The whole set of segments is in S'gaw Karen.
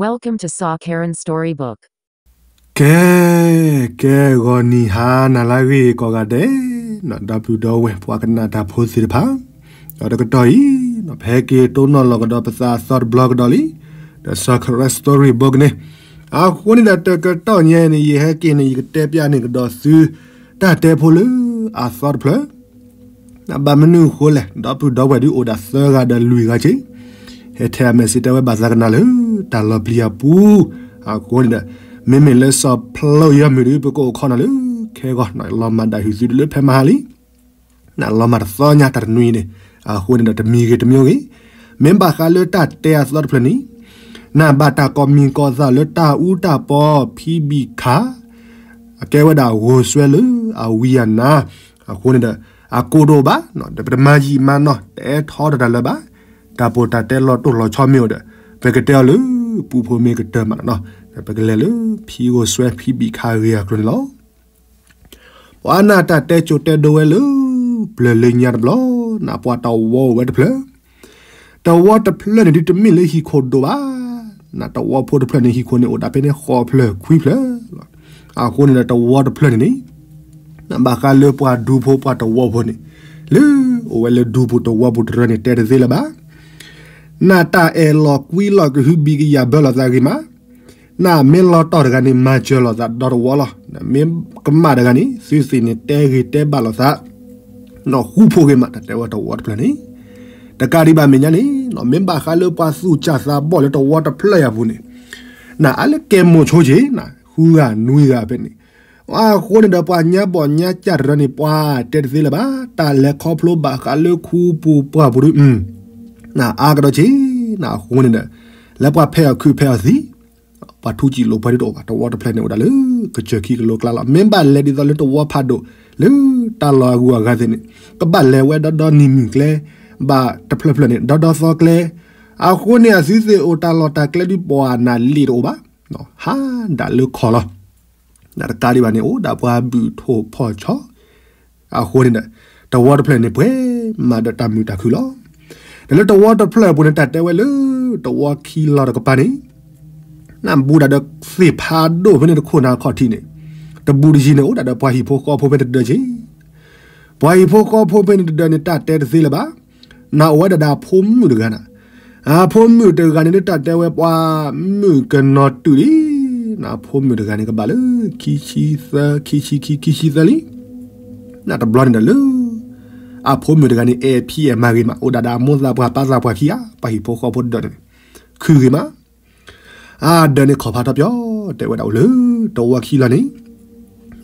Welcome to Saw Karen Storybook. ကဲ, ကဲဂီၤနံၤဟါနၤလၢအဂ့ၤကိးဂၤဒဲး, ဒီပုၢ်ဒီဝဲၢ်ပှၤကနၣ်တၢ်ဖိသ့ၣ်တဖၣ်, ဒီးတကတီၢ်အံၤ, ပဟဲက့ၤတိၢ်နီၣ်လီၤကဒီးပသးအသီတဘျီကဒီးလံ, ဒီး Saw Karen Storybook န့ၣ်, အဃိန့ၣ်ဒီးတကတီၢ်ညါန့ၣ် ယဟဲက့ၤန့ၣ် ယကတဲပျးန့ၢ်ကဒီးသု တၢ်တဲဖိလၢအသီတဖျၢၣ် ဘၣ်မနုၤအဃိလဲၣ်, ဒီပုၢ်ဒီဝဲၢ်ဒုးအိၣ်ဒၣ်သၢဂၤဒီးလွံၢ်ဂၤက့ၤ, ဟဲထဲအမဲာ်စံးတဲဝဲဘၣ်သးကနၣ်လၢ တၢ်လီၤပျံၤအပူၤ, အဃိန့ၣ်ဒီး, မ့မ့ၢ်လၢစီၤဖျိယီၤမုၢ်ဒုး ပကအိၣ်ခိးနၤလၢ ခဲဂီၤ လီၤမၢ်ဒၣ်ဟုၣ်သုတလၢဖဲမဟါလံ, နလီၤမၢ်တသီညါတၢ်တနွံန့ၣ်, အဃိန့ၣ်ဒီးတမံၤဂ့ၤတမံၤဂ့ၤ, မ့ၢ်ဘၣ်ဃးလၢတၢ်တဲအသီတဖျၢၣ်န့ၣ်, နဘၣ်တၢ်ကိးမံၤကိးသးလၢတၢ်အူတၢ်ပီ ဖံဘံၣ်ခါ အကဲဝဲဒၣ်ဂိၢ်စွဲလၢအဝံအနါ, အဃိန့ၣ်ဒီး, အကိၢ်တအိၣ်ဘၣ်, ဒီးပတမၤယံာ်မၤနီၢ် တအဲၣ်ထီတတၢ်လၢၤဘၣ်, တၢ်ပီးတၢ်တဲလီၤတိၢ်လီၤဆီမ့ၢ်အိၣ်ဒီး, ပကတဲအီၤလၢ ပူဖိမ့ၢ်ကတၢၢ်မးနီၤ, ပကလဲၤလၢ ဖံဂိၢ်စွဲဖံဘံၣ်ခါဂ့ၢ်အကျိၤန့ၣ်လီၤ. ပှၤနၢ်တၢ်တဲကိၤတဲဒိဝဲလၢ ပျၢၤလၢညါတဘျီ, နပှၤတဝီအိၣ်ဝဲတဖျၢၣ် တဝီတဖျၢၣ်န့ၣ်ဒုးတမ့ၢ်လၢဟံၣ်ခိၣ်ဒိၣ်ဘၣ်, နတဝီဖိတဖျၢၣ်န့ၣ် ဟံၣ်ခိၣ်န့ၣ်အိၣ်ဒၣ်ဖဲန့ၣ်ဃိးဖျၢၣ်ခွံဖျၢၣ်လီၤ. အဃိန့ၣ်ဒီးတဝီတဖျၢၣ်န့ၣ်န့ၣ်, နဘၣ်ဃးလၢပှၤဒူဖိပှၤတဝီဖိန့ၣ်, လၢအိၣ်ဝဲလၢဒူပူၤတဝီပူၤတရၢန့ၣ် တဲတသ့လၢၤဘၣ်. နတၢ်အဲၣ်လီၤကွံလီၤကဟုဘံၣ်ကယာ်ဘၢလီၤသးဂ့ၤမး, နမ့ၢ်လီၤတီၢ်တဂၤန့ၣ် မၤစၢၤလိာ်သးဒီတဝီလီၤ, မ့ၢ်ကမၣ်တဂၤန့ၣ် သုသ့ၣ်န့ၣ်တဲဂ့ၤတဲဘၣ်လိာ်သး နီၢ်ဃူဖိဂ့ၤမး တၢ်တဲဝဲတဝီတဖျၢၣ်န့ၣ်, တကးဒံးဘၣ်မဲာ်ညါန့ၣ်, မ့ၢ်ဘၣ်ဃးလၢပှၤသူၣ်စၢ်သးဘီၣ်လၢတဝီတဖျၢၣ်အံၤအပူၤန့ၣ်, နအါလၢကဲမိၤဆိက့ၤနၤ ဃုဂၤနွံဂၤဖဲန့ၣ်, အဃိန့ၣ်ဒီးပှၤညါဘီၣ်ညါစၢ်တရၢန့ၣ် ပှၤတဲတသ့လၢၤဘၣ်, တၢ်လဲၤခီဖျိဘၣ်ဃးလၢခူပူၤပှၢ်ပူၤဒုး, နအါကဒီးက့ၤနၤအဃိန့ၣ်ဒီး, လၢပှၤဖဲးအီၤခုးဖဲးအီၤသံ ပှၤထူးစံာ်လိာ်ပှၤဒ်တအိၣ်ဘၣ်, တဝီတဖျၢၣ်န့ၣ်အိၣ်ဒၣ်လၢ ကစၢၢ်ခံကလိကျါလီၤ. မ့ၢ်ဘၣ်လဲၤဒ်သိးလၢတဝီဖးဒိၣ် လၢတၢ်လီၢ်အဂုၤအဂၤသ့ၣ်န့ၣ်, ကဘၣ်လဲၤဝဲဒီဒီနံၤမုၢ်ကျဲ, ဘၣ်တဖျၢၣ်ဖျၢၣ်န့ၣ် ဒီဒီသီကျဲ, အဃိန့ၣ်အသုသ့ၣ်အိၣ်တၢ်လီၢ်တၢ်ကျဲဒုးပှၤနၤလ့ၣ်တအိၣ်ဘၣ်, ဟးဒၣ်လၢခီၣ်လီၤ. နတကးဒံးဘၣ်န့ၣ် အိၣ်ဒၣ်ပှၤဘုၣ်ထိၣ်ဖီၣ်ဆီ အဃိန့ၣ်ဒီး, တဝီတဖျၢၣ်န့ၣ်ပှဲၤမးဒီးတၢ်မုာ်တၢ်ခုၣ်လီၤ. ဒီးလၢတဝီတဖျၢၣ်အပူၤန့ၣ် တၢ်တဲဝဲလၢ တဝီခံလီၤတကပၤန့ၣ်, နဘူးဒၣ်ဒီးသ့ၣ်ဖးဒိၣ်ဖဲန့ၣ်တခိၣ်နၤခီၣ်ထံးန့ၣ်, တဘူးတယံၤန့ၣ် အိၣ်ဒၣ်ဒီးပှၤဟံၣ်ဖိဃီဖိဖဲန့ၣ်တဒၢက့ၤ, ပှၤဟံၣ်ဖိဃီဖိဖဲန့ၣ်တဒၢန့ၣ် တၢ်တဲတသ့လၢၤဘၣ်. နအိၣ်ဝဲဒၣ်ဒီးအဖိမုၣ်တဂၤနၤ, အဖိမုၣ်တဂၤန့ၣ် တၢ်တဲဝဲပှၤမုၣ်ကနီၤတုာ်လံ, နဖိမုၣ်တဂၤန့ၣ် ကဘၣ်လၢ ခံဆံသၢ ခံဆံခံ ခံဆံသၢလံ. နတဘျီန့ၣ်ဒီးလၢ အဖိမုၣ်တဂၤန့ၣ် အဲၣ်ဖံးအဲၣ်မၤဂ့ၤမး အိၣ်ဒၣ်ဒီးအမိၢ်သးပှၢ်ပၢ်သးပှၢ်ခံဂၤ, ပှၤဟံၣ်ဖိဃီဖိတဒၢန့ၣ် ခုဂ့ၤမး, အဒၢန့ၣ်ခီၣ်ဖးထီၣ်ပၠီ, တဲဝဲဒၣ်အိၣ်လၢ တဝီခံလီၤန့ၣ်,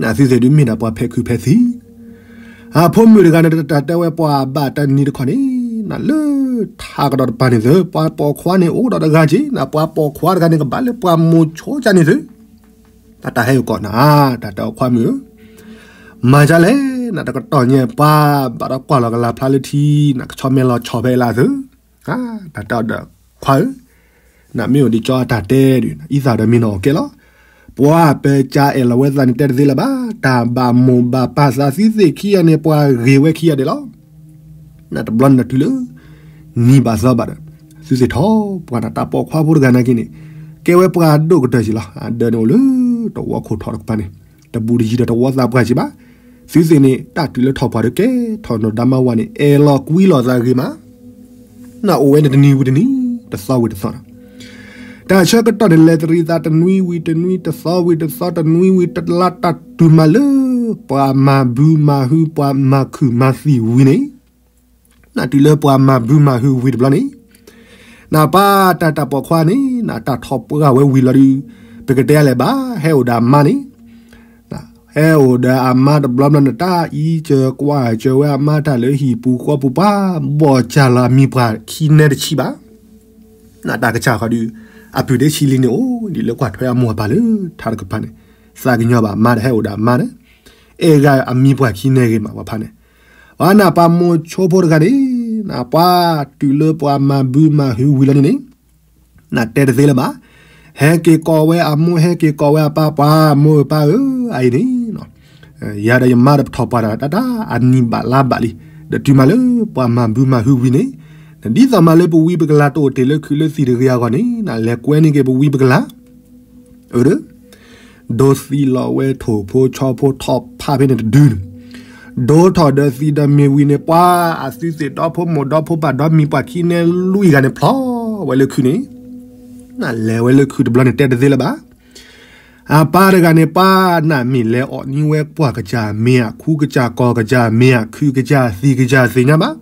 နသုသ့ၣ်ဒုးမ့ၢ်ဒၣ်ပှၤဖဲးခုးဖဲးသံ, အဖိမုၣ်တဂၤန့ၣ် တၢ်တဲဝဲပှၤဘၣ်တနံၤတခီန့ၣ်, နလၢထးကဒီးတပၤန့ၣ်သု ပှၤပိာ်ခွါန့ၣ်အိၣ်ဒီးတဂၤက့ၤ, နပှၤပိာ်ခွါတဂၤန့ၣ် ကဘၣ်လၢပှၤမိၤဆိကန့ၣ်သု, တၢ်တၢ်ဟဲယိၤကီးနၤ, တၢ်တဲအီၤခွါမုၣ်ဧၢ, မၤဒ်လဲၣ်, နတကတီၢ်ညါပှၤဘၣ်ဒီးကွၢ်လီၤကလၤဖျါလၢထံ, နကဆီမဲလီၤဆီဖဲအံၤလၢသု, တၢ်တဲအီၤဒီးခွါဧၢ, နမ့ၢ်အိၣ်ဒံးကၠီအတၢ်တဲဒုး အံသၣ်ဒီးမ့ၢ်နီၢ်အီၤကဲလီၤ, ပှၤပၢၤကၢအဲၣ်လီၤဝဲသးန့ၣ် တဲတသ့လၢၤဘၣ်, တၢ်ဘၣ်မိၢ်ဘၣ်ပၢ်သးသုသ့ၣ်ခံဂၤန့ၣ် ပှၤဂ့ၤဝဲခံဂၤဒဲးလီၤ. နတဘျီန့ၣ်နတုၤလၢ နံၤဘၣ်သီဘၣ်ဒီး, သုသ့ၣ်ထီၣ်ပှၤနၤ တၢ်ပိာ်ခွါဖိတဂၤနာ်က့န့ၣ်, ကဲဝဲပှၤဒိၣ်ကတၢၢ်က့ၤလီၤ, အဒၢန့ၣ်အိၣ်လၢ တဝီခိၣ်ထီၣ်တကပၤန့ၣ်, တဘူးတယံၤဒီးတဝီသးပှၢ်က့ၤဘၣ်, သုသ့ၣ်န့ၣ် တၢ်တုၤလၢထီၣ်ပှၢ်ဒီးကဲထီၣ်နီၢ်ဒါမါဝၤန့ၣ် အဲၣ်လီၤကွံလီၤသးဂ့ၤမး နအိၣ်ဝဲန့ၣ်တနံၤဝံၤတနံၤ, တသီဝံၤတသီဒီး, တၢ်ဆၢကတီၢ်န့ၣ် လဲၤတရံးသးတနွံဝံၤတနွံ, တသီဝံၤတသီ, တနွံဝံၤတလါ, တၢ်တုၤမးလၢ ပှၤမၤဘုမၤဟု, ပှၤမၤခုၣ်မၤသံဝံၤန့ၣ်, နတုၤလၢပှၤမၤဘုမၤဟုဝံၤတဘျီန့ၣ်, နပၢ်တၢ်တၢ်ပိာ်ခွါန့ၣ် နတၢ်ထီၣ်ပှၢ်ဝဲဝံၤလီၤဒုး, ပကတဲလဲၣ်ဘၣ်, ဟဲအိၣ်ဒီးအမါန့ၣ် ဟဲအိၣ်ဒီးအမါတဘျီဘျီန့ၣ် တၢ်အံးစၢၤကွၢ်စၢၤဝဲအမါတၢ်လၢဟံၣ်ပူၤဃီပူၤ ပှၤဘီၣ်စၢ်လီၤအမံၤပှၢ်ခံနဲတဆံဘၣ်, နတၢ်ကစၢ်ဃီဒုး, အပုၢ်ဒ့ဆံလံန့ၣ်အိၣ်ဒံးလၢကွၢ်ထွဲအမိၢ်အပၢ်လၢထးတကပၤန့ၣ်, သးကညီၤဘၣ်အမါဒီးဟဲအိၣ်ဒီးအမါန့ၣ်, အဲၣ်ဂၤအမံၤပှၢ်ခံနဲဂ့ၤမးပှၤဖးန့ၣ်, ပှၤနပှၤမိၤဆိဖိတဂၤန့ၣ်, နပှၤတုၤလၢပှၤမၤဘုမၤဟုဝံၤလီၤန့ၣ်န့ၣ် နတဲတသ့လၢၤဘၣ်, ဟဲက့ၤကိးဝဲအမိၢ် ဟဲက့ၤကိးဝဲအပၢ် ပှၤမိၢ်ပၢ်ဧၢ, အအံၤန့ၣ်, ယၤဒီးယမါဒီးပထီၣ်ပှၢ်တၢ်တၢ်တၢ်အနံၣ်ဘၣ်လါဘၣ်လံ, ဒီးတုၤမးလၢပှၤမၤဘုမၤဟုဝံၤန့ၣ်, ဒ်သိးမးလၢပဝံပကလၤတအိၣ်တ့ၢ်လၢခုးလၢသံၣ်တဂ့ၤအဂီၢ်န့ၣ် နလဲၤကွဲန့ၢ်က့ၤပဝံပကလၤ အၢ ဒိသံလီၤဝဲထိၣ်ဖိဆီဖိထီၣ်ဖးဖဲန့ၣ်တဒုန့ၣ်, ဒိထီၣ်ဒီးသံဒီးမ့ၢ်ဝံၤန့ၣ် ပှၤအသုသ့ၣ်ဒီဖိမိၢ်ဒီဖိပၢ်ဒီမံၤပှၢ်ခံနဲလွံၢ်ဂၤန့ၣ်ဖျီဝဲလၢခုးန့ၣ်, နလဲၤဝဲလၢခုးတဘျီန့ၣ်တဲတသ့လၢၤဘၣ်. အပၢ်တဂၤန့ၣ် ပှၤနမ့ၢ်လဲၤအီၣ်န့ၢ်ဝဲပှၢ်ကစၢ်မ့ၢ်အခူကစၢ်ကီၢ်ကစၢ်မ့ၢ်အခုကစၢ်သံၣ်ကစၢ်သ့ၣ်ညါဘၣ်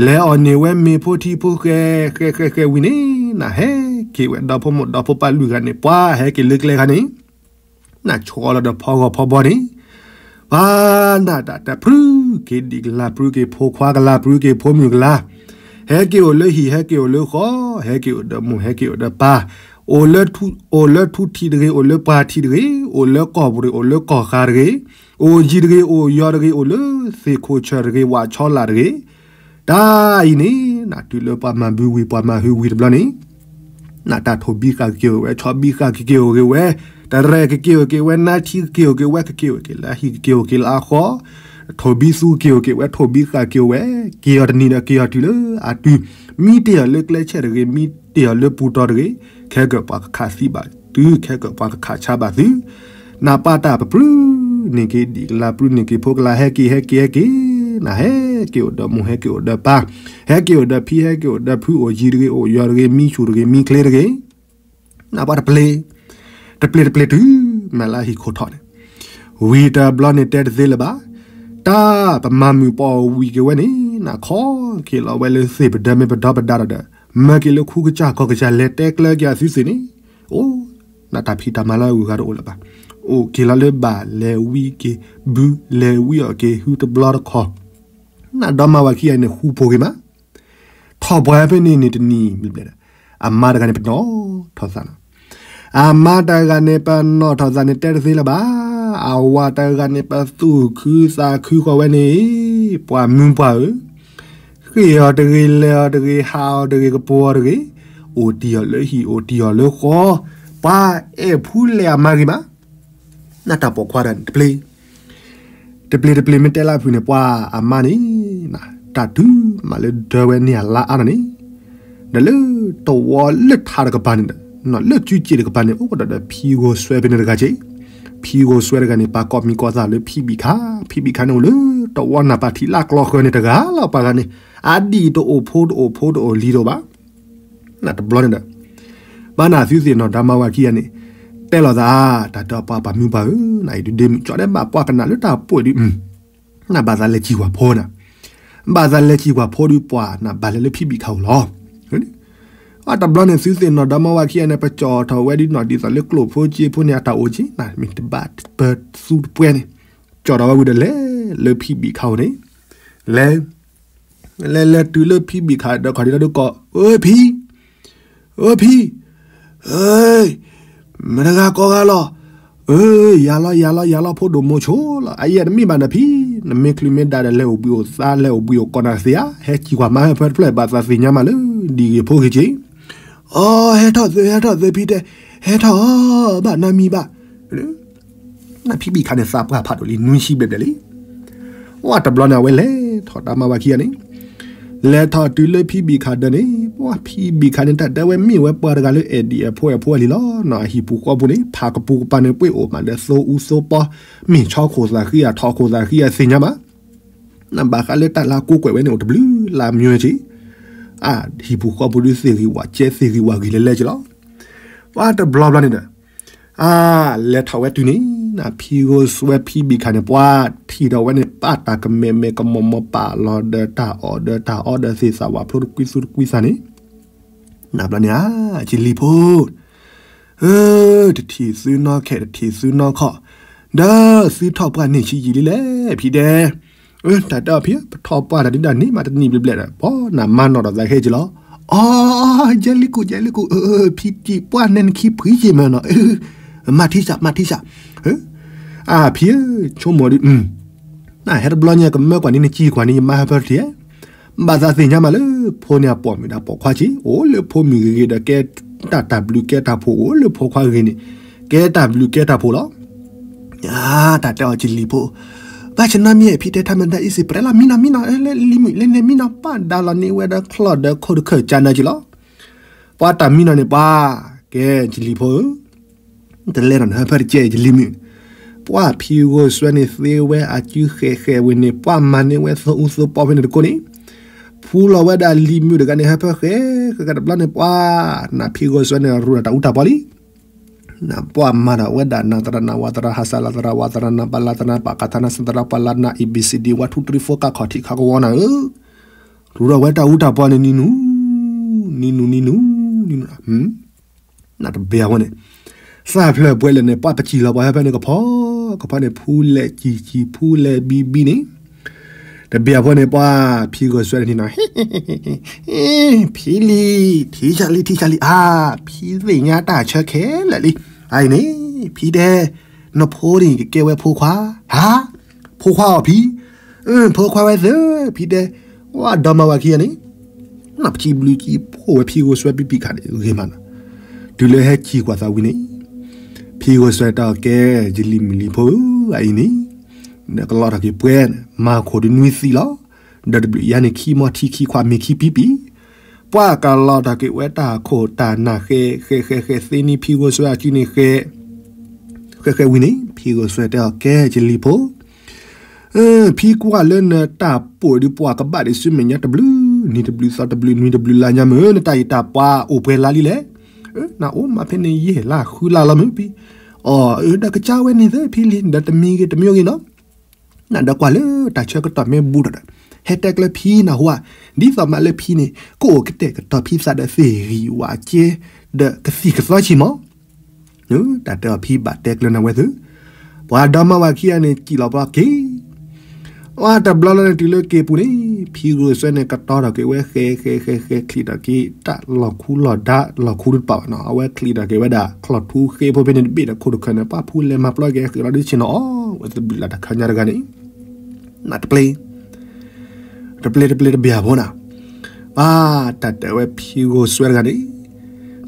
လဲၤအီၣ်န့ၢ်ဝဲမ့ၤဖိထံဖိဃဲ ဃဲဃဲဃဲဝံၤန့ၣ် နဟဲက့ၤဝဲဒီဖိမိၢ်ဒီဖိပၢ်လွံၢ်ဂၤန့ၣ် ပှၤဟဲက့ၤလၢကျဲခါန့ၣ်, နဆိးလီၤဒီးဖီဂီၤဖီဘီန့ၣ်, ပှၤနတၢ်တပြူက့ၤဒံၣ်ကလၤပြူက့ၤဖိခွါကလၤပြူက့ၤဖိမုၣ်ကလၤ, ဟဲက့ၤအိၣ်လၢဟံၣ်ဟဲက့ၤအိၣ်လၢဃီ, ဟဲက့ၤအိၣ်ဒီးမိၢ်ဟဲက့ၤအိၣ်ဒီးပၢ်, အိၣ်လၢထူထံးတဂ့ၤ အိၣ်လၢပှၢ်ထံးတဂ့ၤ, အိၣ်လၢကီၢ်ပူၤတဂ့ၤ အိၣ်လၢကီၢ်ဃါတဂ့ၤ, အိၣ်ယံၤတဂ့ၤ အိၣ်ယီၤတဂ့ၤ အိၣ်လၢသ့ၣ်ခိၣ်ဆၢၣ်တဂ့ၤ ဝးဆီလၢ်တဂ့ၤ, တၢ်အံၤန့ၣ် နတုၤလၢပှၤမၤဘုဝံၤ ပှၤမၤဟုဝံၤတဘျီန့ၣ်, နတၢ်ထိၣ်ဘံဃာ်ကက့ၤအိၣ်ဝဲ ဆီဘံဃာ်ကက့ၤအိၣ်ဂ့ၤဝဲ, တရဲၣ်ကက့ၤအိၣ်က့ၤဝဲ နါထံကက့ၤအိၣ်က့ၤဝဲ ကက့ၤအိၣ်က့ၤလၢအဟံၣ်ကက့ၤအိၣ်က့ၤလၢအဃီ, ထိၣ်ဘံသူက့ၤအိၣ်က့ၤဝဲ ထိၣ်ဘံဃာ်က့ၤအိၣ်ဝဲ, က့ၤအီၤတနံၤဒီးက့ၤအီၤတုၤလၢအတုၤ, မံတ့ၢ်အီၤလၢကျဲဆဲးတဂ့ၤ မံတ့ၢ်အီၤလၢပူၤတီၤတဂ့ၤ, ခဲကၢၣ်ပှၤကခးသံဘၣ်သု ခဲကၢၣ်ပှၤကခးဆါဘၣ်သု နပၢ်တၢ်ပပြူန့ၢ်က့ၤဒံၣ်ကလၤပြူန့ၢ်က့ၤဖိကလၤ ဟဲက့ၤဟဲက့ၤဟဲက့ၤ, နဟဲက့ၤအိၣ်ဒီးမိၢ်ဟဲက့ၤအိၣ်ဒီးပၢ်, ဟဲက့ၤအိၣ်ဒီးဖံဟဲက့ၤအိၣ်ဒီးဖု အိၣ်ယံၤတဂ့ၤ အိၣ်ယီၤတဂ့ၤ မံဆူၣ်တဂ့ၤ မံချ့တဂ့ၤ, နပှၤတပျ့ၤ, တပျ့ၤတပျ့ၤတုၤ မ့ၢ်လၢဟံၣ်ခိၣ်ထီၣ်န့ၣ်, ဝံၤတဘျီန့ၣ်တဲတသ့လၢၤဘၣ်, တၢ်ပမၤမုာ်ပီၣ်ဝံၤက့ၤဝဲန့ၣ် နခီက့ၤလီၤဝဲလၢသ့ၣ်ပဒၢမ့ၢ်ပဒီပဒါဒီး မၢက့ၤလၢခူကစၢ်ကီၢ်ကစၢ်လဲၤတဲကျၢက့ၤအသုသ့ၣ်န့ၣ်, အိၣ် နတၢ်ဖံးတၢ်မၤလၢအဂုၤအဂၤတအိၣ်လၢၤဘၣ်, အိၣ်က့ၤလီၤလၢဘၣ်လဲၤဝံက့ၤဘု လဲၤဝံအီၣ်က့ၤဟုတဘျီတခီၣ်, နဒီမါဝၤခံဂၤန့ၣ် ဃူဖိးက့ၤမး, ထီၣ်ပှၢ်ဖဲန့ၣ်န့ၣ်တနံၤဘျဲၣ်ဘျဲၣ်ဒီး အမါတဂၤန့ၣ်ပနီၣ်ထီၣ်သးလီၤ, အမါတဂၤန့ၣ်ပနီၣ်ထီၣ်သးန့ၣ်တဲတသ့လၢၤဘၣ်, အဝၤတဂၤန့ၣ် ပသူၣ်ခုသးခုဃီၤဝဲန့ၣ်, ပှၤမုၢ်ပှၢ်ဧၢ ဃ့ၢ်အီၤတဂ့ၤ လဲၤအီၤတဂ့ၤ ဟးအီၤတဂ့ၤ ကပိာ်အီၤတဂ့ၤ, အိၣ်တ့ၢ်အီၤလၢဟံၣ် အိၣ်တ့ၢ်အီၤလၢဃီ, ပှၤအဲၣ်ဖူလဲၤအမါဂ့ၤမး, နတၢ်ပိာ်ခွါတဂၤန့ၣ် တပျ့ၤ, တပျ့ၤတပျ့ၤမ့ၢ်တဲလၢအဖုၣ်န့ၣ် ပှၤအမါန့ၣ် တၢ်တုၤမးလၢဒၢဝဲန့ၢ်အလါအါန့ၣ်, ဒီးလၢတဝီလၢထးတကပၤန့ၣ်ဒီး လၢစုစ့ၣ်တကပၤန့ၣ် အိၣ်ကဒီးဒီးဖံဂိၢ်စွဲဖဲန့ၣ်တဂၤက့, ဖံဂိၢ်စွဲတဂၤန့ၣ် ပာ်ကိးမံၤကိးသးလၢဖံဘံၣ်ခါ, ဖံဘံၣ်ခါန့ၣ်အိၣ်လၢတဝီနၢ်ပၢၢ်ထံးလၢကျီဃၢၤန့ၣ်တဂၤလီၤ ပှၤဂၤန့ၣ်, အဒံၣ်တအိၣ်ဖိတအိၣ်ဖိတအိၣ်လံၤတအိၣ်ဘၣ်, နတဘျီန့ၣ်ဒီး ဘၣ်နၤသုသ့ၣ်နီၣ်ဒီမါဝၤခံဂၤန့ၣ် တဲလိာ်သး, တၢ်တဲပှၤပှၤမုၢ်ပှၢ်ဧၢ, နအံၤဒုဒ့မုၣ်ကၠီဒဲးဘၣ်ပှၤကနၣ်လၢတၢ်ပှဲၤဒု, နဘၣ်သးလဲၤစံၣ်ကွၢ်ဖိနၤ, ဘၣ်သးလဲၤစံၣ်ကွၢ်ဖိဒု ပှၤနဘၣ်လဲၤလၢဖံဘံၣ်ခါအိၣ်လီၤ. အတဘျီန့ၣ်သုသ့ၣ်နီၣ်ဒီမါဝၤခံဂၤန့ၣ် ပကၠီၣ်ထီၣ်ဝဲဒုနီၣ်ဒ်သိးလၢကျိၣ်ဖိစ့ဖိန့ၣ် အတၢ်အိၣ်က့ၤ နမ့ၢ်တဘၣ်ပၢသူတပှဲၤန့ၣ်, ကၠီၣ်ထီၣ်ဝဲဝံၤဒီးလဲၤလၢဖံဘံၣ်ခါအိၣ်န့ၣ်, လဲၤ လဲၤလဲၤတုၤလၢဖံဘံၣ်ခါဒီးခီၣ်ဒံးဒီးကိး, အိၣ်ဖံ, အိၣ်ဖံ, မတဂၤကိးဂၤလီၤ, ယၤလီၤယၤလီၤယၤလီၤ ဖိဒိၣ်မိၢ်ဆိလီၤ, အယဲၢ်တမ့ၢ်ဘၣ်နဖံ, နမ့ၢ်ချုးမ့ၢ်ဒၣ်ဒီး လဲၤအိၣ်ဘှံးအိၣ်သါ လဲၤအိၣ်ဘှံးအိၣ်ကီၢ်နၤသ့ဧါ, ဟဲစံၣ်ကွၢ်မါဟၢဖၢတဖျၢၣ် ဘၣ်သးသ့ၣ်ညါမးလၢ ဒ်ဂ့ၤဖိဂ့ၤက့ၤ, အိ ဟဲထီၣ်သု ဟဲထီၣ်သုဖံတဲ, ဟဲထီၣ်ဘၣ်နမံၤဘၣ် နဖံဘံၣ်ခါန့ၣ် သးပှၢ်ဖးဒိၣ်လံ နွံဆံဘျဲၣ်ဘျဲၣ်လံ. ဝဲတဘျီန့ၣ် အဝဲလဲၤထီၣ်တၢ်မၤဝၤခံဂၤန့ၣ်, လဲၤထီၣ်တုၤလၢဖံဘံၣ်ခါဒၢးန့ၣ်, ပှၤဖံဘံၣ်ခါန့ၣ် တၢ်ဒၢးဝဲမ့ၢ်ဝဲပှၤတဂၤလၢအဲၣ်ဒိးအဖိအဖိအလံၤလီၤ. နီၢ်အဟံၣ်ပူၤဃီပူၤန့ၣ် ဖးကပူၤကပၤန့ၣ် ပှ့ၤအိၣ်မးဒီးသိအူသိပီ, မ့ၢ်ဆီခိၣ်သးဃံဧါ ထီၣ်ခိၣ်သးဃံဧါသ့ၣ်ညါမး, နဘၣ်ဃးလၢတၢ်လၢကိးကွဲးဝဲန့ၣ် အိၣ်တဘျုးလၢမၠိက့ၤ, အဟံၣ်ပူၤဃီပူၤဒုးသ့ၣ်ဂံၢ်ဝၣ်ကဲသ့ၣ်ဂံၢ်ဝၣ်ဂံၢ်လဲၤလဲၤက့ၤလီၤ. ပှၤတဘျီဘျီန့ၣ်ဒီး အါ လဲၤထီၣ်ဝဲတုၤန့ၣ် နဖံဂိၢ်စွဲဖံဘံၣ်ခါန့ၣ် ပှၤထံၣ်ထီၣ်ဝဲန့ၣ် ပာ်တၢ်ကမဲာ်မဲာ်ကမီၤမီၤပာ်လီၤဒီးတၢ်အီၣ်ဒီးတၢ်အီဒီးသ့ၣ်သၣ်ဝးဖျိတကွံသူတကွံသးန့ၣ်, နဘျီန့ၣ်ဧါ ကလံၤဖိ တထံၣ်သုနီၢ်ခဲ တထံၣ်သုနီၢ်ခီၣ်, ဒီးသုထီၣ်ပှၢ်န့ၢ်ဆံးယံာ်လံလဲၣ် ဖံတဲ, တၢ်တဲအီၤဖံ ပထီၣ်ပှၢ်တၢ်ဒုးတၢ်န့ၣ်မးတနံၣ်ဘျဲၣ်ဘျဲၣ်ဒီး ပနမၤနီၣ်ဒီးသးခဲက့ၤလီၤ. အီ ယဲလံကူၣ် ယဲလံကူၣ် ဖံတံၢ်ပှၢ်နဲနခံဖှံက့ၤမးနီၤ, မၤထံစၢ် မၤထံစၢ်, အါ ဖံ ဆိကမိၣ်ဒုး နဟဲတဘျီညါ ကမၢကွၢ်န့ၣ် နစံၢ်ကွၢ်န့ၣ် ယမါဟၢဖၢတထံၣ်, ဘၣ်သးသ့ၣ်ညါမးလၢ ဖိန့ၣ်အပိာ်မုၣ်ဒီးပိာ်ခွါက့ၤ အိၣ်လၢဖိမုၣ်ဂ့ၤဂ့ၤဒီး ကဲတၢ်တၢ်ဘျုးကဲတၢ်ဖှိၣ် အိၣ်လၢဖိခွါဂ့ၤန့ၣ် ကဲတၢ်ဘျုးကဲတၢ်ဖှိၣ်လီၤ. တၢ်တဲအီၤကလံၤဖိ, ပ ဘၣ်ဆၣ်နီတမံၤ ဖံတဲ ထမဒါ အံၤစ့ ပြဲလီၤ မံနီၤ မံနီၤ လၢလံၤမုၣ် လဲၤလဲၤမံနီၤ ပှၤဒါလီၤန့ၢ်ဝဲဒီးချီၣ်ဒီးခိၣ်တခၢၣ်ကနၤက့ၤလီၤ. ပှၤတၢ်မံနီၤန့ၣ် ပှၤ ကဲ ယလံၤဖိဧၢ, တလဲၤနီၤ နဟၢဖၢတကဲ ယလံၤမုၣ်, ပှၤဖံဂီၤစွဲန့ၣ် သ့ဝဲအစုဃဲးဃဲးဝံၤန့ၣ် ပှၤမၤန့ၢ်ဝဲသိအူသိပီဖဲန့ၣ်တကိးန့ၣ် ဖူလီၤဝဲဒၣ်လံၤမုၣ်တဂၤန့ၣ် ဟၢဖၢဃဲးဃဲးဃဲးတဘျီန့ၣ် ပှၤ နဖံဂီၤစွဲန့ၣ် ရူဒီးတၢ်အူတၢ်ပီလံ ပှၤမၤဒီးဝဲဒၣ် နၤသရၣ် နၤဝၤသရၣ် ဟးစးလၤသရၣ် ဝၤသရၣ် နၤပလၤသရၣ် ပကးထါ နၤစၢ်သရၣ် ပလၤ နၤ A B C D one two three four ကးခီၣ်ထံးခးကဝီၤနၤဧၢ, ရူဒီးဝဲတၢ်အူတၢ်ပီန့ၣ် နံၤနူၤ နံၤနူၤ နံၤနူၤ နံၤနူၤ နတဘၣ်ဝဲန့ၣ် သၣ်ဖျၢၣ်ပှဲၤလဲၣ်န့ၣ် ပှၤပစံၣ်လီၤပှၤဟၢဖၢန့ၣ် ကဖီ ကဖီန့ၣ် ဖူလဲၣ်စံၣ်စံၣ် ဖူလဲၣ်ဘံဘံန့ၣ် တဘၣ်ဝဲန့ၣ် ပှၤဖံဂီၤစွဲန့ၣ်နံၤနူၤ ဖံလံၤ ထံဆးလံ ထံဆးလံ အါ ဖံသ့ၣ်ညါတၢ်ဆၢခဲလၢာ်လံ, အအံၤန့ၣ် ဖံတဲ နဖိန့ၣ်ကကဲဝဲဖိခွါ, ဟါ, ဖိခွါအီၤဖံ, ဖိခွါဝဲသၢ ဖံတဲ, ဝဲဒီမါဝၤခံဂၤန့ၣ် နပစံးဘျုးကံဖိဝဲဖံဂီၤစွဲပံပံခးန့ၣ် ဂ့ၤမးနီၤ, တုၤလၢဟဲကံၤကွၢ်သးဝံၤန့ၣ် ဖံဂီၤစွဲတဲအီၤ ကဲ ယလံၤမုၣ်လံၤဖိဧၢ အအံၤန့ၣ် နကလီထီၣ်က့ၤပှဲၤန့ၣ် မၤခိၣ်တနွံသံလီၤ, ဒီးတဘျုးယါန့ၣ် ခံမီထံခံခွါမ့ၤခံပံပံ, ပှၤကလီထီၣ်က့ၤဝဲတၢ်ခိၣ်တၢ်နၢ်ဃဲးဃဲးဃဲးဃဲးသ့န့ၣ် ဖံဂီၤစွဲအစုန့ၣ်ဃဲး ဃဲးဃဲးဝံၤန့ၣ် ဖံဂီၤစွဲတဲအီၤ ကဲ ယလံၤဖိ ဖံကွၢ်လၢနတၢ်ပိာ်ဒုးပှၤကဘၣ်ဒံးဆူမဲာ်ညါတဘျုးနံၤတဘျုးသီတဘျုးနွံတဘျုးလါညါမ့ၢ် နတၢ်အံၤတၢ်ပှၤအိၣ်ပှဲၤလါလံလဲၣ်, နအိၣ်မးဖဲန့ၣ်ယဲၢ်လါဃုလါလီၤမ့ၢ်ဖံ, အီၤ ဒီးကစၢ်ဝဲန့ၣ်သၢဖံလံ ဒီးတမံၤဂ့ၤတမံၤဂ့ၤနီၤ နဒီးကွၢ်လၢတၢ်ဆၢကတီၢ်မ့ၢ်ဘူးဒီး ဟဲတဲကျၢၤဖံနၢ်ဟူဧါ, ဒ်သိးမးလၢဖံန့ၣ် ကအိၣ်ကတဲာ်ကတီၤဖံသးဒီးသ့ၣ်ဂံၢ်ဝးကဲ ဒီးကသံၣ်ကသီဆံးမး တၢ်တဲအီၤဖံဘၣ်တဲကျၢၤနၤဝဲသု, ပှၤဒီမါဝၤခံဂၤန့ၣ် စံၣ်လီၤပှၤက့ၤ အတဘျီလီၤန့ၣ် တုၤလၢက့ၤပူၤန့ၣ် ဖံဂီၤစွဲန့ၣ် ကတီထီၣ်က့ၤဝဲဃဲဃဲဃဲဃဲ ချံးထီၣ်က့ၤတၢ်လီၢ်ခူလီၢ်ဒါ လီၢ်ခူတပာ်ဘၣ်နီၤ အဝဲချံးထီၣ်က့ၤဝဲဒၣ် ချီၣ်ထူဃ့ဖိဖဲန့ၣ်တဘ့ၣ်ဒီးခိၣ်တခၢၣ်န့ၣ် ပှၤဖူလဲၤမၤပျီက့ၤဃ့လီၤဒုးဆ့ၣ်နီၤအီၤ ဝဲသဘျုးလၢ်တၢ်ခါညါတဂၤန့ၣ် နတပျ့ၤ တပျ့ၤတပျ့ၤတဘၣ်ဖိနီၤ, ပှၤတၢ်တဲဝဲဖံဂီၤစွဲတဂၤန့ၣ်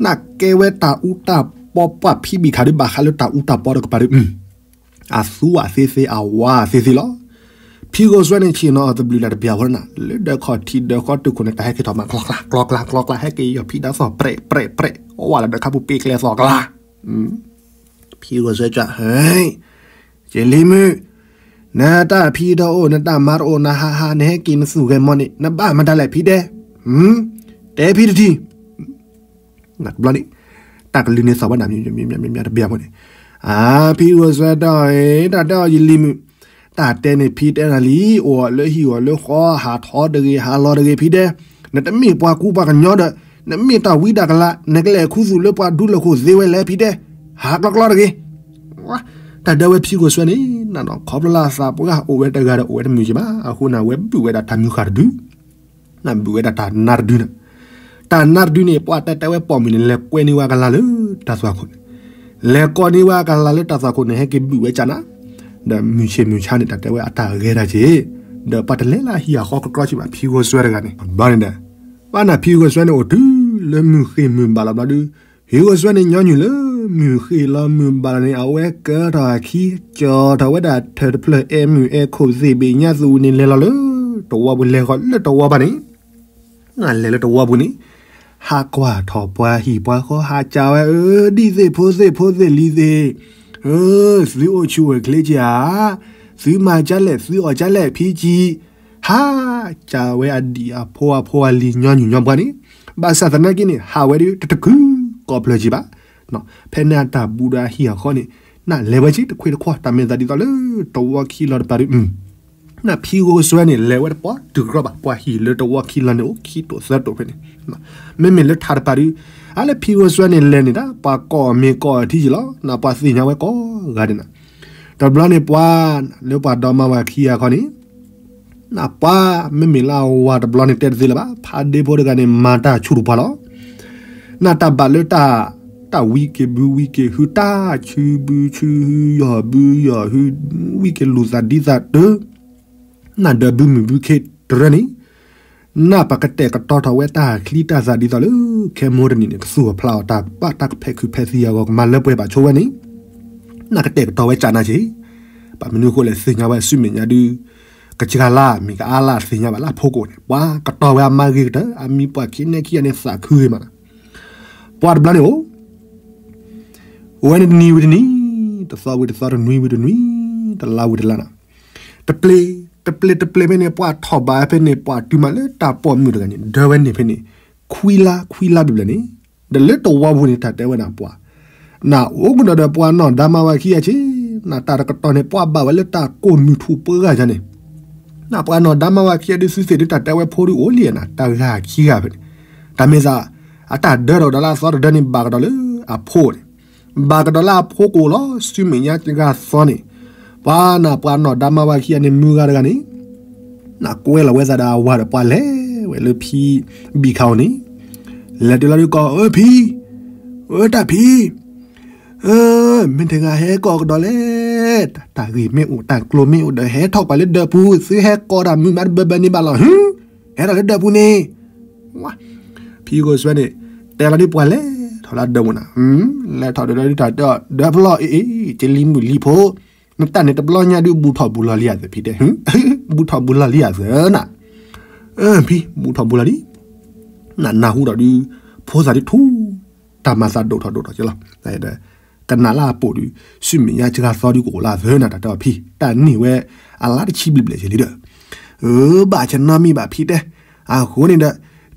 နကဲဝဲတၢ်အူတၢ်ပီပှၤဖံဘံၣ်ခးဒုးဘၣ်ဃးလၢတၢ်အူတၢ်ပီတကပၤဒုး အသူဝဲသ့သ့ အဝဲသ့သ့လီၤ. ဖံဂီၤစွဲန့ၣ်ဆ့ၣ်နီၤအီၤသဘျုးလၢ်တဘၣ်ဖိနီၤ လၢဒၢးခီၣ်ထံးဒၢးဃီတုၤခိၣ်န့ၣ် တၢ်ဟဲက့ၤထီၣ်မး ကျီကျီကျီကျီကျီ ဟဲက့ၤယီၤဖံးဒၢးသီၣ်ပြဲးပြဲးပြဲး အိၣ်ဝဲလၢဒၢးခါပူၤပ့ၤကျဲသီၣ်ကျါ ဖံဂီၤစွဲကၠၢ် ဟဲ ကလံၤမုၣ် နတၢ်ဖံးတအိၣ် နတၢ်မၤတအိၣ် နဟးဟး နဟဲက့ၤနသူၣ်ဂဲၤမီၢ်န့ၣ် နဘၣ်မတၤလဲၣ်ဖံတဲ တဲဖံတထံၣ် တဘျီန့ၣ် တၢ်ကလုၢ်န့ၣ်သီၣ်ဝဲဒၣ် မ့ၢ်မ့ၢ်မ့ၢ်မ့ၢ်တဘၣ်ဖိန့ၣ် အါ ဖံဂီၤစွဲတဲအီၤ တၢ်တဲအီၤယလံၤမုၣ် တၢ်တဲန့ၣ်ဖံတဲနၤလံ အိၣ်အီၤလၢဟံၣ်အီၤလၢဃီ ဟးထီၣ်တဂ့ၤ ဟးလီၤတဂ့ၤဖံတဲ နတမ့ၢ်ပှၤကူပှၤကညီဒီး နမ့ၢ်တၢ်ဝံတၢ်ကလၤ နကလဲၤခူသူၣ်လၢပှၤဒူလၢာ်ခိၣ်သ့ဝဲလဲၣ်ဖံတဲ ဟးကျီကျီတဂ့ၤ တၢ်တဲဝဲဖံဂီၤစွဲန့ၣ် နနီၢ်ခီဖျိလၢအသးပှၢ်အိၣ်ဝဲတဂၤဒီးအိၣ်ဝဲတမုာ်က့ဘၣ် အဃိန့ၣ် အဝဲဘုၣ်ဝဲဒၣ်တၢ်မုၢ်ဃၢ်တဒု နဘုၣ်ဝဲဒၣ်တၢ်နါတဒုန့ၣ် တၢ်နါတဒုန့ၣ် ပှၤတဲတဲဝဲပိာ်မုၣ်န့ၣ် လဲၤကွဲန့ၢ်ဝဲကလၤလၢတၢ်သွၣ်ခိၣ်န့ၣ် လဲၤကိးန့ၢ်ဝဲကလၤလၢတၢ်သွၣ်ခိၣ်န့ၣ် ဟဲက့ၤဘုၣ်ဝဲကၢ်နါ ဒီးမုၢ်ဆ့ၣ်မုၢ်ဆါန့ၣ် တၢ်တဲဝဲအတၢ်ဂဲၤတၢ်က့ၤ ဒီးပှၤတလဲၤလၢဟံၣ်အဃီကကြီဆံးဘၣ် ဖံဂီၤစွဲတဂၤန့ၣ် ဘျီန့ၣ်ဒီး ဘၣ်နၢ်ဖံဂီၤစွဲန့ၣ်အိၣ်တုၤလၢမုၢ်ဃ့ၢ်မုၢ်ဘၣ်လီၤဘျီဒု ဖံဂီၤစွဲန့ၣ်ညီနုၢ်လၢ မုၢ်ဃ့ၢ်လီၤမုၢ်ဘၣ်လီၤန့ၣ် အဝဲကၢထီၣ်အခံ ကၠီထီၣ်ဝဲဒၣ်ထၢၣ်တဖျၢၣ်အဲၣ်မုၢ်အဲၣ်ခိၣ်သ့ၣ်ဘ့ၣ်ညါသူန့ၣ် လဲၤလီၤလၢတဝီပူၤ လဲၤဃီၤလၢတဝီဘၣ်န့ၣ် နလဲၤလၢတဝီပူၤန့ၣ် ဟးကွၢ်ထီၣ်ပှၤဟံၣ်ပှၤဃီ ဟးကၢဝဲ အၢ ဒ်သ့ၣ်ဖိသ့ၣ်ဖိသ့ၣ်လံၤသ့ၣ် အၢ သုအိၣ်ဆူၣ်အိၣ်ချ့က့ၤဧါ သုမၤကၢ်လဲၣ် သုအီၣ်ကၢ်လဲၣ် ဖံကံ ဟးကၢဝဲအဒံၣ်အဖိအဖိအလံၤညီနုၢ်ညီပှၤန့ၣ် ဘၣ်ဆၣ်သနာ်က့န့ၣ် ဟးဝဲဒၣ်တတကုၤကီၢ်ဖျၢၣ်က့ၤဘၣ် ဖဲန့ၣ်အတၢ်ဘူးဒီးအဟံၣ်အဃီန့ၣ် နလဲၤဝဲက့ၤတခွ့တခွီ တၢ်မ့ၢ်သးဒ်သိးလၢတဝီခံလီၤတပၤဒု နဖံဂီၤစွဲန့ၣ် လဲၤဝဲတပှၢ်တုၤကရီဘၣ် ပှၤဟံၣ်လၢတဝီခံလီၤန့ၣ် အိၣ်ခံတိာ်သၢတိာ်ဖဲန့ၣ် မ့မ့ၢ်လၢထးတပၤဒု အါလၢဖံဂီၤစွဲန့ၣ် လဲၤန့ၣ်ဒၣ် ပှၤကိးမ့ၢ်ကိးထံက့ၤလီၤ နပှၤသ့ၣ်ညါဝဲကိးဂၤဒဲးနၤ တဘျီန့ၣ်ပှၤ လၢပှၤဒီမါဝၤခံဂၤခီန့ၣ် နပှၤ မ့မ့ၢ်လၢအဝၤတဘျီန့ၣ် တဲတသ့လၢၤဘၣ် ဖးဒ့ဖိတဂၤန့ၣ် မၤတၢ်ဆူၣ်တပှၤလီၤ နတၢ်ဘၣ်လၢတၢ် တၢ်ဝံက့ၤဘုဝံက့ၤဟု တၢ်ဆူဘုဆူဟု ယီၢ်ဘုယီၢ်ဟု ဝံက့ၤလူၤသးဒ်သးတၢ် နဒီးဘုမုၢ်ဘုခ့တရၢန့ၣ် နပကတဲာ်ကတီၤထီၣ်ဝဲတၢ်ချံတၢ်သၣ်ဒ်သိးလၢ ခဲမိၢ်တနံၤန့ၣ် ကသူၣ်အဖျါအီၤတၢ်ဘၣ်တၢ်ကဖဲးခုးဖဲးသံအဂီၢ် ကမၤလၢပှဲၤဘၣ်ဆိဝဲန့ၣ် နကတဲာ်ကတီၤဝဲကၢ်နါက့ၤ ဘၣ်မနုၤအဃိလဲၣ် သ့ၣ်ညါဝဲဆူမဲာ်ညါဒုး ကစှၤလၢ်မ့ၢ်ကအါလၢ်သ့ၣ်ညါဘၣ်လၢအဖိကိးန့ၣ် ပှၤကတီၤဝဲအမါဂ့ၤကတၢၢ် အမံၤပှၢ်ခံနဲခံဂၤန့ၣ်သးခုဂ့ၤမးနီၤ. ပှၤတဘျီန့ၣ်အိၣ် အိၣ်ဝဲန့ၣ်တနံၤဝံၤတနံၤ, တသီဝံၤတသီ, တနွံဝံၤတနွံ, တလါဝံၤတလါနီၤ. တပျ့ၤ, တပျ့ၤတပျ့ၤဖဲန့ၣ် ပှၤထီၣ်ဘးဖဲန့ၣ် ပှၤတုၤမးလၢတၢ်ပိာ်မုၣ်တဂၤန့ၣ် ဒၢဝဲန့ၣ်ဖဲန့ၣ် ခွံလါခွံလါဘျဲၣ်ဘျဲၣ်န့ၣ်, ဒီးလၢတဝီပူၤန့ၣ် တၢ်တဲဝဲဒၣ်ပှၤ နအိၣ်ကဒီးဒီးပှၤနီၢ်ဒါမါဝၤခံဂၤဆ့, နတၢ်တကတီၢ်န့ၣ် ပှၤဘၣ်ဝဲလၢတၢ်ကိးမုၢ်ထူၣ်ပှဲၤဂၤန့ၣ်, နပှၤနီၢ်ဒါမါဝၤခံဂၤဒုးသုသ့ၣ်ဒုးတၢ်တဲဝဲဖိဒုးအိၣ်လံနၤ တၢ်ဂၤခံဂၤဖဲန့ၣ်, တၢ်မ့ၢ်သး အတၢ်ဒၢထီၣ်ကဒီးလၢအသီတဒၢန့ၣ် ဘၣ်ကဒီးလၢအဖိန့ၣ်, ဘၣ်ကဒီးလၢအဖိကအိၣ်လီၤ ဆူမဲာ်ညါစှၤသီန့ၣ်, ပှၤနပှၤနီၢ်ဒါမါဝၤခံဂၤန့ၣ် မုၢ်ဂၤတဂၤန့ၣ် နကွဲလီၤဝဲသးဒီးအဝၤဒီးပှၤလဲၤဝဲလၢဖံဘံၣ်ခါအအိၣ်န့ၣ်, လဲၤတုၤလီၤဒုးကိး အၢ ဖံ, အၢ တၢ်ဖံ, အၢ မ့ၢ်တဂၤဟဲကိးကဒီးလဲၣ်, တၢ်ဂ့ၢ်မ့ၢ်အိၣ် တၢ်ကျိၤမ့ၢ်အိၣ်ဒီး ဟဲထီၣ်ကွၢ်လၢဒၢးပူၤ, သုဟဲကိးတၢ်မုာ်မးတဘၢဘၢန့ၣ်ဘၣ်လီၤ, ဟဲထီၣ်လၢဒၢးပူၤန့ၣ်, ဖံဂိၢ်စွဲန့ၣ် တဲလီၤဒ်ပှၤလဲၤထီၣ်လၢဒၢးပူၤနၤ, လဲၤထီၣ်ဒီးဒၢးတၢ်တဲအီၤ ဒၢးဖျီၣ်အ့ၣ်အ့ၣ် ကလံၤမုၢ်လံၤဖိ, နတၢ်န့ၣ်တဘျီညါဒုး ဘူးထီၣ်ဘူးလီၤလံယသးဖံတဲ, ဘူးထီၣ်ဘူးလီၤလံယသးနၤ, ဖံ ဘူးထီၣ်ဘူးလီၤလံ, နနၢ်ဟူဒီးဒုး ဖိသၣ်ဒုးထူ တၢ်မၤသးဒိၣ်ထီၣ်ဒိၣ်ထီၣ်က့လီၤ, ကနၣ်လၢအပိာ်ဒုး ဆူမဲာ်ညါစှၤသီဒုးကအိၣ်လၢအသးနၤ တၢ်တဲအီၤဖံ တၢ်န့ၢ်ဝဲ အလါတဆံဘျဲၣ်ဘျဲၣ်က့လံဒီး, အၢ ဘၣ်ဆၢနီတမံၤဘၣ်ဖံတဲ, အဃိန့ၣ်ဒီး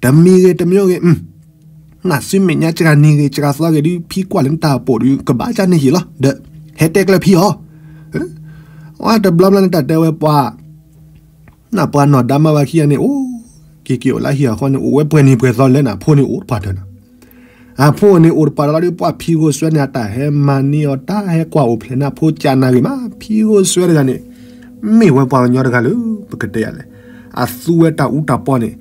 တမံၤဂ့ၤတမံၤဂ့ၤ နဆူမဲာ်ညါစှၤနံၤဂ့ၤ စှၤသီဂ့ၤဒုး ဖံကွၢ်လၢနတၢ်ပိာ်ဒုး ကဘၣ်ကန့ၢ်ယံာ်လီၤဒီး ဟဲတဲကျၢၤဖံအီၤ, အတဘျီဘျီန့ၣ် တၢ်တဲဝဲပှၤ နပှၤနီၢ်ဒါမါဝၤခံဂၤန့ၣ် အိၣ် က့ၤက့ၤအိၣ်လၢဟံၣ်အဃီန့ၣ် အိၣ်ဝဲပှဲၤနံၤပှဲၤသီလဲၣ်နၤ အဖိန့ၣ်အိၣ်တပှၢ်တၢၢ်နၤ, အဖိန့ၣ်အိၣ်တပှၢ်တၢၢ်လီၤဒီး ပှၤဖံဂိၢ်စွဲန့ၣ် အတၢ်ဟဲမၤန့ၢ်အီၤ တၢ်ဟဲကွၢ်အိၣ်ဖျဲၣ်န့ၣ် အဖိကနၣ်ဂ့ၤမး ဖံဂိၢ်စွဲတဂၤန့ၣ် မ့ၢ်ဝဲပှၤကညီတဂၤလၢ ပကတဲယၤလဲၣ်, အသူဝဲတၢ်အူတၢ်ပီန့ၣ်,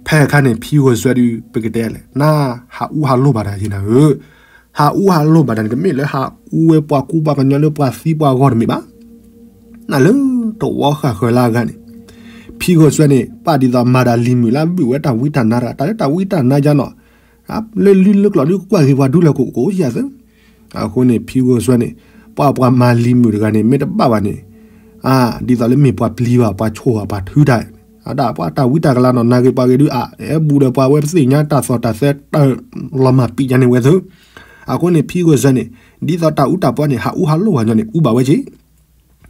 ဖဲအခါန့ၣ် ဖံဂိၢ်စွဲဒုး ပကတဲယၤလဲၣ် နဟးအူဟးလိၢ်ဘၣ်တၢ်ယံၤနၤဧၢ, ဟးအူဟးလိၢ်ဘၣ်တၢ်န့ၣ် တမ့ၢ်လၢဟးအူဝဲပှၤကူပှၤကညီလၢပှၤသံပှၤဂီၢ်တမ့ၢ်ဘၣ် နလၢတဝီဃၣ်ဃၢၤလၢအဂၤန့ၣ်, ဖံဂိၢ်စွဲန့ၣ် ပာ်ဒ်သိးမၤဒၣ်လံၤမုၣ်လၢအဘုၣ်ဝဲတၢ်ဝံတၢ်နါတဂၤ တၢ်လၢတၢ်ဝံတၢ်နါယါနီၤ, လၢလုၢ်လၢကျိၤဒုးကကွၢ်ဂ့ၤပှၤဒူလၢၤကိးကိးယၤသၢ, အဃိန့ၣ် ဖံဂိၢ်စွဲန့ၣ် ပှၤပှၤမၤလံၤမုၣ်တဂၤန့ၣ် မ့ၢ်တဘၣ်ဘၣ်န့ၣ်, ဒ်သိးလၢမ့ၢ်ပှၤပျံၤဘၣ် ပှၤဆိၣ်ဘၣ် ပှၤထုတၢ်, အဒၣ်ပှၤတၢ်ဝံတၢ်ကလၤနီၤ နၢ်ဂ့ၤပှၤဂ့ၤဒုး အအဲၣ်ဘူးဒီးပှၤဝဲပသ့ၣ်ညါတၢ်သီၣ်တၢ်သဲတၢ်လီၤမၢ်ပံာ်ညါန့ၣ်ဝဲသၢ, အဃိန့ၣ် ဖံဂိၢ်စွဲန့ၣ် ဒ်သိးတၢ်အူတၢ်ပီန့ၣ် ဟးအူဟးလိၢ်ပှၤညီန့ၣ် အူဘၣ်ဝဲက့ၤ,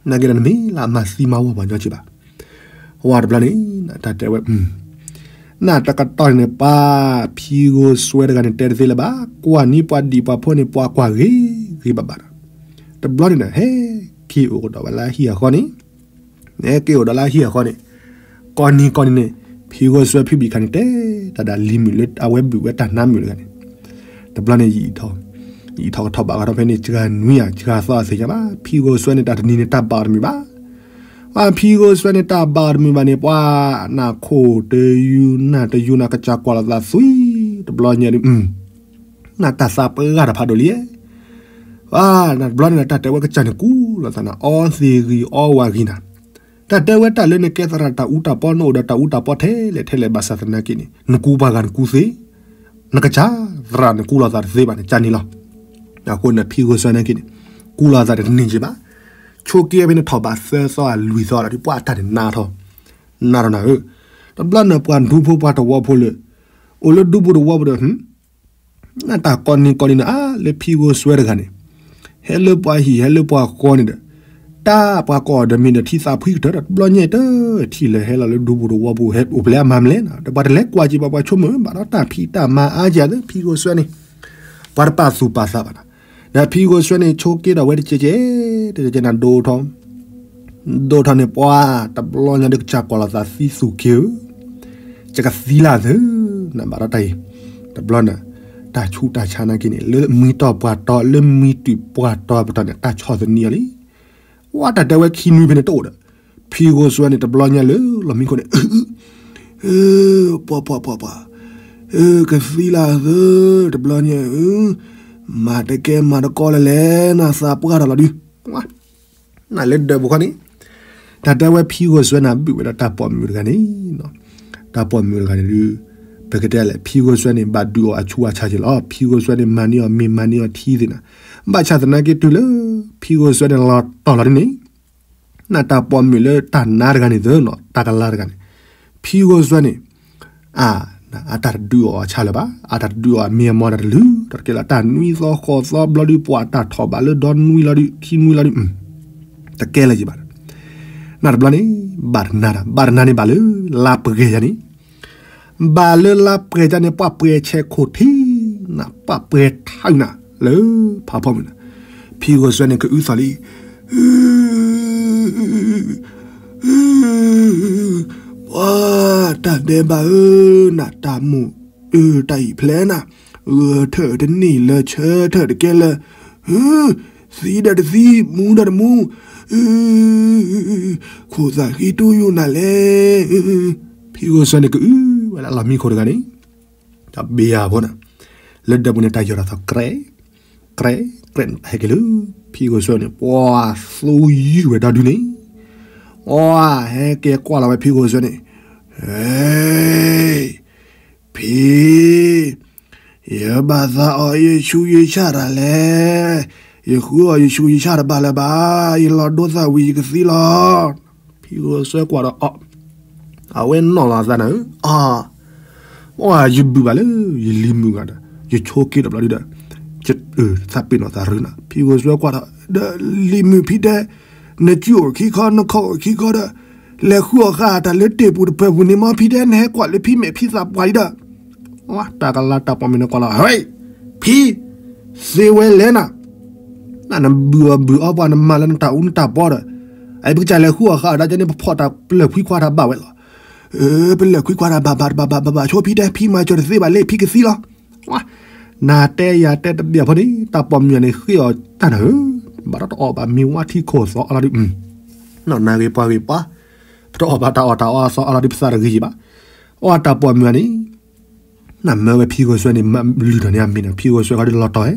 နာ်က့ဒီးနမ့ၢ်လၢအမၤသံမၤဝီပှၤညီက့ၤဘၣ်, ဝဲတဘျီန့ၣ် တၢ်တဲဝဲ နတကတီၢ်န့ၣ် ပှၤဖံဂိၢ်စွဲတဂၤန့ၣ် တဲတသ့လၢၤဘၣ်, ကွၢ်နံၤပှၤဒံၣ်ပှၤဖိန့ၣ် ပှၤကွၢ်ဂ့ၤဂ့ၤဘၣ်ဘၣ်ဒီး, တဘျီန့ၣ်ဒီး ဟဲက့ၤအိၣ်ကဒီးဝဲလၢဟံၣ်အဃီန့ၣ်, ဟဲက့ၤအိၣ်ဒီးလၢဟံၣ်အဃီန့ၣ်, ကိးနံၤကိးနံၤန့ၣ် ဖံဂိၢ်စွဲဖံဘံၣ်ခါန့ၣ် တဲတၢ်ဒၣ်လံၤမုၣ်လၢအဝဲဘုၣ်ဝဲတၢ်နါမုၣ်တဂၤန့ၣ်, တဘျီန့ၣ် ယံာ်ထီၣ်ကထီၣ်ဘၣ်ကထီၣ်ဖဲန့ၣ် စှၤနွံဧါ စှၤသီအသ့ၣ်ညါဘၣ်, ဖံဂိၢ်စွဲန့ၣ် တၢ်တနံၤန့ၣ် တၢ်ဘၣ်အီၤတမုာ်ဘၣ် ပှၤဖံဂိၢ်စွဲန့ၣ် တၢ်ဘၣ်အီၤတမုာ်ဘၣ်န့ၣ် ပှၤနၢ်ခိၣ်တယူၤနၢ်တယူၤနၢ် ကစၢ်ကွၢ်လိာ်သးသွံၣ် တဘျီညါဒုး, နတၢ်သးပှဲၤဂၤတဖးဒိၣ်လံ, ပှၤနတဘျီန့ၣ်ဒီး တၢ်တဲဝဲကစၢ်န့ၣ်ကူလိာ်သးနၤ အီသံးဂံၢ်အီဝၤဂံၢ်နၤ, တၢ်တဲဝဲတၢ်လၢနကဲသရၣ်တၢ်အူတၢ်ပီ နအိၣ်ဒီးတၢ်အူတၢ်ပီထဲလဲၣ်ထဲလဲၣ်ဘၣ်ဆၣ်သနာ်က့န့ၣ် နကူပှၤဂၤနကူသ့, နကစၢ်သရၣ်နကူလိာ်သးတသ့ဘၣ်န့ၣ် ကန့ၣ်လီၤ. အဃိန့ၣ် ဖံဂိၢ်စွဲနာ်က့န့ၣ် ကူလိာ်သးတန့ၢ်က့ၤဘၣ်, ဆိးက့ဖဲန့ၣ်ထီၣ်ဘးသၢသီအလွံၢ်သီလီၤဒီး ပှၤတၢ်န့ၣ်နါထီၣ်, နါထီၣ်နၤဧၢ, တဘျီန့ၣ်ပှၤဒူဖိပှၤတဝီဖိလၢ အိၣ်လၢဒူပူၤတဝီပူၤဒီး နတၢ်ကိးနံၤကိးနံၤန့ၣ် အါ လၢဖံဂိၢ်စွဲတဂၤန့ၣ် ဟဲလၢပှၤဟံၣ်ဟဲလၢပှၤဃီန့ၣ်ဒီး တၢ်ပှၤကိးအီၤဒီးမ့ၢ်ဒီးထံသးဖှံကတၢၢ်ဒီး တဘျီညါတထံၣ်လၢဟဲလီၤလၢဒူပူၤတဝီပူၤ ဟဲအိၣ်ဖျဲၣ်အမၤမလဲၣ်နီၤ ဒီးပှၤတလဲၤကွၢ်က့ၤဘၣ် ပှၤဆိကမိၣ်ဘၣ်ဒီးတၢ်ဖံးတၢ်မၤအါက့ၤသ့ ဖံဂိၢ်စွဲန့ၣ် ပှၤတပာ်သူၣ်ပာ်သးဘၣ်နီၤ ဒီးဖံဂိၢ်စွဲန့ၣ် ဆိးက့ဒီးဝဲတကဲကဲ တကဲကဲနၤဒိၣ်ထီၣ် ဒိၣ်ထီၣ်န့ၣ် ပှၤတဘျီညါဒီးကစၢ်ကွၢ်လိာ်သးသံသူၣ်က့ၤဧၢ ကကသံလၢသၢ နဘၣ်ဒီးတၢ်အံၤ တဘျီန့ၣ် တၢ်ဆူးတၢ်ဆါနာ်က့န့ၣ် လၢမံတီၢ်ပှၢ်တီ လၢမံတုၤပှၢ်တီပတီၢ်န့ၣ် တၢ်ဆီၣ်သနံးအီၤလံ ဝဲတၢ်တဲဝဲခံနွံဖဲန့ၣ်တအိၣ်ဒီး ဖံဂိၢ်စွဲန့ၣ် တဘျီညါလၢလီၢ်မံခိၣ်န့ၣ် ပှၤပှၤပှၤပှၤ ကသံလၢသၢ တဘျီညါ မၤတကဲမၤတကီလၢလဲၣ် နသးပှၢ်တၢ်လီၤဒုး နလၢဒၢးပူၤခီန့ၣ် တၢ်တဲဝဲဖံဂိၢ်စွဲန့ၣ် ဘုၣ်ဝဲဒီးတၢ်ပိာ်မုၣ်တဂၤန့ၣ် တၢ်ပိာ်မုၣ်တဂၤန့ၣ်ဒုး ပကတဲလဲၣ် ဖံဂိၢ်စွဲန့ၣ် ဘၣ်ဒုးအီၤအဆူးအဆါက့ၤလီၤ ဖံဂိၢ်စွဲန့ၣ် မၤန့ၢ်အီၤမ့ၤမၤန့ၢ်အီၤထံသ့ၣ်နၤ ဘၣ်ဆၣ်သနာ်က့တုၤလၢ ဖံဂိၢ်စွဲန့ၣ် လီၤတီၢ်လီၤဒ်န့ၣ် နတၢ်ပိာ်မုၣ်လၢတၢ်နါတဂၤန့ၣ်သၢနီၤ တၢ်ကလၤတဂၤန့ၣ်, ဖံဂီၤစွဲန့ၣ် အတၢ်တဒုးအီၣ်အဆၢလၢၤဘၣ်, အတၢ်တဒုးအီၣ်အမံၤအမီၢ်တၢ်တလုၢ်, တကဲလၢတၢ်နွံသီဃိးသီဘျီဒုး ပှၤတၢ်ထီၣ်ဘၣ်လၢဒီနွံလီၤဒုး ခံနွံလီၤဒုး, တကဲလၢၤယဘၣ်. နတဘျီန့ၣ် ဘၣ်တနါတၢ် ဘၣ်တနါန့ၣ်ဘၣ်လၢ လါပှဲၤယၤန့ၣ် ဘၣ်လၢလါပှဲၤယၤန့ၣ် ပှၤပှဲၤဆဲးခိၣ်ထံနၤ ပှၤပှဲၤထါနၤ လၢဖးဖီမုၢ်နၤ, ဖံဂီၤစွဲန့ၣ်ကအုသီၣ်လံ ပှၤတၢ်ဒဲးဘးဧၢ, နတၢ်မိၣ်အၢတၢ်အံၤဖျဲနၤ, ဂၢၢ်ထၢၣ်တန့ၢ်လၢဆၢထၢၣ်တကဲလၢၤ, သံဒီးတသံ, မူဒီးတမူ, ခိၣ်သၣ်ဃံတူၢ်ယိာ်နၤလဲၣ်. ဖံဂီၤစွဲန့ၣ်ကအုဝဲလၢအလီၢ်မံခိၣ်တဂၤန့ၣ်, တၢ်ဘ့ၣ်ယၤဖိနၤ, လၢဒၢးပူၤန့ၣ် တၢ်ယီၢ်တၢ်သီၣ်ကြဲး, ကြဲး, ကြဲးဟဲက့ၤလၢ ဖံဂီၤစွဲန့ၣ် ပှၤသူယုၢ်ဝဲဒီဒုန့ၣ်, ပှၤဟဲက့ၤကွၢ်လီၤဝဲဖံဂီၤစွဲန့ၣ်, ဟဲ ဖံ, ယဘၣ်သးအီၣ်ယဆူးယဆၣ်တၢ်လဲၣ်, ယဃုအီၣ်ယဆူးယဆၣ်တဘၣ်လၢၤဘၣ်, ယလီၤဒိသၣ်ဝံၤယကသံလီၤ. ဖံဂီၤစွဲကွၢ်ဒီးအီၤ, အဝဲနီၣ်လီၤအသးနၤဧၢ, အီၤ, ပှၤယဘုၣ်ဘၣ်လၢ ယလံၤမုၣ်ဂၤဒီး ယဆိးက့ဒီးဘျီဒုဒီး, ယသးပ့ၤနီၣ်သးရူနၤ, ဖံဂီၤစွဲကွၢ်ဒီး, ဒီးလံၤမုၣ်ဖံတဲ, နစုအိၣ်ခံခီ နခီၣ်အိၣ်ခံခီဒီး, လဲၤဃုအီၣ်ဃာ်တၢ်လၢတ့ၢ်ပူၤတပၢၢ်ပူၤန့ၣ်မ့ၢ်ဖံတဲ နဟဲကွၢ်လၢဖံမဲာ်ဖံသးပှၢ်လံဒီး, တၢ်ကလၤတၢ်ပိာ်မုၣ်န့ၣ်ကွၢ်လီၤ, ဟဲ, ဖံ, သ့ဝဲလဲၣ်နၤ, နဘုၣ်အီၣ်ဘုၣ်အီပှၤနမၤလၢနတၢ်အူနတၢ်ပီဒီး, အအံၤပကစၢ်လဲၤဃုအီၣ်ဃာ်အီၤဒီး ကန့ၣ်ပဖီၣ်တၢ်ပလၢၢ်ခွံခွါတၢ်ဘၣ်ဝဲလီၤ. ပလၢၢ်ခွံခွါတၢ်ဘၣ်ဘၣ်တဘၣ်ဘၣ်ဘၣ်ဘၣ်ဆိဖံတဲ ဖံမၤစၢၤတသ့ဘၣ်လၢဖံကသံလီၤ. နတဲယၤတဲတဘၣ်ဖိန့ၣ် တၢ်ပိာ်မုၣ်န့ၣ်ဃ့အီၤတၢ်နၤဧၢ, ဘၣ်ဒီးတအီၣ်ဘၣ်မ့ၤဝါထံခိၣ်သီအီလီၤဒုး, နီၢ်နၤဂ့ၤပှၤဂ့ၤပှၤ, ပတအီၣ်ဘၣ်တၢ်အီၣ်တၢ်အီအသီအီလီၤဒုး ပသးတဂ့ၤယံၤဘၣ်. အီၣ်တၢ်ပိာ်မုၣ်န့ၣ် နမၢဝဲဖံဂီၤစွဲန့ၣ် မၤလုၢ်ထီၣ်န့ၢ်အမံၤန့ၣ် ဖံဂီၤစွဲဃီဒုးလီၤတီၤဟဲ,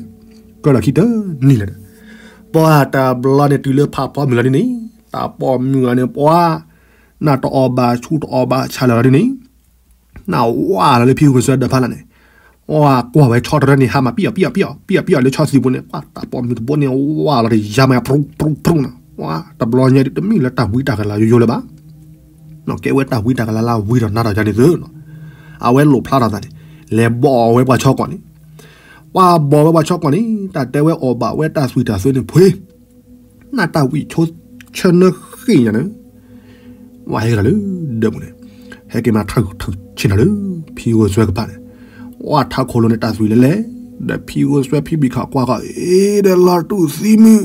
ကၢလီၤခံတနံၤလၢၤဒီး, ပှၤတဘျီန့ၣ်တုၤလၢဖးဖီမုၢ်လီၤဒုးန့ၣ်, တၢ်ပိာ်မုၣ်ဂၤန့ၣ် ပှၤ, နတအီၣ်ဘၣ်ဆူၣ်တအီၣ်ဘၣ်ဆါလၢၤလီၤဒုးန့ၣ်, နဝါလီၤလၢဖံဂီၤစွဲဒီးဖးလၢ်န့ၣ်, ဝါကွၢ်ဝဲဆီတရၢန့ၣ် ဟါမးပံၣ်အီၣ်ပံၣ်အီၣ်ပံၣ်အီၣ်ပံၣ်အီၣ်လၢဆီသံးပူၤန့ၣ်, ပှၤတၢ်ပိာ်မုၣ်တဘိန့ၣ် ဝါလီၤတယါမး ပြူၣ်ပြူၣ်ပြူၣ်နၤ, ဝါတဘျီညါဒုးတမ့ၢ်လၢတၢ်ဝံတၢ်ကလၤယိယိလၢၤဘၣ်. ကဲဝဲတၢ်ဝံတၢ်ကလၤလၢအဝံထီၣ်နါထီၣ်ယါန့ၣ်သ့နီၤ, အဝဲလိၣ်ဖျါထီၣ်သးန့ၣ်, လဲၤဘီၣ်အီၣ်ဝဲပှၤဆီကွီၢ်န့ၣ်, ပှၤဘီၣ်ဝဲပှၤဆီကွီၢ်န့ၣ် တၢ်တဲဝဲအီၣ်ဘၣ်ဝဲတၢ်သွံၣ်တၢ်သွဲန့ၣ်ဖှ့, နတၢ်ဝံၣ်ဆိဆၢနၢဃ့ၣ်ညါန့ၣ်, ဝဲဟဲက့ၤလီၤလၢဒၢးပူၤန့ၣ်, ဟဲက့ၤမၤထၢၣ်ထၢၣ်ဆ့ၣ်နီၤလၢ ဖံဂီၤစွဲကပၤန့ၣ်, ဝဲထးခိၣ်လိၤန့ၣ်တၢ်သွံၣ်လဲၤလဲၤ, ဒီးဖံဂီၤစွဲဖံဘံၣ်ခးကွၢ်ဃီ, အ့ ဒီးလီၤတူာ်သံမုၣ်,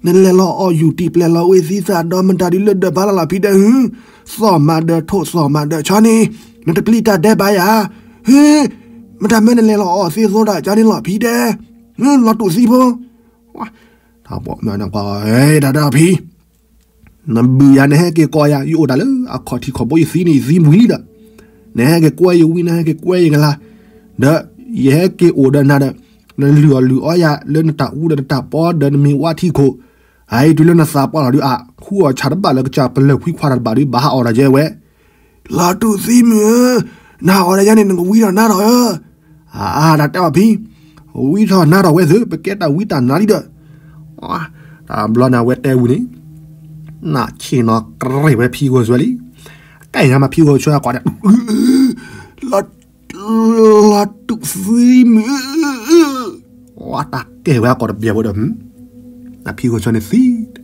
နလဲၤလီၤအီၣ်ယူၢ်တံၢ်ပျဲလီၤဝဲသံသးဒီးမတၤဒုးလၢဒၢးဖးလၢ်လီၤဖံတဲ, သီၣ်မးဒီးထိၣ်သီၣ်မးဒီးဆီန့ၣ်, နတပျံၤတၢ်ဒဲးဘးယၤ, ဟ့, မတၤမၢနလဲၤလီၤအီၣ်သ့သိတၢ်ကန့ၣ်လီၤဖံတဲ, လီၤတူာ်သံဖိ တၢ်ပိာ်မုၣ်န့ၣ်ကွၢ်, တၢ်ဒၢဖံ, နဘုၣ်ယၤ နဟဲက့ၤကိးယၤ ယအိၣ်တၢ်လၢအခီၣ်ထံးခီၣ်ဘိ ယသံန့ၣ် ယသံမုၢ်လံဒီး, နဟဲက့ၤကွဲယဝံ နဟဲက့ၤကွဲယကလၤ, ဒီးယဟဲက့ၤအိၣ်ဒီးနၤဒီး, နလုၢ်အီၣ်လုၢ်အီယၤလၢနတၢ်အူဒီးနတၢ်ပီဒီးနမ့ၢ်ဝါထံခိၣ်, အအံၤတုၤလၢနသးပှၢ်လီၤဒုးအါ, ဃုအီၣ်ဆၣ်တဘၣ်လၢကစၢ်ပလၢၢ်ခွံခွါတၢ်တဘၣ်ဒုး ဘၣ်ဟးအီၣ်တၢ်ယဲဝဲ လီၤတူာ်သံမုၣ်ဧၢ, နဟးအီၣ်တၢ်ယဲန့ၣ် နကဝံထီၣ်နါထီၣ်ဧၢ, အါ တၢ်တဲအီၤဖံ, ဝံထီၣ်နါထီၣ်ဝဲသ့ ပကဲတၢ်ဝံတၢ်နါလံဒီး, တဘျီန့ၣ်အဝဲတဲဝံၤန့ၣ်, နဆ့ၣ်နီၤကြ့ၢ်ဝဲဖံဂီၤစွဲလံ, ကဲညါမးဖံဂီၤစွဲအကိးဒီး, လီၤတူာ်သံမုၣ်ဧၢ, တၢ်ကဲဝဲအကိးတဘျီဖိဒီး, နဖံဂီၤစွဲန့ၣ်သံ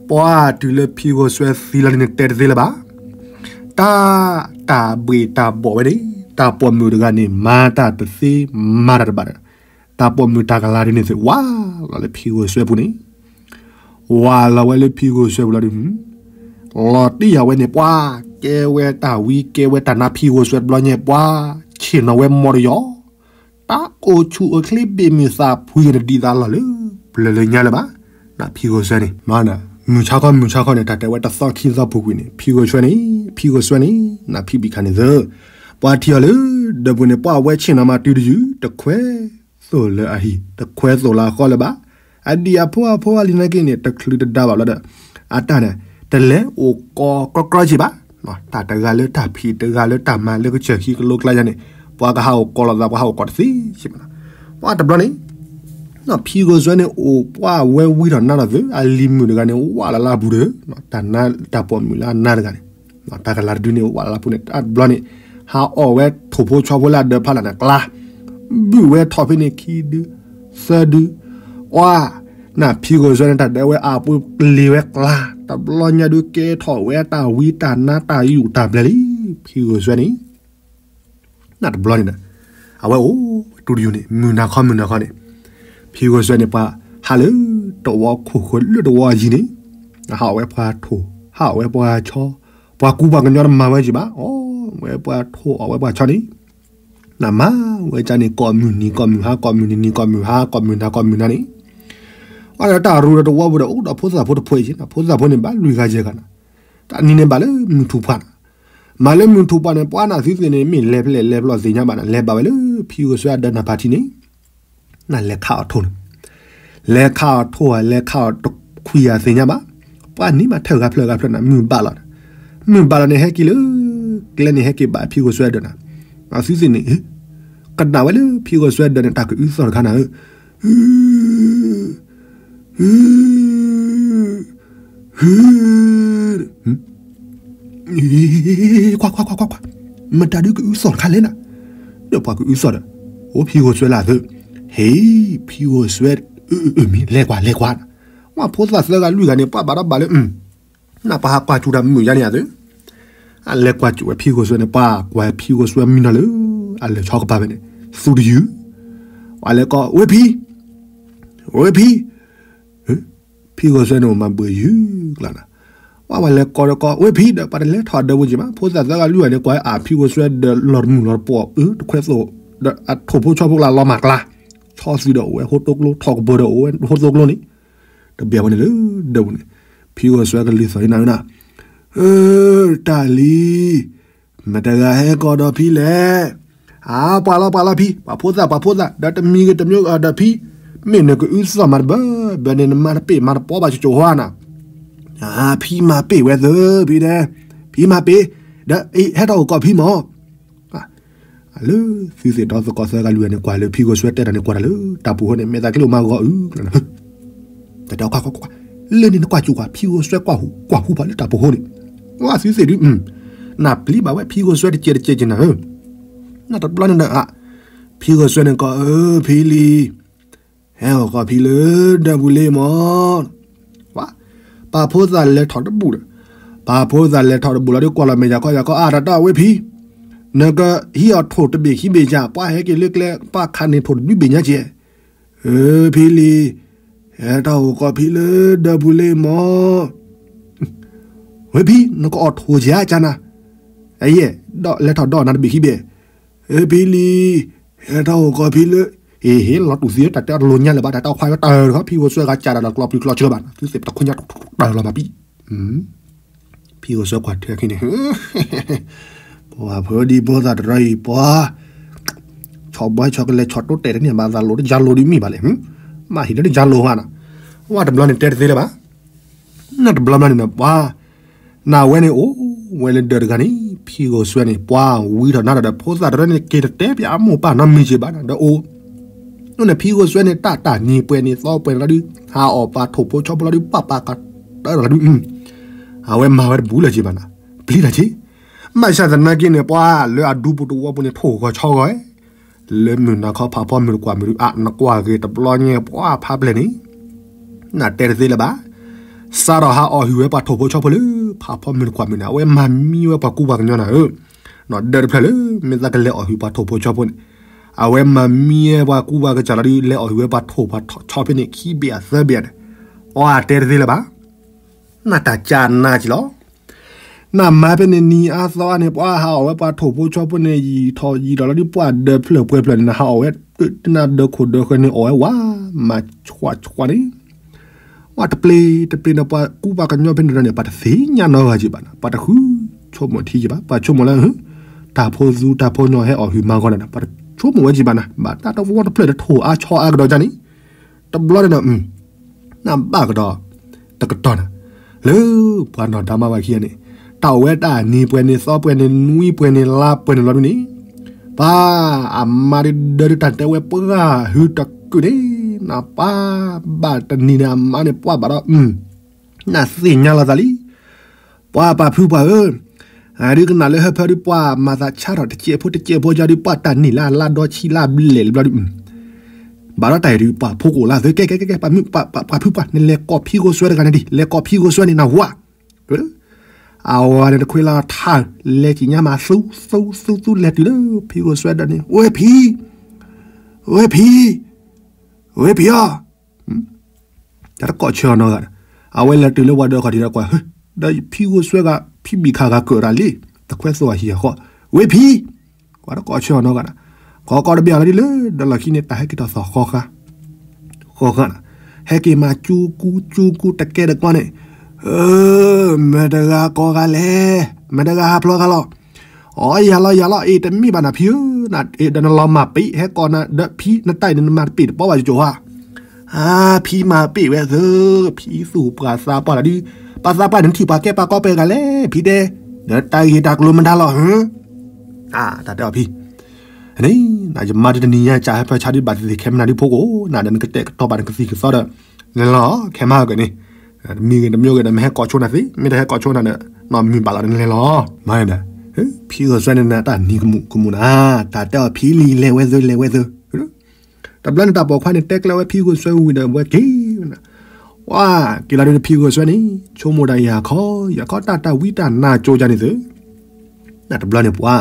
ပှၤတုၤလၢဖံဂီၤစွဲသံလီၤန့ၣ် တဲတသ့လၢၤဘၣ်. တၢ်, တၢ်ဘှ့ၣ်တၢ်ဘီၣ်ဝဲန့ၣ် တၢ်ပိာ်မုၣ်တဂၤန့ၣ် မၤတၢ်တသ့ မၤတၢ်တဘၣ်ဒီး, တၢ်ပိာ်မုၣ်တၢ်ကလၤဒ်န့ၣ်သ့ၣ် ဝါလီၤလၢဖံဂီၤစွဲပူၤန့ၣ်, ဝါလီၤဝဲလၢဖံဂီၤစွဲပူၤလီၤဒုး, လီၤတံၢ်ယၤဝဲန့ၣ် ပှၤကဲဝဲတၢ်ဝံ ကဲဝဲတၢ်နါဖံဂီၤစွဲတဘျီညါ ပှၤဆ့ၣ်နီၤဝဲမီၢ်တယီၤ တၢ်အိၣ်ဆူၣ်အိၣ်ချ့ဘ့ၣ်မုၢ်သးဖှံန့ၣ် တဒ်သိးလီၤလၢပျၢၤလၢညါလၢၤဘၣ်. နဖံဂီၤစွဲန့ၣ်, မုၢ်ဆါခီမုၢ်ဆါခီန့ၣ် တၢ်တဲဝဲတသီခံသီပူၤကွံာ်န့ၣ် ဖံဂီၤစွဲန့ၣ်, ဖံဂီၤစွဲန့ၣ် နဖံဘံၣ်ခးန့ၣ်သၢ, ပှၤထံၣ်အီၤလၢဒၢးပူၤန့ၣ် ပှၤဝဲဆ့ၣ်နီၤမၤတုၤတယုၢ် တခွဲသိၣ်လၢအဟံၣ် တခွဲသိၣ်လၢအဃီလၢၤဘၣ်. အဒံၣ်အဖိအဖိအလံၤနာ်က့န့ၣ် တချုးတဒါဘၣ်ဘျီဒီး အတၢ်န့ၣ် တလဲၤအိၣ်ကိးကြီက့ဘၣ်. တၢ်တဂၤလၢတၢ်ဖံး တဂၤလၢတၢ်မၤလၢကစၢၢ်ခံကလိကျါယါန့ၣ် ပှၤကဟးအိၣ်ကိးလိာ်သး ပှၤဟးအိၣ်ကိးတသ့စ့ၢ်ကီး. ပှၤတဘျီန့ၣ် ဖံဂီၤစွဲန့ၣ်အိၣ်ပှၢ်ဝဲဝံထီၣ်နါထီၣ်သၢ အလံၤမုၣ်တဂၤန့ၣ် ဝးလီၤလၢအပူၤဒီး တၢ်နါတၢ်ပိာ်မုၣ်လၢအနါတဂၤန့ၣ် တၢ်ကလၤတဒုန့ၣ် ဝးလီၤလၢအပူၤန့ၣ် တဘျီန့ၣ် ဟးအီၣ်ဝဲထိၣ်ဖိဆီဖိလၢအဒၢးဖးလၢ်န့ၣ်ကျါ ဘုၣ်ဝဲထီၣ်ဖဲန့ၣ်ခံဒု သၢဒု အီ နဖံဂီၤစွဲန့ၣ် တၢ်ဒၢးဝဲအပူၤကလ့ၤဝဲကျါ တဘျီညါဒုးကဲထီၣ်ဝဲတၢ်ဝံတၢ်နါတၢ်ယူၢ်တၢ်ပျဲၢ်လံ ဖံဂီၤစွဲန့ၣ် နတဘျီန့ၣ်ဒီး အဝဲအိၣ်ဝဲတူၢ်တယုၢ်န့ၣ် မုၢ်နၤခီမုၢ်နၤခီန့ၣ် ဖံဂီၤစွဲန့ၣ် ပှၤဟးလၢတဝီခိၣ်ဃၢၤလၢတဝီအယံၤန့ၣ် ဟးအီၣ်ဝဲပှၤထိၣ် ဟးအီၣ်ဝဲပှၤဆီ ပှၤကူပှၤကညီတမၤဝဲက့ၤဘၣ် အီၣ်ဝဲပှၤထိၣ်အီၣ်ဝဲပှၤဆီန့ၣ် နမၤဝဲကန့ၣ် ကိးမုၢ်နံၤကိးမုၢ်ဟါ ကိးမုၢ်နံၤနံၤကိးမုၢ်ဟါ ကိးမုၢ်နၤကိးမုၢ်နၤန့ၣ် အတၢ်ရူဒီးတဝီပူၤဒီး အိၣ်ဒီးဖိသၣ်ဖိတဖှဲးက့ၤ ဖိသၣ်ဖိန့ၣ် ဘၣ်လွံၢ်ဂၤယဲၢ်ဂၤနၤ တနံၤန့ၣ်ဘၣ်လၢမုၢ်ထူၣ်ပှၢ်နၤ မၤလၢမုၢ်ထူၣ်ပှၢ်န့ၣ် ပှၤနသုသ့ၣ်န့ၣ် မ့ၢ်လဲၤဖဲလဲၣ်လဲၤဖဲလဲၣ်သ့ၣ်ညါဘၣ်နၤ လဲၤဘၣ်ဝဲလၢဖံဂီၤစွဲအဒၢးနၢ်ဖးထံန့ၣ် နလဲၤခးအီၤထိၣ်န့ၣ် လဲၤခးအီၤထိၣ်ဧါ လဲၤခးအီၤတခွံဧါသ့ၣ်ညါဘၣ် ပှၤန့ၣ်မးထၢၣ်ဂၤဖျၢၣ်ဂၤဖျၢၣ်နၤ မုၢ်ဘၣ်လီၤ မုၢ်ဘၣ်လီၤန့ၣ် ဟဲက့ၤလၢ ကျဲန့ၣ်ဟဲက့ၤဘၣ်ဖံဂီၤစွဲအဒၢးနၤ အသုသ့ၣ်န့ၣ် ကနၣ်ဝဲလၢဖံဂီၤစွဲအဒၢးန့ၣ် တၢ်ကအုသီၣ်တခါနၤဧၢ ဟု ဟု ဟု ကွၢ်ကွၢ်ကွၢ်ကွၢ်ကွၢ်, မတၤဒုကအုသီၣ်တခါလဲၣ်နၤ, ဒီးပှၤကအုသီၣ်ဒီး, အိၣ်ဖံဂီၤစွဲလၢအသၢ, ဟ့ၣ် ဖံဂီၤစွဲ, အၢ အၢ မ့ၢ်လဲၤကွၢ်လဲၤကွၢ်, ဝဲဖိသၣ်သၢဂၤလွံၢ်ဂၤန့ၣ် ပှၤဘၣ်ဒီးဘၣ်လၢ နပှၤဟးကွၢ်စူၤတၢ်မုာ်ယါန့ၣ်အသၢ, အလဲၤကွၢ်စူၤဝဲဖံဂီၤစွဲန့ၣ် ပှၤကွၢ်ဖံဂီၤစွဲမံနီၤလၢ အလဲၤဆီကပၤဖဲန့ၣ်, သူတယုၢ်, ပှၤလဲၤကိး ဝ့ၢ်ဖံ, ဝ့ၢ်ဖံ ဖံဂီၤစွဲန့ၣ် မၤဘှံးယုၢ်ကျါနၤ, ပှၤဝဲလဲၤကိးဒီးကိး ဝ့ၢ်ဖံဒီး ပှၤတလဲၤထီၣ်ဒၢးပူၤက့ၤမး, ဖိသၣ်သၢဂၤလွံၢ်ဂၤန့ၣ် ကွၢ်အဖံဂီၤစွဲဒီးလီၤတမုာ်လီၤတပိာ် အၢ တခွဲးသိး, ဒီးအထိၣ်ဖိဆီဖိကျါလီၤမၢ်ကျါ, ဆီသံဒီးအိၣ်ဝဲဟိတိကျိ ထီၣ်ကပၢၤဒီးအိၣ်ဝဲဟိတိကျိန့ၣ်, တဘၣ်ဝဲန့ၣ်လၢဒၢးပူၤန့ၣ်, ဖံဂီၤစွဲကလံၤသီၣ်အံၤနၤနၤ, အၢ တၢ်လံ မတၤတဂၤဟဲကိးဒီးဖံလဲၣ်, အၢ ပှၤလီၤပှၤလီၤဖံ, ပှၤဖိသၣ်ပှၤဖိသၣ်, ဒီးတမံၤဂ့ၤတမံၤဒီးဖံ, မ့ၢ်နကအုသီၣ်မးတဘၣ်, ဘၣ်န့ၣ်နမၤတပ့ၢ်မၤတပိာ်ဘၣ်ကၠိကၠိဟါနၤ, အၢ ဖံမၤပ့ၢ်ဝဲသၢဖံဒဲ, ဖံမၤပ့ၢ်, ဒီးဟဲထီၣ်အိၣ်ကိးဖံမး လၢသုသ့ၣ်ဒီသကိးသၢဂၤလွံၢ်ဂၤန့ၣ် ကွၢ်လၢဖံဂီၤစွဲတဲတၢ်န့ၣ် ကွၢ်တၢ်လၢတၢ်ပူၤဃီန့ၣ် မ့ၢ်သးက့လၢအိၣ်မးဂီၤအုၣ်, တၢ်တဲကွၢ်ကွၢ်ကွၢ်, လၢန့ၣ်နကွၢ်စူၤကွၢ် ဖံဂီၤစွဲကွၢ်ဟူးကွၢ်ဟူးပှၤလၢတၢ်ပူၤဃီန့ၣ်, ဝဲသုသ့ၣ်ဒုး, နပျံၤဘၣ်ဝဲဖံဂီၤစွဲတကဲးတကဲးက့ၤနၤဧၢ, နတဘျီန့ၣ်ဒီး, ဖံဂီၤစွဲန့ၣ်ကိး အၢ ဖံလံ ဟဲအိၣ်ကိးဖံလၢဒၢးပူၤလံမး, ဝဲ, ပှၤဖိသၣ်လဲၤထီၣ်တဘူၣ်ဒီး, ပှၤဖိသၣ်လဲၤထီၣ်တဘူၣ်လီၤဒုးကွၢ်လီၤမဲာ်ယၤကီယၤကီ အါ တၢ်တၢ်ဝ့ၢ်ဖံ, နကဟံးအီၤထိၣ်တဘ့ၣ်ခံဘ့ၣ်ယၤ ပှၤဟဲက့ၤလၢကျဲ ပှၤခးန့ၢ်ထိၣ်တဒုဘ့ၣ်ညါက့ၤ, အၢ ဖံလံ, ဟဲထီၣ်အိၣ်ကိးဖံလၢဒၢးပူၤလံမး ဝ့ၢ်ဖံ နကအီၣ်ထိၣ်က့ၤဧါကနၤ, အယဲၢ်, လဲၤထီၣ်ဒီးနၤတဘ့ၣ်ခံဘ့ၣ်, အၢ ဖံလံ, ဟဲထီၣ်အိၣ်ကိးဖံလၢ, ဟ့ၣ်ဟ့ၣ် လီၤတူၢ်သံတၢ်တဲအီၤတလိၤညါလၢၤဘၣ် တၢ်တဲအီၤခွါဝဲတၢ်တခီ ဖံဂီၤစွဲဂၤကၢ်ဒီးလီၤကျီပျံၤကျီဆၢဘၣ် သုသ့ၣ်တခွဲညါတၢ်လီၤမၤပံ, ဖံဂီၤစွဲကွၢ်ထွဲခံန့ၣ် ပှၤဖိဒံဖိသၣ်တရၢအံၤ ပှၤ ဆီၣ်ဘှါဆီၣ်ကလဲၤဆီၣ်တိတဲာ်တန့ၢ်ဘၣ်သးလိၤတယၤလိၤဒုးမ့ၢ်ဘၣ်လဲၣ်, မ့ၢ်ဟံၣ်လၢတယၤလိၤဘၣ်နၤ, ဝဲတဘျီန့ၣ်တဲတသ့လၢၤဘၣ်, နတဘျီဘျီန့ၣ်နပှၤ, နဝဲန့ၣ်အိၣ်ဝဲလၢဒၢးတဂၤန့ၣ် ဖံဂီၤစွဲန့ၣ် ပှၤဝံထီၣ်နါဒီး ဖိသၣ်တရၢန့ၣ် က့ၤတတဲပၠးအမိၢ်ပၢ်နီတမံၤက့ၤဘၣ်နၤ ဒီးအိၣ် န့ၣ်ဖံဂီၤစွဲန့ၣ် တၢ်တၢ်နံၤပှဲၤန့ၣ်သီပှဲၤန့ၣ်လီၤဒုး ဟးအီၣ်ပှၤထိၣ်ဖိဆီဖိလီၤဒုး ပၢ်ပၢ်ကတၢၢ်လီၤဒုး အဝဲမၤဝဲတဘူးလၢၤက့ၤဘၣ်နၤ ပျံၤတၢ်က့ၤ, ဘၣ်ဆၣ်သနာ်က့န့ၣ် ပှၤလၢအဒူပူၤတဝီပူၤန့ၣ် ထိၣ်ဂီၤဆီဂီၤ, လၢမုၢ်နၤခီဖးဖီမုၢ်တကွၢ်မုၢ်ဒုး အါ နကွၢ်ဂ့ၤတဘျီညါ ပှၤဖးပျဲၢ်န့ၣ် နတဲတသ့လၢၤဘၣ်, စးထီၣ်ဟးအီၣ်ဟုၣ်ဝဲပှၤထိၣ်ဖိဆီဖိလၢ ဖးဖီမုၢ်တကွၢ်မုၢ်န့ၣ် အဝဲမၤမံဝဲပှၤကူပှၤကညီနၤဧၢ, ဒၢးတဖျၢၣ်လၢ မ့ၢ်သးကလဲၤအီၣ်ဟုၣ်ပှၤထိၣ်ဖိဆီဖိန့ၣ်, အဝဲမၤမံဝဲပှၤကူပှၤကစၢ်လီၤဒုး လဲၤအီၣ်ဟုၣ်ဝဲပှၤထိၣ်ပှၤဆီဖိန့ၣ် ခံဘ့ၣ်အသၢဘ့ၣ်န့ၣ်, အတဲတသ့လၢၤဘၣ်, နတၢ်ကၢ်နၤက့ၤလီၤ နမၤဖဲန့ၣ်နံၤအါသီအါန့ၣ် ပှၤဟးအီၣ်ဝဲပှၤထိၣ်ဖိဆီဖိန့ၣ် ယံာ်ထီၣ်ယံာ်ထီၣ်လီၤဒုး ပှၤဒၢးဖျၢၣ်ပှဲၤဖျၢၣ်န့ၣ် နဟးအီၣ်ဝဲ နဒၢးခိၣ်ဒၢးဃၢၤန့ၣ် အီၣ်ဝဲဝး မၤဆှးဆှးန့ၣ်, ဝဲတပျ့ၤတပျ့ၤန့ၣ် ပှၤကူပှၤကညီဖဲန့ၣ်န့ၣ် ပှၤတသ့ၣ်ညါနီတဂၤက့ၤဘၣ်နၤ, ပှၤတဃုဆိကမိၣ်ထံက့ၤဘၣ်, ပှၤဆိကမိၣ်လၢ တၢ်ဖိသူတၢ်ဖိညီဟဲအီၣ်ဟုၣ်မၤဂီၤနၤ ပှၤတဆိကမိၣ်ဝဲက့ၤဘၣ်နၤ, ဘၣ်တၢ်တဝီတဖျၢၣ်တထိၣ်အါဆီအါကဒီးကန့ၣ်, တဘျီန့ၣ်ဒီး နဘၣ်ကဒီး တကတီၢ်နၤ, လၢပှၤနီၢ်ဒါမါဝၤခံဂၤန့ၣ်, တၢ်အိၣ်ဝဲတၢ်နံၤပှဲၤန့ၣ်သီပှဲၤန့ၣ်နွံပှဲၤန့ၣ်လါပှဲၤန့ၣ်လီၤဒုးန့ၣ်, ပှၤအမါဒုးဒၢးဒုးတၢ်တဲဝဲပှၤဟုတကုာ်န့ၣ် နပှၤဘၣ်တနံၤန့ၣ် အမါန့ၣ်ပှၤဘၣ်ဒီး နသ့ၣ်ညါလီၤသးလံ. ပှၤပာ်ဖုပှၤဧၢ, ဒုးကနၣ်လၢဟၢဖၢဒုးပှၤမၤသးဆါထီၣ်တစဲးဖိတစဲးဖိယါဒုး ပှၤတၢ်န့ၢ်လၢအလါဒီဆံလါဘျဲၣ်လံဘျီဒုး ဘၣ်ဒီးတၢ်အံၤဒုး ပှၤဖိကိၣ်လၢသု ကဲကဲကဲကဲ ပှၤဖုပှၤ နလဲၤကိးဖံဂိၢ်စွဲတဂၤန့ၣ်ဒံး လဲၤကိးဖံဂိၢ်စွဲန့ၣ် နဝၤ အဝၤန့ၣ်တခွဲလီၤထါ လဲၤကံၣ်ညါမး သူသူသူသူ လဲၤတုၤလၢဖံဂိၢ်စွဲဒီးန့ၣ် ဝဲဖံ, ဝဲဖံ, ဝဲဖံအီၤ, တၢ်တကိးဆၢအီၤနီတဂၤဒီး အဝဲလဲၤတုၤလၢပှၤဒၢးခီၣ်ထံးဒီးကွၢ် ဒီးဖံဂိၢ်စွဲဂၤ ဖံဘံၣ်ခါဂၤကၢၣ်တၢ်လံ, တခွဲသိးအဟံၣ်အဃီ, ဝဲဖံ, ကွၢ်တကိးဆၢအီၤနီတဂၤဒီး ခီကီတဘ့ၣ်အီၤလီၤဒ်လၢ ဒီးလီၢ်ခံန့ၣ် တၢ်ဟဲက့ၤထီၣ်သီၣ်ဃီဃာ် ဃီဃာ်န့ၣ် ဟဲက့ၤမၤကၠူကူကၠူကူတကဲတကွီၢ်န့ၣ်, မတၤတဂၤကိးဂၤလဲၣ်, မတၤတဂၤဟးဖျိးဂၤလီၤ. အီ ယၤလီၤယၤလီၤ အ့ တမ့ၢ်ဘၣ်နၤဖံဧၢ, ဒီးနလီၤမၢ်ပ့ၣ် ဟဲကိးနၤဒီးဖံနတၢ်အံၤန့ၣ် နမၤတပ့ၣ်တပီဘၣ်ကၠိၤဧါ. အါ ဖံမၤပ့ၣ်ဝဲသု, ဖံသူၣ်ပှၢ်သးပှၢ်လီၤဒုး, ပှၤသးပှၢ်န့ၣ်ထံၣ်ပှၤကဲပှၤကီပှဲၤဂၤလဲၣ် ဖံတဲ, ဒီးတၢ်ဂ့ၢ်တၢ်ကျိၤမတၤလီၤဧၢ. အါ တၢ်တဲအီၤဖံ န့ၣ် နယမါဒုးတနံၤညါ ကၢ်ဟဲဖၢဆါဒုးဘၣ်သ့ၣ်သ့ၣ်ခဲမနၤဒုးဖိကိး နဒီးနကတဲာ်ကတီၤဘၣ်နကသံၣ်ကသီဒီး နလီၤ ခဲမးက့ၤန့ၣ် တမံၤဂ့ၤတမံၤဂ့ၤဒီး မ့ၢ်ဟဲကိးဆိနၤသ့ မ့ၢ်တဟဲကိးဆိနၤဒီး နီၢ်မုၢ်ဘၣ်လီၤဒီးနလဲၤလီၤ မၤန့ၣ်ဒီး ဖံဂီၤစွဲန့ၣ်နတၢ်နံၤကမူးကမူးနၤ တၢ်တဲအီၤဖံလံၤလဲၤဝဲသုလဲၤဝဲသု တဘျီန့ၣ်တၢ်ပိာ်ခွါန့ၣ် တဲကျဲဝဲဖံဂီၤစွဲဝံၤဒီး ဝဲက့ၤဝဲနၤ ဝါ က့ၤလီၤဒုးဖံဂီၤစွဲန့ၣ် ဆိကမိၣ်တၢ်ယၤခီ ယၤခီတၢ်တၢ်ဝံတၢ်နါကၠိယါန့ၣ်သု နတဘျီန့ၣ်ပှၤ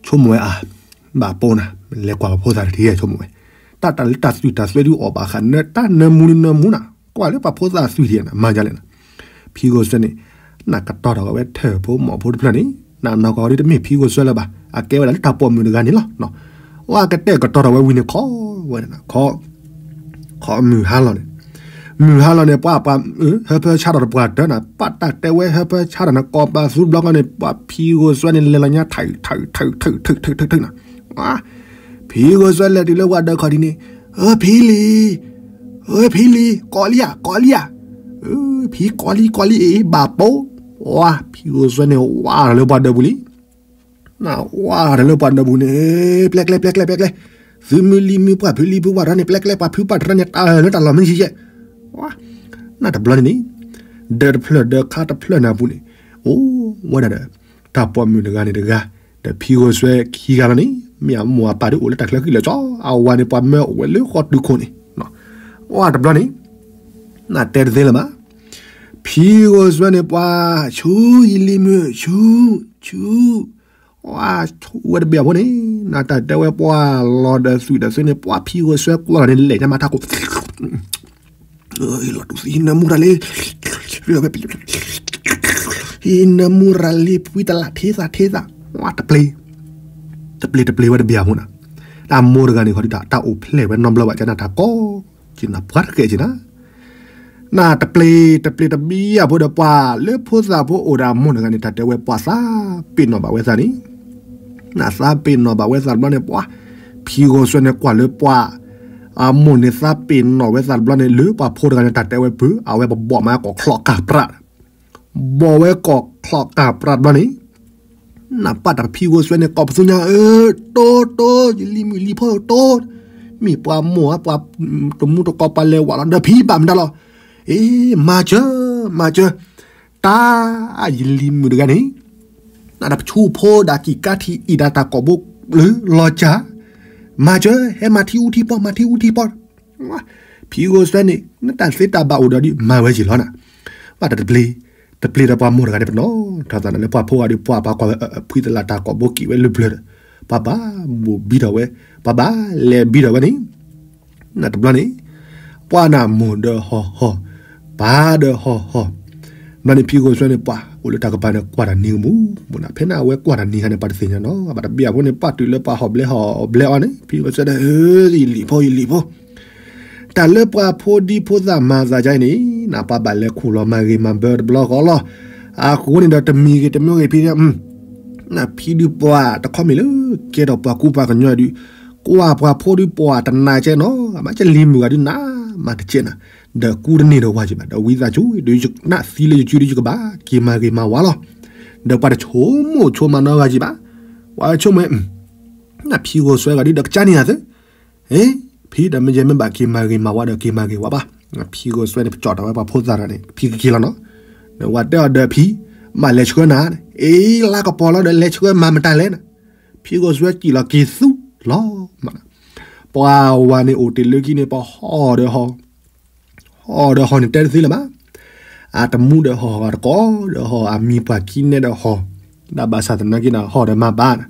ဆိကမိၣ်ဝဲအါ ဘၣ်ပိနၤ လဲၤကွၢ်ပှၤဖိသၣ်တထံၣ်ဆိကမိၣ်ဝဲ တၢ်တၢ်လၢတၢ်သွံၣ်တၢ်သွဲဒုးအီၣ်ဘၣ်ဃးနတၢ်နၢမူနၢမူနၤ ကွၢ်လၢပှၤဖိသၣ်သွံၣ်ထံၣ်နၤ မၤယါလဲၣ်နၤ ဖံဂီၤစွဲန့ၣ် နကတီၤထီၣ်ဝဲထၢၣ်ဖိမီၢ်ဖိတဖျၢၣ်န့ၣ် နနီၢ်ကီၢ်ဒုးတမ့ၢ်ဖံဂီၤစွဲလၢၤဘၣ် အကဲဝဲဒၣ်လၢတၢ်ပိာ်မုၣ်တဂၤန့ၣ်လီၤ ဝဲကတဲာ်ကတီၤထီၣ်ဝဲဝံၤန့ၣ် ခီဝဲ ခီမုၢ်ဟါလီၤန့ၣ် မုၢ်ဟါလီၤန့ၣ် ပှၤပှၤ ဟၢဖၢဆါထီၣ်တပှၢ်တၢၢ်နၤ ပှၤတၢ်တဲဝဲဟၢဖၢဆါထီၣ်န့ၣ် ကိးပသူတဘျီဃီန့ၣ် ပှၤဖံဂီၤစွဲန့ၣ် လဲၤလီၤညါထၢၣ်ထၢၣ်ထၢၣ်ထၢၣ်ထၢၣ်နၤ ဖံဂီၤစွဲလဲၤတုၤလၢပှၤဒၢးခီၣ်ထံးန့ၣ် အၢ ဖံလံၤ အၢ ဖံလံၤ ကိးလံဧါ ကိးလံဧါ ဖံကိးလံ ကိးလံ အ့ ဘၣ်ပိ ဝါ ဖံဂီၤစွဲန့ၣ် ဝါထီၣ်လၢပှၤဒၢးပူၤလံ နဝါထီၣ်လၢပှၤဒၢးပူၤန့ၣ် ပျဲကျဲ ပျဲကျဲ ပျဲကျဲ သုမုၢ်လံၤမုၢ်ပှၢ် ဖုလံၤဖုပှၢ်တၢ်န့ၣ် ပျဲကျဲ ပှၤဖုပှၢ်တၢ်န့ၣ် တၢ်လၢတၢ်လီၢ်မ့ၢ်ယံၤယဲၢ် ဝါ နတဘျီန့ၣ်န့ၣ် ဒၢးတဖျၢၣ်ဒၢးခါတဖျၢၣ်နၤပူၤန့ၣ် အိၣ်ဝဲဒၣ်ဒီး တၢ်ပိာ်မုၣ်တဂၤန့ၣ်တဂၤ ဒီးဖံဂီၤစွဲခံဂၤလီၤန့ၣ် မ့ၢ်အမိၢ်အပၢ်ဒုးအိၣ်လၢတၢ်ချၢဃံလၢာ်ကၠီ အဝၤန့ၣ်ပှၤမၢအိၣ်ဝဲလၢဃီတုၤခိၣ်န့ၣ် ဝါတဘျီန့ၣ် နတဲတသ့လၢၤဘၣ် ဖံဂီၤစွဲန့ၣ်ပှၤ ဆူယလံၤမုၢ် ဆူ ဆူ ဝါ ဆူဝဲတဘ့ၣ်အဖိန့ၣ် နတၢ်တဲဝဲပှၤလီၤဒီးသွံၣ်ဒီးသွဲန့ၣ် ပှၤဖံဂီၤစွဲကွၢ်လီၤန့ၣ် လဲၤညါမးထးခိၣ် လီၤတူၢ်သံ ဟံးနၢမူရၤလံ ဟံးနၢမူရၤလံ ဖှံတလး ထ့သး ထ့သး ဝါ တပျ့ၤ တပျ့ၤ တပျ့ၤဝဲတဘ့ၣ်အဖိနၤ တၢ်မိၢ်တဂၤန့ၣ် ခီဒုးတၢ်အိၣ်ဖျဲၣ်ဝဲနီတဘျီဘၣ် ကနၣ်တၢ်ကီ ကနၣ်ပှၤတကဲကနၤ နတပျ့ၤ တပျ့ၤတဘ့ၣ်အဖိဒီး ပှၤလၢဖိသၣ်ဖိအိၣ်ဒီးအမိၢ်တဂၤန့ၣ် တၢ်တဲဝဲပှၤသးပ့ၤနီၣ်ဘၣ်ဝဲသးန့ၣ် နသးပ့ၤနီၣ်ဘၣ်ဝဲသးတဘျီန့ၣ် ပှၤ ဖံဂီၤစွဲန့ၣ်ကွၢ်လၢပှၤ အမိၢ်န့ၣ်သးပ့ၤနီၣ်ဝဲသးတဘျီန့ၣ် လၢပှၤဖိတဂၤန့ၣ် တၢ်တဲဝဲဘၣ် အဝဲပဘီၣ်မးကိးချီၣ်ကၢ်ပြး ဘီၣ်ဝဲကိးချီၣ်ကၢ်ပြးတဘျီန့ၣ် နပာ်တၢ်ဖံဂီၤစွဲန့ၣ် ကိးပသူညါ အၢ တိ တိ ယလံၤမုၣ်လံၤဖိတိ မ့ၢ်ပှၤမိၢ်ဧါ ပှၤတမူတကိးပှၤလဲၤဝးလီၤ ဒီးဖံဘၣ်မတၤလီၤ အ့ မၤစၢၤ မၤစၢၤ တၢ် ယလံၤမုၣ်တဂၤန့ၣ် နတပဆူဖိဒၣ်ကံၢ်ကါထံးအံၤဒၣ်တၢ်ကိာ်ဘိလၢလီၤစၢ် မၤစၢၤ ဟဲမၤထံအူထံပီ မၤထံအူထံပီ ဖံဂီၤစွဲန့ၣ် နတၢ်သ့တၢ်ဘၣ်အိၣ်ဒီးဒုးမၤဝဲယံာ်လီၤနၤ ဘၣ်တၢ်တပျ့ၤ တပျ့ၤဒီးပှၤမိၢ်တဂၤန့ၣ် ပနီၣ်ထီၣ်သးန့ၣ်လၢပှၤဖိဂၤဒီး ပှၤပှၤကွၢ်ဝဲ ဖှံတလးတၢ်ကိာ်ဘိကံၢ်ဝဲလၢပျၢၤဒီး ပှၤဘၣ်ဘိၣ်ဘံထီၣ်ဝဲ ပှၤဘၣ်လဲၤဘံထီၣ်ဝဲန့ၣ် နတဘျီန့ၣ် ပှၤနၢ်မိၢ်ဒီးဟီၣ်ဟီၣ် ပၢ်ဒီးဟီၣ်ဟီၣ် ဘျီန့ၣ်ဖံဂီၤစွဲန့ၣ် ပှၤအိၣ်လၢတၢ်ကပၤန့ၣ် ကွၢ်တၢ်နံၤကမူး မူးနၤ ဖဲန့ၣ်အဝဲကွၢ်တၢ်နံၤခါန့ၣ် ပှၤတသ့ၣ်ညါနီၤ ဘၣ်တဘ့ၣ်အဖိန့ၣ် ပှၤတုၤလၢပှၤဟီၣ်ဘျဲဟီၣ်ဘျဲအီၤန့ၣ် ဖံဂီၤစွဲဒီး ယလံၤဖိ ယလံၤဖိ တၢ်လၢပှၤဖိဒံဖိသၣ်မၤသးဒ်အံၤန့ၣ် နပှၤဘၣ်လဲၤခူၣ်လီၤမၤဂ့ၤမၤဘၢတဘျီဃီလီၤ. အဃိန့ၣ်ဒီးတမံၤဂ့ၤတမံၤဂ့ၤဖံ နဖံဒုးပှၤတခီမ့ၢ်လၢ ကဲထီၣ်ပှၤကူပှၤကညီဒုး ကွၢ်ပှၤဖိဒုးပှၤတနါကဲနီၤ မ့ၢ်ကလံၤမုၢ်ဂၤဒုးနါ မၤတကဲနၤ ဒီးကူတန့ၢ်ဒီးဝၤက့ၤဘၣ် ဒီးဝံသးစူၤ ဒုးနၢ်သံလၢယစုဒုး ယကဘၣ်က့ၤမၤဂ့ၤမၤဝါလီၤ. ဒီးပှၤတဆိကမိၣ်ဆိကမးနီတဂၤက့ၤဘၣ် ပှၤဆိကမိၣ် နဖံဂီၤစွဲဂၤဒုး ဒီးကစၢ်န့ၣ်ဧါသ့ အ့ ဖံဒီးမ့ၢ်ယဲမ့ၢ်ဘၣ်က့ၤမၤဂ့ၤမၤဝါဒီးက့ၤမၤဂ့ၤဝါဘၣ်. ဖံဂီၤစွဲန့ၣ် ပကၠီၣ်တၢ်ဝဲပှၤဖိသၣ်တဂၤန့ၣ် ဖံကက့ၤလီၤနီၤ. ဝၤတဲအီၤဒီးဖံ, မၤလဲၤဆှၢနၤ, အ့ လါကပီၤလီၤဒီးလဲၤဆှၢမၤမတၤလဲၣ်နၤ. ဖံဂီၤစွဲကံၣ်လီၤက့ၤသူလီၤမး. ပှၤဝၤန့ၣ်အိၣ်တ့ၢ်လၢခံန့ၣ် ပှၤဟီၣ်ဒီးဟီၣ် ဟီၣ်ဒီးဟီၣ်န့ၣ်တဲတသ့လၢၤဘၣ်. အတမူဒီးဟီၣ် အတကိးဒီးဟီၣ် အမံၤပှၢ်ခံနဲဒီးဟီၣ်, ဒ်ဘၣ်ဆၣ်သနာ်က့န့ၣ် ဟီၣ်ဒီးမၤဘၣ်နၤ.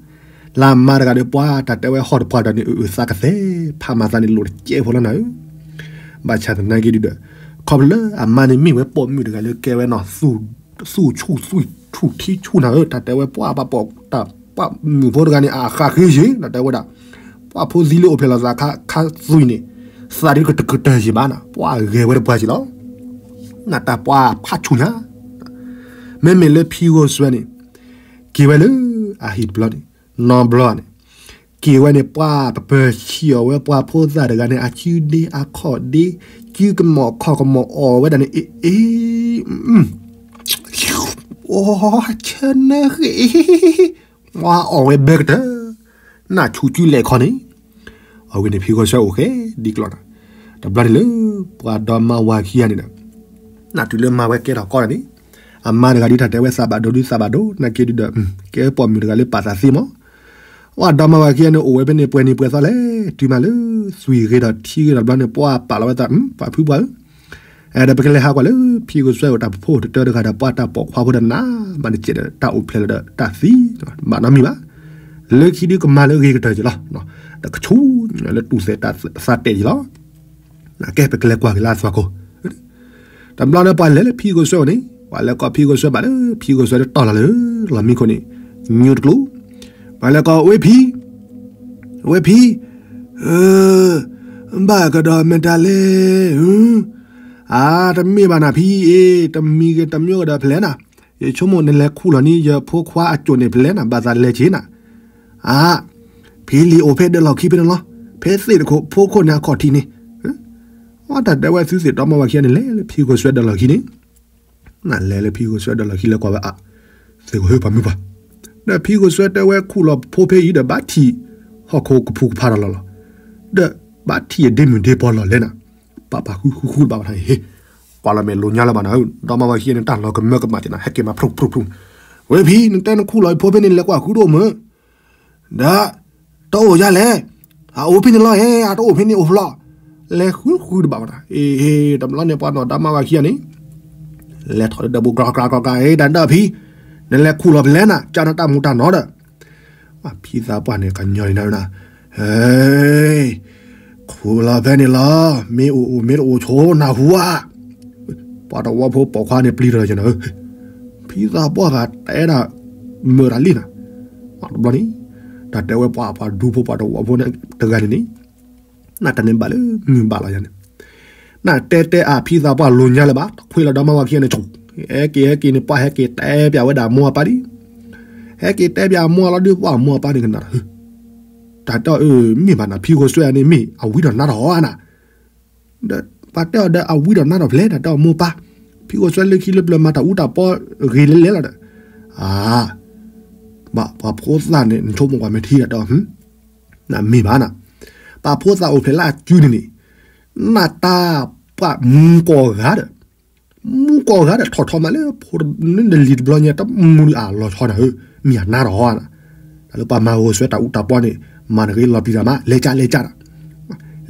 လၢမါတဂၤဒီးပှၤတၢ်တဲဝဲဟီၣ်တပှၢ်ဒီးန့ၣ် အုးအုးသးကသဲ, ဖးမၤသးန့ၣ်လိာ်တကဲဖိလီၤနၤဧၢ. ဘၣ်ဆၣ်သနာ်က့ဒုဒီး ခီဖျိလၢအမါန့ၣ်မ့ၢ်ဝဲပိာ်မုၣ်တဂၤလၢကဲဝဲနီၤ သူၣ်ဆူၣ်သွံၣ်ထူၣ်ထံဆူၣ်နၤဧၢ, တၢ်တဲဝဲပှၤပှၤပိာ် တၢ်ပှၤမုၣ်ဖိတဂၤန့ၣ် အဃးဃ့ယံၤ တၢ်တဲဝဲဒၣ်, ပှၤဖိသံလၢအိၣ်ဖျဲၣ်လီၤသးခါသွံၣ်န့ၣ် သးဒ်ကတကတၢၢ်ယံၤဘၣ်နၤ, ပှၤဂဲၤဝဲတပှၢ်ယံၤလီၤ. နတၢ်ပှၤဖးဆူၣ်ညါ, မ့မ့ၢ်လၢဖံဂီၤစွဲန့ၣ် က့ၤဝဲလၢအဟံၣ်တဘျီန့ၣ် နီတဘျီန့ၣ် က့ၤဝဲန့ၣ် ပှၤပပၢၤဆံးအီၤဝဲပှၤဖိသၣ်တဂၤန့ၣ် အစုဒ့အခီၣ်ဒ့, စုကမီၤခီၣ်ကမီၤအီၣ်ဝဲဒၣ်န့ၣ် အ့ အ့ အိ ဆၢနၢဃ့, အီၣ်ဝဲဘၢကတၢၢ်, နဆူၣ်စုလဲၤခီန့ၣ်, အဝဲန့ၣ်ဖံဂီၤစွဲအိၣ်ဃဲဒ်ကျီၢ်နၤ, တဘျီန့ၣ်လၢ ပှၤဒီမါဝၤခံဂၤန့ၣ်ဒီး နတုၤလၢမါဝဲကဲထီၣ်ကီၢ်န့ၣ်, အမါတဂၤဒုးတၢ်တဲဝဲသးဘၣ်ဒိဒုးသးဘၣ်ဒိ နာ်က့ဒုဒီး ကဲပိာ်မုၣ်တဂၤလၢပာ်သးသ့မး, ပှၤဒီမါဝၤခံဂၤန့ၣ်အိၣ်ဝဲဖဲန့ၣ်ပှဲၤနံၤပှဲၤသီလဲၣ်, တုၤမးလၢ သွံၣ်ဂ့ၤဒီးထံဂ့ၤဒီးဘျီန့ၣ် ပှၤပာ်လီၤဝဲသး ပှၤဖုပှၤဧၢ အဲၣ်ဒိးပကလဲၤဟးကွၢ်လၢ ဖံဂီၤစွဲအိၣ်တၢ်ပဖိတတၢတဂၤဒီး ပှၤတၢ်ပိာ်ခွါဖိဒီးနးမးတစဲးဒီး တၢ်အိၣ်ဖျဲၣ်လီၤဒီးတၢ်သံ, ဘၣ်နီတမံၤဘၣ်, လၢခံဒုကမၤလၢဂ့ၤကတၢၢ်က့ၤလီၤ, ဒီးကဆူၣ်လၢတူၢ်သဲးတၢ်သးတဲာ်က့ၤလီၤ, ကဲပကလဲၤကွၢ်က့ၤလၢအသွၣ်ခိၣ်, တဘျီလၢပှၤလဲၤလၢဖံဂီၤစွဲအိၣ်န့ၣ် ပှၤလဲၤကိးဖံဂီၤစွဲဘၣ်လၢ ဖံဂီၤစွဲတတီၢ်လီၤလၢ လီၢ်မံခိၣ်န့ၣ်, ညိတကျိၤ, ပှၤလဲၤကိးဝဲဖံ ဝဲဖံ, ဘၣ်ကဒီးမတၤလဲၣ်, အါ တမ့ၢ်ဘၣ်နၤဖံအ့, တမံၤဂ့ၤတမံၤဂ့ၤဒီးဖဲလဲၣ်နၤ, ယဆိကမိၣ်နလဲၤခူၣ်လီၤန့ၣ် ယဖိခွါအစိၣ်န့ၣ်ဖဲလဲၣ်နၤ, ဘၣ်သးလဲၤဆ့နၤ, အါ, ဖံလံၤအိၣ်ဖဲဒၢးလီၢ်ခံဖဲန့ၣ်လီၤ, ဖဲသ့ၣ်တခိၣ်ဖိခိၣ်န့ၣ်အခီၣ်ထံးန့ၣ်, အတၢ်တဲဝဲသုသ့ၣ်ဒီမါဝၤခံဂၤန့ၣ် လဲၤလၢဖံဂီၤစွဲဒၢးလီၢ်ခံန့ၣ် နလဲၤလၢဖံဂီၤစွဲဒၢးလီၢ်ခံလဲၤကွၢ်ဝဲအါ, သ့ၣ်ကဟၢပှၤမုၢ်ပှၢ်, ဒီးဖံဂီၤစွဲတဲဝဲခူၣ်လီၤဖိဖဲအံၤဒီးဘၣ်ထံၣ် ဟီၣ်ခိၣ်ကဖူးကဖးတၢ်လီၢ်လီၤ, ဒီးဘၣ်ထံၣ်အဒ့မုၢ်ဒ့ပီၤလီၢ်လဲၣ်နၤ, ပာ်ပာ်ဃုဃုဃုတဘၣ်ဘၣ်နၤ, ကွၢ်လီၤမ့ၢ်လိၤညါလၢၤဘၣ်နၤဧၢ, ဒီမါဝၤခံဂၤန့ၣ် တၢ်လီၤကမၢကမၣ်က့ၤနၤ ဟဲက့ၤမၤဖျိဖျိဖျိ, ဝဲဖံ နတဲနခူၣ်လီၤအံၤဖိဖဲန့ၣ်လဲၤကွၢ်ဃုတအိၣ်မုၢ် ဒီး တအိၣ်ယါလဲၣ်, အအိၣ်ဖဲန့ၣ်လီၤဧဲ, အတအိၣ်ဖဲန့ၣ်အိၣ်ဖျီ, လဲၤဃုဃုတဘၣ်ဝဲဒၣ်, အ့ တဘျီန့ၣ်ပှၤနီၢ်ဒီမါဝၤခံဂၤန့ၣ်, လဲၤထီၣ်လၢဒၢးပူၤ ကြၢကြၢကြၢကြၢ, အ့ တၢ်ဒၢးဖံ, နလဲၤခူၣ်လီၤဖဲလဲၣ်နၤ, ကၢ်နတၢ်မူၤတၢ်နီၤဒီး, ဖံသးပှၢ်န့ၣ် ကညီလံနၤ, ဟဲ, ခူၣ်လီၤဖဲန့ၣ်လီၤ, မ့ၢ်အိၣ်အိၣ်မ့ၢ်တအိၣ်ဆိနၢ်ဟူဧါ, ပှၤတဝီဖိပိာ်ခွါန့ၣ်ပျံၤထီၣ်ယဲၢ်နၤဧၢ, ဖံသးပှၢ်ဂၤတဲဒၣ် မုာ်တၢ်လံနၤ, တဘျီန့ၣ်, တၢ်တဲဝဲပှၤပှၤဒူဖိပှၤတဝီဖိန့ၣ်တဂၤန့ၣ်န့ၣ်, နတၢ်န့ၣ်ဘၣ်လၢမုၢ်ဘၣ်လီၤယၤန့ၣ်, နတဲတဲအါဖံသးပှၢ်လိၤညါလၢၤဘၣ်, တခွ့လီၤဒီမါဝၤခံဂၤန့ၣ်ဆိ, ဟဲက့ၤဟဲက့ၤန့ၣ် ပှၤဟဲက့ၤတဲပၠးဝဲဒၣ်အမိၢ်အပၢ်လံ, ဟဲက့ၤတဲပၠးအမိၢ်လီၤဒုး ပှၤအမိၢ်အပၢ်န့ၣ်ကနၣ်, တၢ်တဲအီၤအၢ မ့ၢ်ဘၣ်နၤ ဖံဂီၤစွဲန့ၣ် မ့ၢ်အဝံထီၣ်နါထီၣ်ဧါနၤ, ဒီးပှၤတဲအီၤဒီးအဝံထီၣ်နါထီၣ်ဖဲလဲၣ် တၢ်တဲအီၤမိၢ်ပၢ်, ဖံဂီၤစွဲလၢခံလၢပျၢၤမၤတၢ်အူတၢ်ပီဂ့ၤလဲၣ်လဲၣ်လီၤဒီး, အါ, ဘၣ်ပှၤဖိသၣ်န့ၣ် နဆိကမိၣ်ကွၢ်မဲာ်ထံတၢ်တဲအီၤ, နမ့ၢ်ဘၣ်နၤ, ပှၤဖိသၣ်အိၣ်ဖျဲၣ်လၢအစုန့ၣ်န့ၣ်, နတၢ်ပှၤမူကီၢ်ဂၤဒီး မူကီၢ်ဂၤဒီးထီၣ်ထီမးလၢဖိနလံၤတဘျီညါ တမူဒုးအလီၤဆီနၤဧၢ, မ့ၢ်အနါထီၣ်ဧါနၤ, တၢ်လၢပှၤမၤဂီၤစွဲတၢ်အူတၢ်ပီန့ၣ် မၤနဂ့ၤလီၤပျံၤတၢ်မး လဲၤကၢ်လဲၤကၢ်နၤ,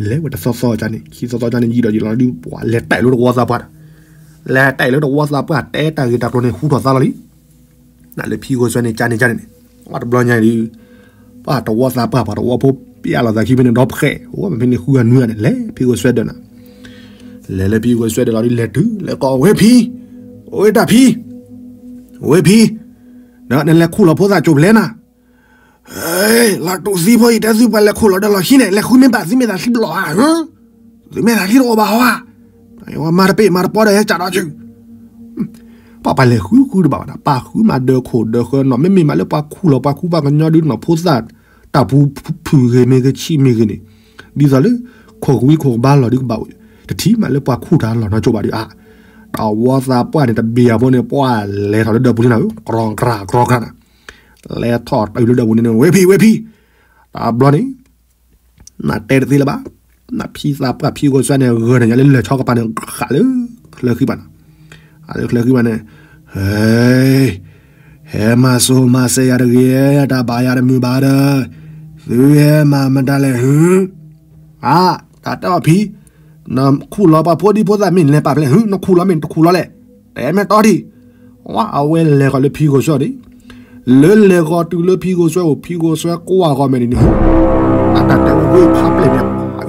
လဲၤဝဲတသီသီကၢ်န့ၣ် ခံသီသီကၢ်န့ၣ် ယံာ်ဒီးယံာ်လီၤဒုး ပှၤလဲၤတဲာ်လၢတဝီသးပှၢ်ဒီး, လဲၤတဲာ်လၢတဝီသးပှၢ် တဲတၢ်ဂ့ၢ်တၢ်ကျိၤန့ၣ် ဟူထီၣ်သါလီၤလံ နလၢဖံဂီၤစွဲန့ၣ် ကၢ်န့ၣ်ကၢ်န့ၣ်န့ၣ်, ပှၤတဘျီညါအံၤဒုး, ပှၤတဝီသးပှၢ် ပှၤတဝီဖိ ပျၢ်လီၤသးခံဖဲန့ၣ် ဒီဖှဲး အိၣ်ဝဲဖဲန့ၣ် ဃုဂၤနွံဂၤန့ၣ် လဲၤဖံဂီၤစွဲဒၢးနၤ, လဲၤလၢဖံဂီၤစွဲဒၢးလီၤဒုး လဲၤတုၤ လဲၤကိးဝဲဖံ, ဝဲတၢ်ဖံ, ဝဲဖံ, နလဲၤခူၣ်လီၤဖိသၣ်ကၠိဖဲလဲၣ်နၤ, လီၤတူာ်သံဖိအံၤ တဲသုပှၤလဲၤခူၣ်လီၤဒီးလီၢ်ခံန့ၣ် လဲၤဃုမ့ၢ်ဘၣ်သုမ့ၢ်သးသံဘျီၣ်ဧါ, သုမ့ၢ်သးသံတအိၣ်ဘၣ်ဟီဧါ, မၤတပ့ၢ်မၤတပီဒီးဟဲကၢ်ဒီးစု ပှၤပှၤလဲၤဃုဃုတဘၣ်ဘၣ်နၤ ပာ်ဃုမးဒၢးခိၣ်ဒၢးဃၢနီၤ မ့မ့ၢ်မးလၢပှၤခူၣ်လီၤပှၤခူၣ်ပှၤကညီဒုးနီၤ ဖိသၣ်တၢ်ပူၤဖုၣ်ဂ့ၤမ့ၢ်ဂ့ၤဆံးမ့ၢ်ဂ့ၤန့ၣ်, ဒ်သိးလၢ ခိၣ်ကဝံခိၣ်ကဘါလီၤဒုးကဘၣ်အိၣ်, တထံၣ်မးလၢပှၤခူၣ်တၢ်လီၢ်နီတကၠိဘၣ်ဒုးအါ, တဝီသးပှၢ်န့ၣ် တဘ့ၣ်အဖိန့ၣ် ပှၤလဲၤထီၣ်လၢဒၢးပူၤလံနၤဧၢ, ကြီကြၤကြီကြၤနၤ, လဲၤထီၣ်တုၤလၢဒၢးပူၤန့ၣ် ဝဲဖံဝဲဖံ, တဘျီန့ၣ် နတဲတသ့လၢၤဘၣ်, နဖံသးပှၢ်ဖံဂီၤစွဲန့ၣ် ဂၢၢ်န့ၣ်ညါလၢလၢၢ်ဆီကပၤန့ၣ် ဃးလၢချၢဃံဘၣ်နီၤ, ဃးလၢချၢဃံဘၣ်န့ၣ်, ဟဲ, ဟဲမၤစိၤမၤစဲယၤတဂ့ၤ, တၢ်ဘၣ်ယၤတမုာ်ဘၣ်ဒီး, သုဟဲမၤမတၤလဲၣ်ဟု, အါ, တၢ်တဲအီၤဖံ, နခူၣ်လီၤပှၤဖိဒံဖိသၣ်မ့ၢ်လဲၤပာ်ဖျဲးဟု, နခူၣ်လီၤမ့ၢ် နတခူၣ်လီၤလဲၣ်, တဲမ့ၢ်တီထံၣ်, ဝဲအဝဲလဲၤဃီၤလၢဖံဂီၤစွဲအအိၣ်ဒံး, လၢလဲၤဃီၤတုၤလၢဖံဂီၤစွဲအအိၣ် ဖံဂီၤစွဲကွၢ်ဃီၤမဲာ်ဒ်န့ၣ်, အတၢ်တဲဝဲဖါပျဲၢ်န့ၣ်,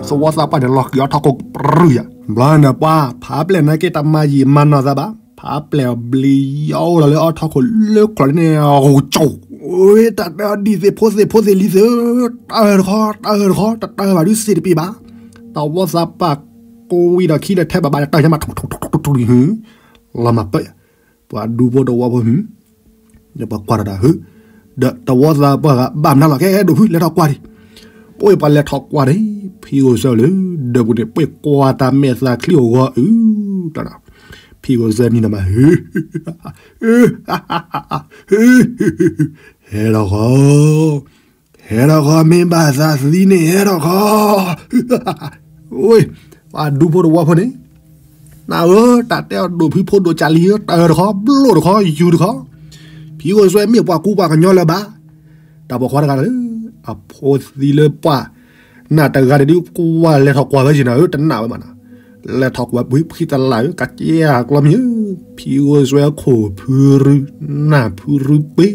သဝီသးပှၢ်န့ၣ် လီၤဃံၤအီထီၣ်ခိၣ်ပြူယၤ, ဘျီန့ၣ်ပှၤ ဖါပျဲၢ်နာ်က့တမၤယံာ်မၤနီၢ်သးဘၣ်, ဖါပျဲၢ်အဘျံးယီအိၣ်လီၤလၢအီထီၣ်ခိၣ်လၢချီးန့ၣ်, ဂိၤကၠိ, ဝဲတၢ်တဲအီၤဒ်သ့ၣ်ဖိသ့ၣ်ဖိသ့ၣ်လံၤသ့ၣ်, တၢ်အၢၣ်တခီ, တၢ်အၢၣ်တခီ, တၢ်တၢၢ်ဘၣ်ဒုးစ့တပံးဘၣ်, သဝီသးပှၢ်ကိးဝံၤဒီးခံဒီးထဲဘၣ်ဘၣ်ဒီးတၢ်ညါမးထူထူထူထူထူထူထူ, လီၤမၤပၢၢ်ယၤ, ပှၤဒူဖိတဝီဖိ, ဒီးပှၤကွၢ်ထီၣ်တၢ်ဟု, ဒီးသဝီသးပှၢ်ဂၤဘၣ်မနုၤလီၤ ကဲဒိးဖုလဲၤထီၣ်ကွၢ်ဒံး, ပှၤပှၤလဲၤထီၣ်ကွၢ်ဒံး, ဖံဂီၤစွဲလၢ, ဒီးပူၤန့ၣ် ပှၤကွၢ်တၢ်မဲာ်သးချံအိၣ်ဂီၤအု, ဖံဂီၤစွဲနံၤနမးဟု, ဟဲထီၣ်ဃီ ဟဲထီၣ်ဃီမ့ၢ်ဘၣ်သးသံန့ၣ်ဟဲထီၣ်ဃီ, ဝဲ, ပှၤဒူဖိတဝီဖိန့ၣ်, နဧၢ, တၢ်တဲအီၤဒိးဖုဖိဒိၣ်ကၢ်လံဧၢ, တၢ်အၢၣ်တခီ, ဘျိၣ်တခီ, ယူၤတခီ, ဖံဂီၤစွဲမ့ၢ်ပှၤကူပှၤကညီလၢၤဘၣ်, တၢ်ပိာ်ခွါတဂၤလၢ, အဖိသံလၢပှၢ်, နတဂၤဒီးဒုးကွၢ်လဲၤထီၣ်ကွၢ်ဝဲက့ၤနၤဧၢ, တနာ်ဝဲဘၣ်နၤ, လဲၤထီၣ်ကွၢ်ပှ့ၤဖံတလးဧၢ, ကကဲအကျီမ့ၢ်ဧၢ, ဖံဂီၤစွဲခိၣ်ဖုရူ, နၢ်ဖုရူပ့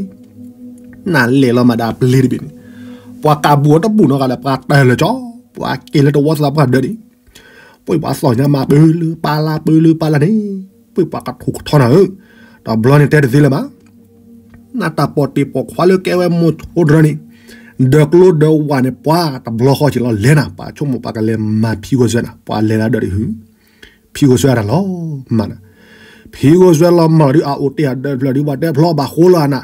နၢ်လဲၤလီၤမးဒီးပျ့ၤတဘ့ၣ်န့ၣ်, ပှၤကးဘူးအီၤတဘူးနီတဂၤဒီး ပှၤတၢၢ်လၢာ်ကၠီ, ပှၤက့ၤလၢတဝီသးပှၢ်ဒၢးဒံး, ပှၤသီၣ်ညါမးပၢလၢပၢ်လၢ်ပၢလၢပၢ်လၢ်န့ၣ်, ပှၤပှၤကထူၣ်ကထီနၤဧၢ, ဒီးဘျီန့ၣ်တဲတသ့လၢၤဘၣ်, နတၢ်ပိာ်တ့ၢ်ပိာ်ခွါလၢကဲဝဲမိၤဆိတရၢန့ၣ်, ဒီးကျိဒီးဝၣ်န့ၣ် ပှၤတဘျီဃီက့ၤလီၤလဲၤနၤ, ပှၤဆိကမိၣ်ပှၤကလဲၤမၤဖံဂီၤစွဲနၤ, ပှၤလဲၤလၢဒၢးဒံးဟု ဖံဂီၤစွဲအတၢ်လီၤမၢ်နၤ, ဖံဂီၤစွဲလီၤမၢ်လီၤဒုး အအိၣ်တ့ၢ်အဒၢးတဖျၢၣ်ဒုး ပှၤတဲဖျီဘၣ်ဃိလီၤနၤ,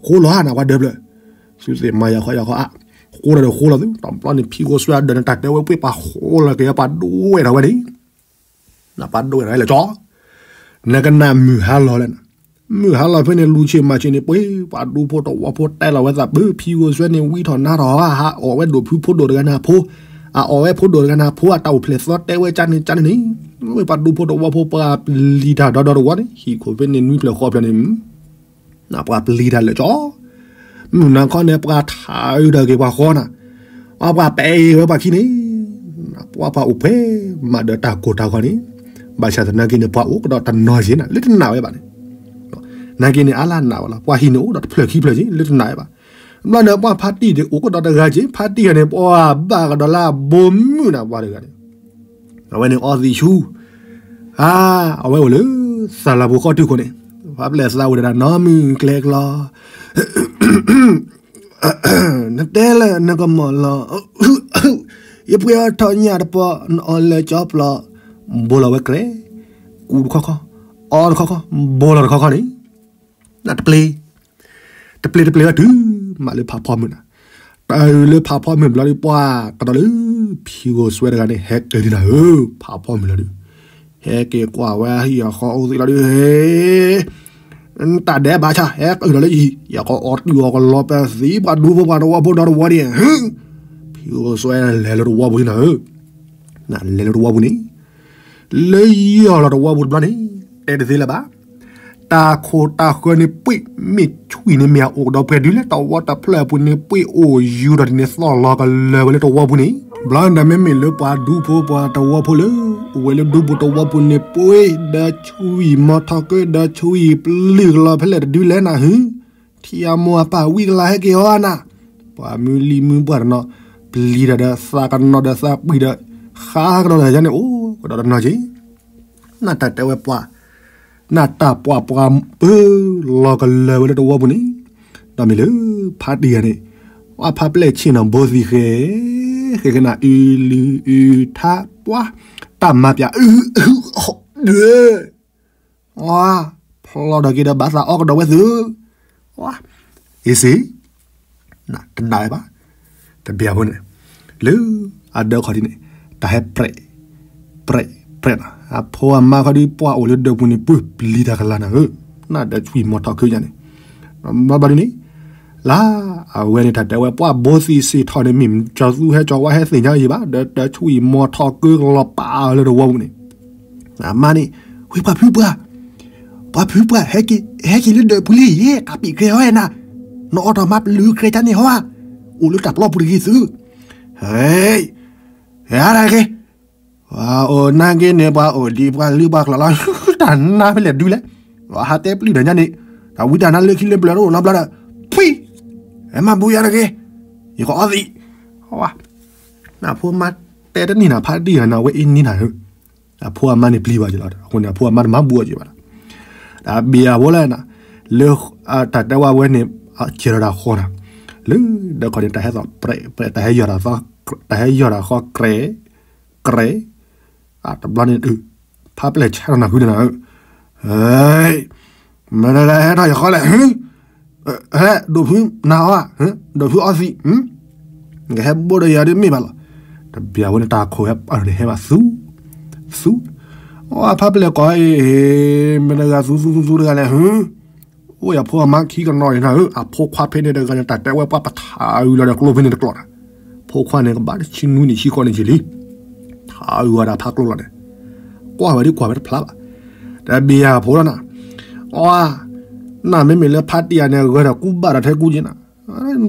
ဃိလီၤနၤပှၤဒၢးဖျၢၣ်, သုသ့ၣ်မၤယၤဃီယၤဃီအါ, ဃိလီၤဒီးဃိလီၤသု, တဘျီန့ၣ်ဖံဂီၤစွဲအဒၢးန့ၣ် တၢ်တဲဝဲပှၤဃိလီၤက့ၤပှၤဒိဝဲၢ်ထီၣ်ဝဲန့ၣ်, နပှၤဒိဝဲၢ်ထီၣ်ဝဲလၢာ်ကၠီ, နကနၣ်မုၢ်ဟါလီၤလဲၣ်နၤ, မုၢ်ဟါလီၤဖဲန့ၣ် လူၤဆ့ၣ်မၤဆ့ၣ်န့ၣ် ပှၤပှၤဒူဖိတဝီဖိတဲလီၤဝဲသးပၢ ဖံဂီၤစွဲန့ၣ် ဝံထီၣ်နါထီၣ်ဟး ဟးအီၣ်ဝဲဒိၣ်ဖုဖိဒိၣ်တဂၤန့ၣ်အဖိ, အအီၣ်ဝဲဖိဒိၣ်တဂၤန့ၣ်အဖိ အတၢ်အိၣ်ဖျဲၣ်သီတဲဝဲကၢန့ၣ်ကၢန့ၣ်န့ၣ်, ဝဲပှၤဒူဖိတဝီဖိပှၤပျံၤတၢ်ဒီဒီတဝီန့ၣ် ဟံၣ်ခိၣ်ဖဲန့ၣ်နွံဖျၢၣ်ဃိးဖျၢၣ်န့ၣ်, နပှၤပျံၤတၢ်လၢာ်ကၠီ, မုၢ်နၤခီန့ၣ် ပှၤထးအုးဒီးက့ၤပှၤဃီနၤ, အပှၤပဲာ်ဝဲပှၤခံန့ၣ်, ပှၤပှၤအိၣ်ဖှဲးမးဒီးတၢ်ကိၢ်တၢ်ဂီၤန့ၣ်, ဘၣ်ဆၣ်သနာ်က့န့ၣ် ပှၤအိၣ်ကဒီးတနီၤက့ၤနၤ လၢတနာ်ဝဲဘၣ်န့ၣ်, နာ်က့န့ၣ် အါလၢအနာ်ဝဲလီၤ ပှၤဟံၣ်န့ၣ်အိၣ်ဒီးတဖျၢၣ်ခံဖျၢၣ်က့ၤ လၢတနာ်ဝဲဘၣ်, ဘျီန့ၣ် ပှၤဖါတံၢ်န့ၣ် အိၣ်ကဒီးတဂၤက့ၤ ဖါတံၢ်ဂၤန့ၣ် ပှၤဘၣ်ကဒီးလၢအဘိမုၢ်နၤ ပှၤတဂၤန့ၣ်, အဝဲန့ၣ်အီသံးဆူ အါ, အဝဲအိၣ်လၢ သးလၢပူၤဃီတုၤခိၣ်န့ၣ်, ပှၤပျဲၢ်သးဝဲဒၣ်နီၢ်မုၢ်ကျဲကျီ နတဲလၢနကမီၤလီၤ, ယပှ့ၤအီထီၣ်ညၣ်တပီၤ နအီၣ်လၢကၠီပျီ, ဘိလီၤဝဲကျဲ, ကူတခီခီ, အီတခီခီ, ဘိလီၤတခီခီန့ၣ်, နတပျ့ၤ, တပျ့ၤတပျ့ၤဝဲတုၤမးလၢဖးဖီမုၢ်နၤ, တၢ်လၢဖးဖီမုၢ်ဘျီဒုးပှၤကဒီးလၢ ဖံဂီၤစွဲတဂၤန့ၣ် ဟဲက့ၤလံနၤဧၢ, ဖးဖီမုၢ်လီၤဒုး, ဟဲက့ၤကွၢ်ဝဲဟံၣ်အဃီအိၣ်သံလီၤဒုး, ဟဲ တၢ်ဒဲးဘးဆါ ဟဲက့ၤလီၤလၢယဟံၣ် ယကအီၣ်တုၤအီၣ်ကလီၤပသံ ပှၤဒူဖိပှၤတဝီဖိဒီတဝီန့ၣ်, ဖံဂီၤစွဲလဲၤလၢတဝီပူၤလံနၤဧၢ, နလဲၤလၢတဝီပူၤန့ၣ်, လၢယီၤလီၤတဝီပူၤတဘျီန့ၣ်, တဲတသ့လၢၤဘၣ်, တၢ်ခိၣ်တၢ်ဃၢၤန့ၣ်ပှ့ၢ် မ့ၢ်ဆွံၣ်န့ၣ်မ့ၢ်အအိၣ်ကဒီးပှဲၤဒုးလၢတဝီတဖျၢၣ်အပူၤန့ၣ် ပှ့ၢ်အိၣ်ယူၤဒီးဒ်န့ၣ်သီၣ်လီၤကလၢၤဝဲလၢတဝီပူၤန့ၣ်, ဘျီဒၣ်မ့မ့ၢ်လၢပှၤဒူဖိပှၤတဝီဖိလၢ အိၣ်ဝဲလၢဒူပူၤတဝီပူၤန့ၣ် ပှ့ၢ်ဒီးဆွံၣ်မီၤထီၣ်ကၢဒီးဆွံၣ်ပျုၢ်ကလီၤဖဲလဲၣ်တဒုလဲၣ်နၤဟု, ထံအမိၢ်အပၢ်ဝံကလါဟဲက့ၤအီၤနၤ, ပှၤမုၢ်လံၢ်မုၢ်ပှၢ်တနီၤ, ပျံၤတၢ်ဒီးသးကနီၤဒီးသးပှံၤဒီး, ဃါကဒီးတၢ်ယါန့ၣ် အိၣ်ကဒီးတနီၤက့ၤ, နတၢ်တဲဝဲပှၤ, နတၢ်ပှၤပှၤပၢလီၤကလၢၤဝဲလၢတဝီပူၤန့ၣ်, ဒီးမ့ၢ်လၢ ဖါတံၢ်ဂၤန့ၣ်, ဝဲဖါပျဲၢ်ဆ့ၣ်နီၤဘိသံဃဲ, ဃဲကနၣ်အုလုၢ် အုထါ ပှၤ, တၢ်မၤပၠး အု အု ဒၢ ဝါ, ဖျီဒီးက့ၤဒီးဘၣ်သးအီကဒီးဝဲသု, ဝါ, အ့စ့, တဒၣ်ဝဲဘၣ်, တဘၣ်ဖိန့ၣ်, လၢအဒၢခီၣ်ဒ်န့ၣ်, တၢ်ဟဲပြဲး, ပြဲး, ပြဲးနီၤ, အဖိအမါခီဒ်ပှၤအိၣ်လၢဒၢးပူၤန့ၣ် ပှ့ၢ်ပျံၤတၢ်ကလၤနၤဧၢ, နဒီးဆွံၣ်မီၤထီၣ်ကၢယါန့ၣ်, ဘၣ်ဘၣ်ဒ်န့ၣ်, လၢ အဝဲန့ၣ်တၢ်တဲဝဲပှၢ်ဘိသံးစ့ၢ်ထီၣ်န့ၣ် မ့ၢ်ကၠီၤသူဟဲကၠီၤဝါဟဲသ့ၣ်ညါယံၤဘၣ် ဒီးတၢ်ဆူၣ်အံၤမီၤထီၣ်ကၢကလီၤပာ်လၢတဝီပူၤန့ၣ်, အမါန့ၣ်, ဝံၤပှၤဖုပှၢ်, ပှၤဖုပှၢ်, ဟဲက့ၤလၢဒၢးပူၤလံယဲ ကးပံာ်ကြဲဟီဝဲနၤ, နအီၣ်တၢ်မါပလုာ်ကြဲကန့ၣ်ဟီဧါ, အိၣ်လၢတၢ်ပျီပူၤတဂ့ၤသု, ဟဲ, ဟဲအါတၢ်က့ၤ ပှၤအိၣ်နာ်က့န့ၣ် ပှၤအိၣ်ဒံးပှၤလုၢ်ပှၤကျိၤလီၤ, တၢ်နါဖဲလဲၣ်ဒုလဲၣ်, ဟးတဲပျုၢ်ဒီးညါန့ၣ်, တၢ်ဝံတၢ်နါလၢခံလၢပျၢၤတအိၣ်နီတဘျီဒီး, ဖှံ, ဟဲမၤဘူယၤတဂ့ၤ, ယကအီသံး, အဖိမါတဲတန့ၢ်နၤ ဖါတံၢ်ယၤန့ၣ် အဝဲအ့န့ၢ်နၤဧၢ, အဖိအမါန့ၣ်ပျံၤဘၣ်က့ၤလီၤ, အဃိန့ၣ် အဖိအမါတမၤဘူအီၤက့ၤဘၣ်လီၤ, တၢ်ဘ့ၣ်အဖိလၢနၤ, လၢ တၢ်တဲဝဲဝဲန့ၣ်, ကဲထီၣ်တၢ်ဃီနၤ, လၢ ဒီးခီန့ၣ် တၢ်ဟဲသီၣ်ပြဲးပြဲး တၢ်ဟဲယီၢ်တၢ်သီ, တၢ်ဟဲယီၢ်တၢ်ဃီကြဲး, ကြဲး, တဘျီန့ၣ်, ဖါပျဲၢ်ဆဲးထီၣ်နၢ်ဃုန့ၣ်နၤဧၢ, မတၤတဂၤဟဲထီၣ်ယဃီလဲၣ်, ဟဲ, ဒိးဖုနၤအီ, ဒိးဖုအီသံး, ကဟဲဘိဒီးယၤဒ်မ့ၢ်ဘၣ်လီၤ, တဘ့ၣ်အဝဲန့ၣ်တၢ်ခိၣ်ဟဲပာ်န့ၣ်ဟဲဘၣ်သူ, သူ, အဖါပျဲၢ်ကိးအံၤ, မတၤတဂၤသူသူသူသူတဂၤလဲၣ်, အိၣ်ယဖိအမါခံကနီၤအံၤနၤဧၢ, အဖိခွါဖဲန့ၣ်တဂၤန့ၣ် တၢ်တဲဝဲပှၢ်ပထးအုးလီၤဒီးကျိဖဲန့ၣ်တကျိာ်နၤ, ဖိခွါန့ၣ် ကဘၣ်တဆံနွံနံၣ်ဆံဃိးနံၣ်က့ၤလံ, ထးအုးဝဲဒၣ်ဖးကျိာ်လီၤန့ၣ်, ကွၢ်ဝဲဒ်ကွၢ်ဝဲတဖျါဘၣ်, တၢ်ဘ့ၣ်ယၤဖိလီၤနၤ, အ, နမ့မ့ၢ်လၢဖါတံၢ်ယၤန့ၣ် ဂၢၢ်ဒီးကူဘၣ်ဒီးထဲကူက့ၤနၤ,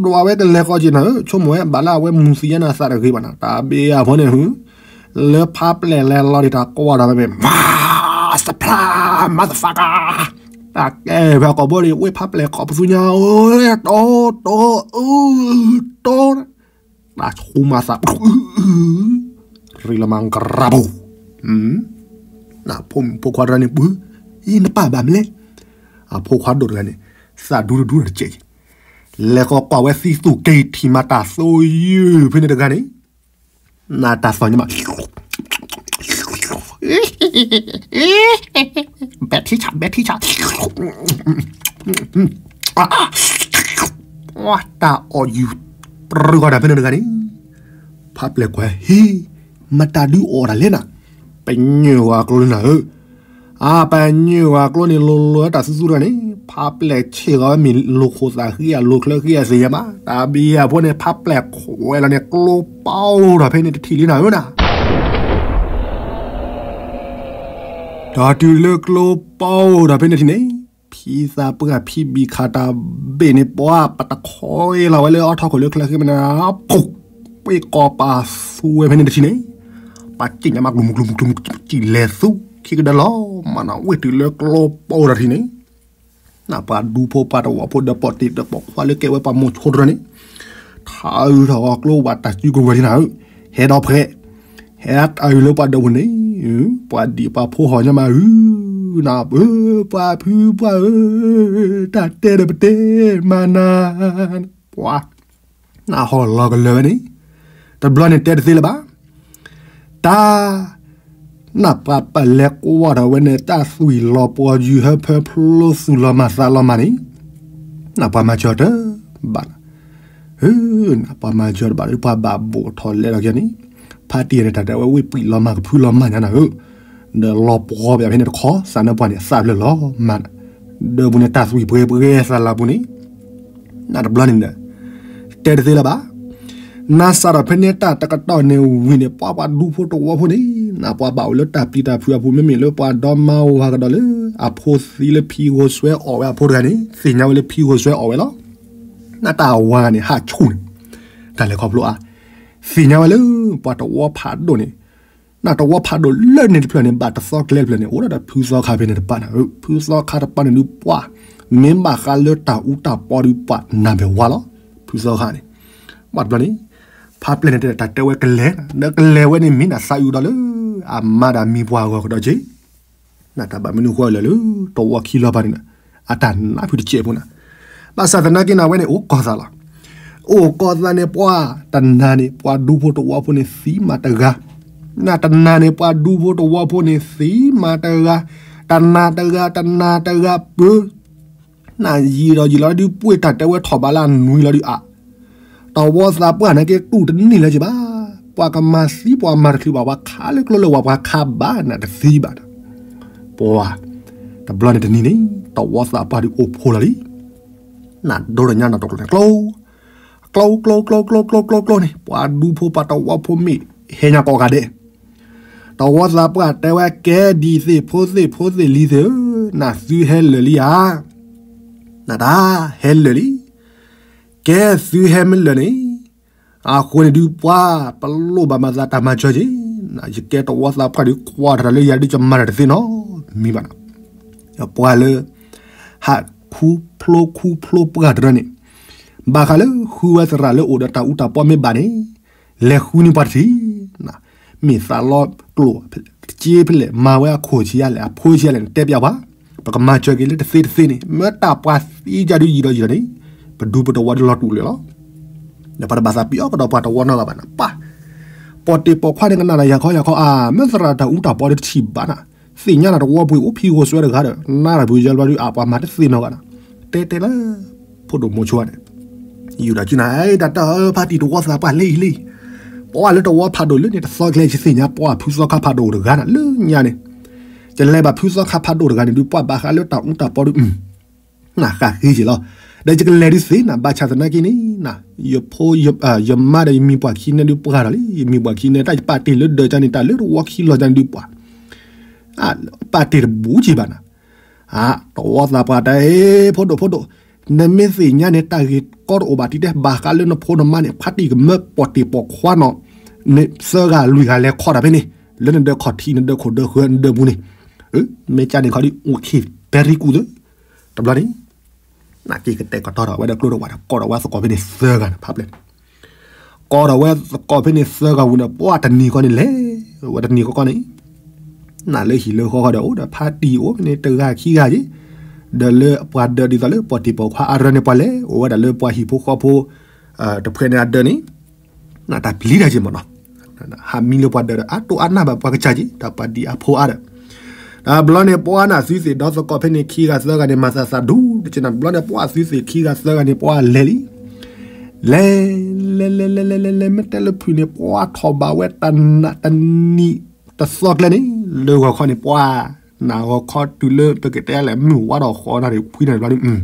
ဒွးဝဲကလဲၤဃီက့ၤနၤဧၢ, ဆိကမိၣ်ဝဲဘၣ်လၢအဝဲမူၤသံယါနၤသးတဂ့ၤဘၣ်နၤ, တၢ်ဘ့ၣ်ယၤဖိန့ၣ်ဟူ လၢဖါပျဲၢ်လဲၤလီၤဒံးတၢ်ကွၢ်ဒီးမ့ၢ် မၤ, သဖျါ, မၤသဖးကါ, တၢ်ကဲဖဲကိာ်ဘိဒံး ဝ့ၢ်ဖါပျဲၢ်ကိးပသူညါဧၢ, တိ, တိ, အ, တိ, တၢ်ဆူမၤသး, ရံလီၤမၤကရၢ်ပူၤ, ဖိခွါတဂၤန့ၣ်ပှၤ, အံၤနပာ်ဘၣ်မလဲၣ်, အဖိခွါဒိၣ်တဂၤန့ၣ်, သးဒူတဒူတကဲးက့ၤ, လဲၤဃီကွၢ်ဝဲသံသူၣ်က့ၤထံၣ်မၤတၢ်သိယုၢ်ဖဲန့ၣ်တဂၤန့ၣ်, နတၢ်သီၣ်ညါမး ဘဲထံဆး ဘဲထံဆး, တၢ်အီၣ်ယူၤ ပြူဂီၤတၢ်ဖဲန့ၣ်တဂၤန့ၣ်, ဖါပျဲၢ်ကွၢ် ဟ့, မတၤဒုးအီၣ်တၢ်လဲၣ်နၤ, ပညိၣ်ဝဲကျိန့ၣ်နၤဧၢ, အါ ပညိၣ်ဝဲကျိန့ၣ် လိၤလိၤတၢ်သူသူတဂၤန့ၣ်, ဖါပျဲၢ်ဆ့ၣ်ဂီၤဝဲမ့ၢ်လိာ်ခိၣ်သးဃံ အလိာ်ချၢဃံအသ့ၣ်ညါဘၣ်, တၢ်ဘ့ၣ်ယၤဖိန့ၣ် ဖါပျဲၢ်ခွဲးလီၤန့ၣ် ကျိပီတၢ်ဖဲန့ၣ်တထံၣ်လံနၤဧၢနၤ တၢ်တုၤလၢကျိပီတၢ်ဖဲန့ၣ်ထံၣ်န့ၣ်, ဖံသးပှၢ်ဖံဘံၣ်ခးတၢ်ဘ့ၣ်န့ၣ် ပှၤပတခီလီၤဝဲလၢအီထီၣ်ခိၣ်လၢချၢဃံမနၤ, ပှ့ၤကီးပာ်သူဝဲဖဲန့ၣ်တထံၣ်န့ၣ်, ပှၤစံၣ်ညါမးကျူၤမုကျူၤမုကျူၤမု စံၣ်လဲၤသူခံကဒၢလီၤ, မနၤဝ့ၢ်တုၤလၢကျိပီတၢ်ထံၣ်န့ၣ် နပှၤဒူဖိပှၤတဝီဖိဒီးပီၣ်တ့ၢ်ဒီးပိာ်ခွါလၢကဲဝဲပှၤမိၤဆိတရၢန့ၣ်, ထးအုးထီၣ်ဂီၤကျိဝဲတၢ်စုကဝဲၤလံနၤဧၢ, ဟဲဒီးဖှဲး, ဟဲအတၢ်အုးလၢပှၤဒၢးပူၤန့ၣ်, ပှၤဒံးပှၤဖိဟီၣ်ညါမးဧၢ, နပှၤဖုပှၢ်ဧၢ, တၢ်တဲဒီးပတဲမၤနၤ, ပှၤ နဟီၣ်လီၤကလၢာ်ဝဲန့ၣ်, တဘျီန့ၣ်တဲတသ့လၢၤဘၣ်, တၢ် နပှၤပလဲၤကွၢ်ထီၣ်ဝဲန့ၣ် တၢ်သွံၣ်လီၤပှီၤယုၢ်ဟၢဖၢဖျိသူၣ်လီၤမၢ်သးလီၤမၢ်န့ၣ်, နပှၤမၤစၢၤတဘၣ်, နပှၤမၤစၢၤတဘၣ်ဒီးပှၤဘၣ်ဘိၣ်ထီၣ်လဲၤထီၣ်ကဲန့ၣ်, ဖါတံၢ်န့ၣ်တၢ်တဲဝဲဝ့ၢ်ပှံာ်လီၤမၢ်ကဖုလီၤမၢ်ညါနၤဧၢ, ဒီးလီၤပှီၤပယီၤဖဲန့ၣ်တခီ သးနၢပှၤန့ၣ် သးဖျၢၣ်လီၤမၢ်နၤ, ဒီးပူၤန့ၣ်တၢ်သွံၣ်ပှဲၤပှဲၤသးလီၤပူၤန့ၣ် နတဘျီန့ၣ်ဒီး တဲတသ့လၢၤဘၣ်. နစးထီၣ်ဖဲန့ၣ်တၢ်တကတီၢ်န့ၣ်ဝံၤန့ၣ် ပှၤပှၤဒူဖိတဝီဖိန့ၣ် နပှၤဘၣ်အိၣ်လၢတၢ်ပျံၤတၢ်ဖုးအပူၤ မ့မ့ၢ်လၢပှၤဒီမါဝၤကဒီးလၢ အဖိသံလၢဖံဂိၢ်စွဲအီၣ်ဝဲအဖိတဂၤန့ၣ် သ့ၣ်ညါဝဲလၢဖံဂိၢ်စွဲအီၣ်ဝဲလီၤ. နတၢ်ဝၤန့ၣ် ဟးဆူၣ်န့ၣ် တၢ်လဲၤခီဖျိအါ သ့ၣ်ညါဝဲလၢ ပှၤတဝီဖးဒိၣ်န့ၣ် နတဝီဖးဒိၣ်လၢန့ၣ်တဖျၢၣ်န့ၣ် ဘၣ်တသီကျဲတဖျၢၣ်န့ၣ် အိၣ်ဒၣ်ဒီးဖုသီခါဖဲန့ၣ်တပၤန့ၣ်, ဖုသီခါတပၤန့ၣ်ဒုးပှၤ မ့ၢ်ဘၣ်ဃးလၢတၢ်အူတၢ်ပီဒုးပှၤနၢ်မဲာ်ဝါလီၤ. ဖုသီခါန့ၣ် ဘၣ်တဘျီန့ၣ် ဖါပျဲၢ်န့ၣ်တဲတၢ်တဲဝဲကလဲၤ ဒီးကလဲၤဝဲန့ၣ်မ့ၢ်နသးအုးဒီးလၢ အမါဒီးမံၤပှၢ်အဂီၢ်ကဒီးက့ၤ နတၢ်ဘၣ်မနုၤဃိလဲၣ်လၢ တဝီခံလီၤပၤန့ၣ် အတၢ်နါဖုတစဲးဖိနၤ, ဘၣ်ဆၣ်သနာ်က့န့ၣ် အဝဲန့ၣ်အိၣ်ကီၢ်သးလီၤ. အိၣ်ကီၢ်သးန့ၣ် ပှၤတနၤန့ၣ် ပှၤဒူဖိတဝီဖိန့ၣ်သံမးတဂၤ, နတနၤန့ၣ် ပှၤဒူဖိတဝီဖိန့ၣ်သံမးတဂၤ, တနၤတဂၤ တနၤတဂၤပၢ နယံာ်ဒီးယံာ်လီၤဒုး ပှ့ၤတၢ်တဲဝဲထီၣ်ဘးလၢအနွံလီၤဒုးအါ, တဝီသးပှၢ်န့ၣ်က့တူၢ်တန့ၢ်လၢၤက့ၤဘၣ်, ပှၤကမၤသံပှၤမၤတချုးဘၣ် ပှၤခးလၢကျိလၢဝၤ ပှၤခးဘၣ်နတသံဘၣ်ဒီး, ပှၤ တဘျီန့ၣ်တနံၤန့ၣ် တဝီသးပှၢ်ဒုးအိၣ်ဖိလီၤလံ. နဒိတညါနီတကျိၤန့ၣ် ကျိ ကျိ ကျိ ကျိ ကျိ ကျိ ကျိ ကျိန့ၣ် ပှၤဒူဖိပှၤတဝီဖိမ့ၢ်ဟဲညါကိးဂၤဒဲး, တဝီသးပှၢ်တဲဝဲ ကဲဒ်သ့ၣ်ဖိသ့ၣ်ဖိသ့ၣ်လံၤသ့ၣ်ဧၢ, နသုဟဲလၢာ်လံဧါ, နတၢ်ဟဲလၢာ်လံ, ကဲသုဟဲမ့ၢ်လၢာ်န့ၣ် အဃိန့ၣ်ဒုးပှၤပလိၣ်ဘၣ်မၤသးတၢ်မၤစၢၤက့ၤ, ယကဲတဝီသးပှၢ်ဒုးကွၢ်တၢ်လၢယၤဒုးကမၤတၢ်တသ့နီတမံၤဘၣ်နီၤ, ပှၤလၢ ဟးခူဖျိခူဖျိပှၢ်တရၢန့ၣ်, ဘၣ်ဃးလၢဃုဝဲသရၣ်လၢအိၣ်ဒီးတၢ်အူတၢ်ပီမ့ၢ်ဘၣ်န့ၣ်, လဲၤဃုန့ၢ်ပှၤတထံၣ်, မ့ၢ်သးလီကျိၣ်စ့ဖဲလဲၣ် မၤဝဲအခိၣ်ဆံးယါလဲၣ် အဖိဆံးယါလဲၣ်န့ၣ် တဲပျးပှၤ, ပကမၤစၢၤက့ၤလၢတသ့တသ့န့ၣ် မ့ၢ်တၢ်ပှၤသံကဒုးယံာ်ဒီးယံာ်ဒီးန့ၣ်, ပဒူပတဝီဒုးလီၤတူာ်လၢာ်လီၤ. ဒီးပှၤတဘၣ်သးပျံၤအီၤကဒီးပှၤတဝီနီတဂၤဘၣ်နီၤ, ပှၤ ပိာ်တ့ၢ်ပိာ်ခွါန့ၣ်ကနၣ်ဒီးယၤခီယၤခီအါ, မ့ၢ်သရၣ်တၢ်အူတၢ်ပီဒုးတထံၣ်ဘၣ်နီၤ, သ့ၣ်ညါနၤတဝီပှ့ၤအိၣ်ဖံဂီၤစွဲတဂၤဒီး နၢ်တၢ်ပူၤယဲဘျီဒုးအါပှၤမၤတသ့နီတဂၤနီၤ, တဲတဲလၢ ဖိဒိၣ်မိၤဆိန့ၣ်, ယူၢ်ဒီးကနၤ တၢ်တၢ်ဖါတံၢ်တဝီသးပှၢ်လံလံ, ပှၤလၢတဝီဖးဒိၣ်လၢန့ၣ် တသီကျဲယသ့ၣ်ညါ ပှၤဖုသီခါဖးဒိၣ်တဂၤနီၤ လၢညါန့ၣ်, ယလဲၤဘၣ်ဖုသီခါဖးဒိၣ်တဂၤန့ၣ်ဒုး ပှၤဘၣ်ဃးလၢတၢ်အူတၢ်ပီဒုး နဃၣ်ဃ့က့ၤလီၤ, ဒီးယကလဲၤဒုးသ့နၤ ဘၣ်ဆၣ်သနာ်က့န့ၣ်, ယဖိ ယမါဒီးယမံၤပှၢ်ခံန့ၣ်ဒုးပှၤဒီးလံ, ယမံၤပှၢ်ခံန့ၣ် တၢ်ယပာ်တ့ၢ်လၢဒၢးကန့ၣ် တၢ်လၢတဝီခံလီၤကန့ၣ်ဒုးပှၤ, ပာ်တ့ၢ်တဘူးက့ၤဘၣ်နၤ, တဝီသးပှၢ်တဲ ဖိဒိၣ်ဖိဒိၣ်, နမ့ၢ်သ့ၣ်ညါန့ၣ် တၢ်ဂ့ၢ်ကီတအိၣ်ဘၣ်တံၢ်တဲ ဘၣ်ဃးလၢနဖိနမါန့ၣ် ဖါတံၢ်ကမၢပိာ်တ့ၢ်ပိာ်ခွါနီၤ, နသၢဂၤလွံၢ်ဂၤလဲၤခီတၢ်ဖဲန့ၣ်, လၢနဒၢးခီၣ်ထံး နဒၢးခိၣ်ဒၢးဃၢၤ နဒၢးပူၤန့ၣ်, မ့ၢ်ကန့ၣ်ခီဒုး အိၣ်ခံ very good သၢ, တဘျီန့ၣ် နက့ၤကတဲာ်ကတီၤထီၣ်ဝဲဒီးကျိတဝၣ်ဒီး ကိးထီၣ်ဝဲသကိးဖဲန့ၣ်သၢဂၤန့ၣ် ဖးပျဲၢ်န့ၣ်, ကိးထီၣ်ဝဲသကိးဖဲန့ၣ်သၢဂၤဝံၤဒီး ပှၤတနံၤဃီန့ၣ်လဲၤဝဲတနံၤဃီဃီန့ၣ်, နလၢဟံၣ်လၢဃီဃီဒီး အိၣ်ဒီးဖါတံၢ်အိၣ်ဖဲန့ၣ် တဂၤခံဂၤက့ၤ, ဒီးလၢပှၤဒၢးဒ်သိးလၢပိာ်တ့ၢ်ပိာ်ခွါအရၢန့ၣ် ပှၤလဲၤအိၣ်ဝဲဒၣ်လၢပှၤဟံၣ်ဖိဃီဖိ တဖှဲးန့ၣ်အဒၢးန့ၣ် နတၢ်ပျံၤတၢ်က့ၤမ့ၢ်နီၤ, ဟးမံလၢပှၤဒၢးဒီး အတိၢ်အါနၢ်ဘၣ်ပှၤကစၢ်က့ၤ တၢ်ပှၤဒံးအဖိအါဒီး, တဘျီန့ၣ် ပှၤနသုသ့ၣ်ဒီသကိးဖဲန့ၣ် ခံဂၤသၢဂၤန့ၣ် မၤသးသးဒူ တက့ၢ်နၤ တဘျီန့ၣ် ပှၤသုသ့ၣ်ခံဂၤသၢဂၤန့ၣ် ပှၤလဲၤလံ, လဲၤ လဲၤ လဲၤ လဲၤ လဲၤ လဲၤ လဲၤ မ့ၢ်တဲလၢဖုၣ်န့ၣ် ပှၤထီၣ်ဘၣ်ဝဲတနံၤတသီကျဲန့ၣ် လၢဂီၤခီန့ၣ် ပှၤ နဂီၤခီတုၤလၢပကတဲလဲၣ် မုၢ်ဝါထီၣ်ဃီနၣ်ရံၣ်ခွံနၣ်ရံၣ်ဘျီဒုး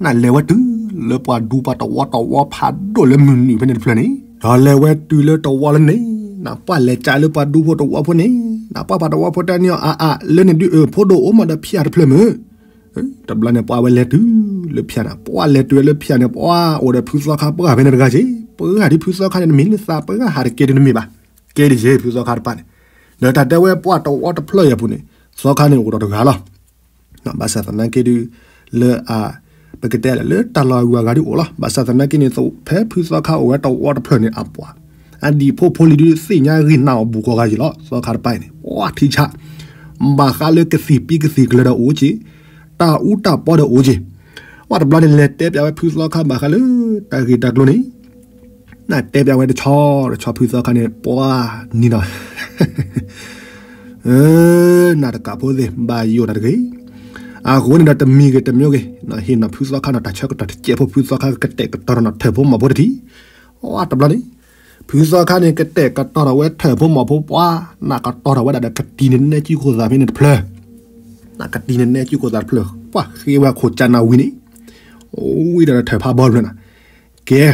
နလဲၤဝဲတုၤလၢပှၤဒူပှၤတဝီတဝီဖးဒိၣ်လၢမုၢ်နုာ်ဖဲန့ၣ်တဖျၢၣ်န့ၣ် ဒီးလဲၤဝဲတုၤလၢတဝီလၢန့ၣ် နပှၤလဲၤကးလၢပှၤဒူဖိတဝီဖိန့ၣ် နပှၤပှၤတဝီဖိတဲန့ၢ်အီၤအါအါ လၢန့ၣ်ဒုးအၢ ဖိဒိၣ်အိၣ်မးဒီးဖၠၣ်တဖျၢၣ်မုၢ် တဘျီန့ၣ် ပှၤဝဲလဲၤတုၤလၢဖၠၣ်န့ၣ် ပှၤလဲၤတုၤဝဲလၢဖၠၣ်န့ၣ် ပှၤအိၣ်ဒီးဖုသီခါပှၢ်ဖဲန့ၣ်တဂၤက့ၤ ပှၤဒ်ဖုသီခါန့ၣ် နမ့ၢ်လၢသးပှၢ်ဟးတကဲဒုးနမ့ၢ်ဘၣ် ကဲဒ်ယဲၢ်ဖုသီခါတပၢ်န့ၣ် ဒီးတၢ်တဲဝဲပှၤတဝီတဖျၢၣ်အံၤအပူၤန့ၣ် သီခါန့ၣ်အိၣ်ဒီးတဂၤလီၤ ဘၣ်ဆၣ်သနာ်က့ဒုး လၢအ ပကတဲလၢတၢ်လီၢ်အဂုၤအဂၤဒုးအိၣ်လီၤ ဘၣ်ဆၣ်သနာ်က့န့ၣ် ဖဲဖုသီခါအိၣ်ဝဲတဝီတဖျၢၣ်န့ၣ်အပှၤ အဒံၣ်ဖိဖိလံၤဒုးသ့ၣ်ညါဂ့ၤနၢ်အီၤဘူးကိးဂၤယံၤလီၤ သီခါတပၢ်အံၤန့ၣ် ပှၤထံဆး ဘၣ်ဃးလၢကသံၣ်ပံကသံၣ်ကျၢၤဒီးအိၣ်က့ၤ တၢ်အူတၢ်ပီဒီးအိၣ်က့ၤ ပှၤတဘျီန့ၣ် လဲၤတဲပျးဝဲဖုသီခါဘၣ်ဃးလၢ တၢ်ဂ့ၢ်တၢ်ကျိၤန့ၣ် နတဲပျးဝဲတဆီတဆီဖုသီခါန့ၣ် ပှၤနံၤနီၤ နတကးဖိသ့ၣ် ဘၣ်ယိၣ်တၢ်တဂ့ၤ အဃိန့ၣ်ဒီးတမံၤဂ့ၤတမံၤဂ့ၤ ဟ့ၣ်နီၤဖုသီခါနီၤ တၢ်ဆၢကတီၢ်တစဲးဖိ ဖုသီခါကတဲာ်ကတီၤထီၣ်နီၤ ထၢၣ်ဖိမီၤဖိတထံၣ် အတဘျီန့ၣ် ဖုသီခါန့ၣ် ကတဲာ်ကတီၤထီၣ်ဝဲထၢၣ်ဖိမီၤဖိပှၤ နကတီၤထီၣ်ဝဲဒၣ်ဒီးကတံၤနနဲကုခိၣ်သးဖဲန့ၣ်တဖျၢၣ် နကတံၤနနဲကုခိၣ်သးတဖျၢၣ် ပှၤဃ့ဝဲခိၣ်ကၢနၤဝံၤန့ၣ် အိၣ်ဝံၤဒီးထၢၣ်ဖးဘီတဖျၢၣ်နီၤ ကဲ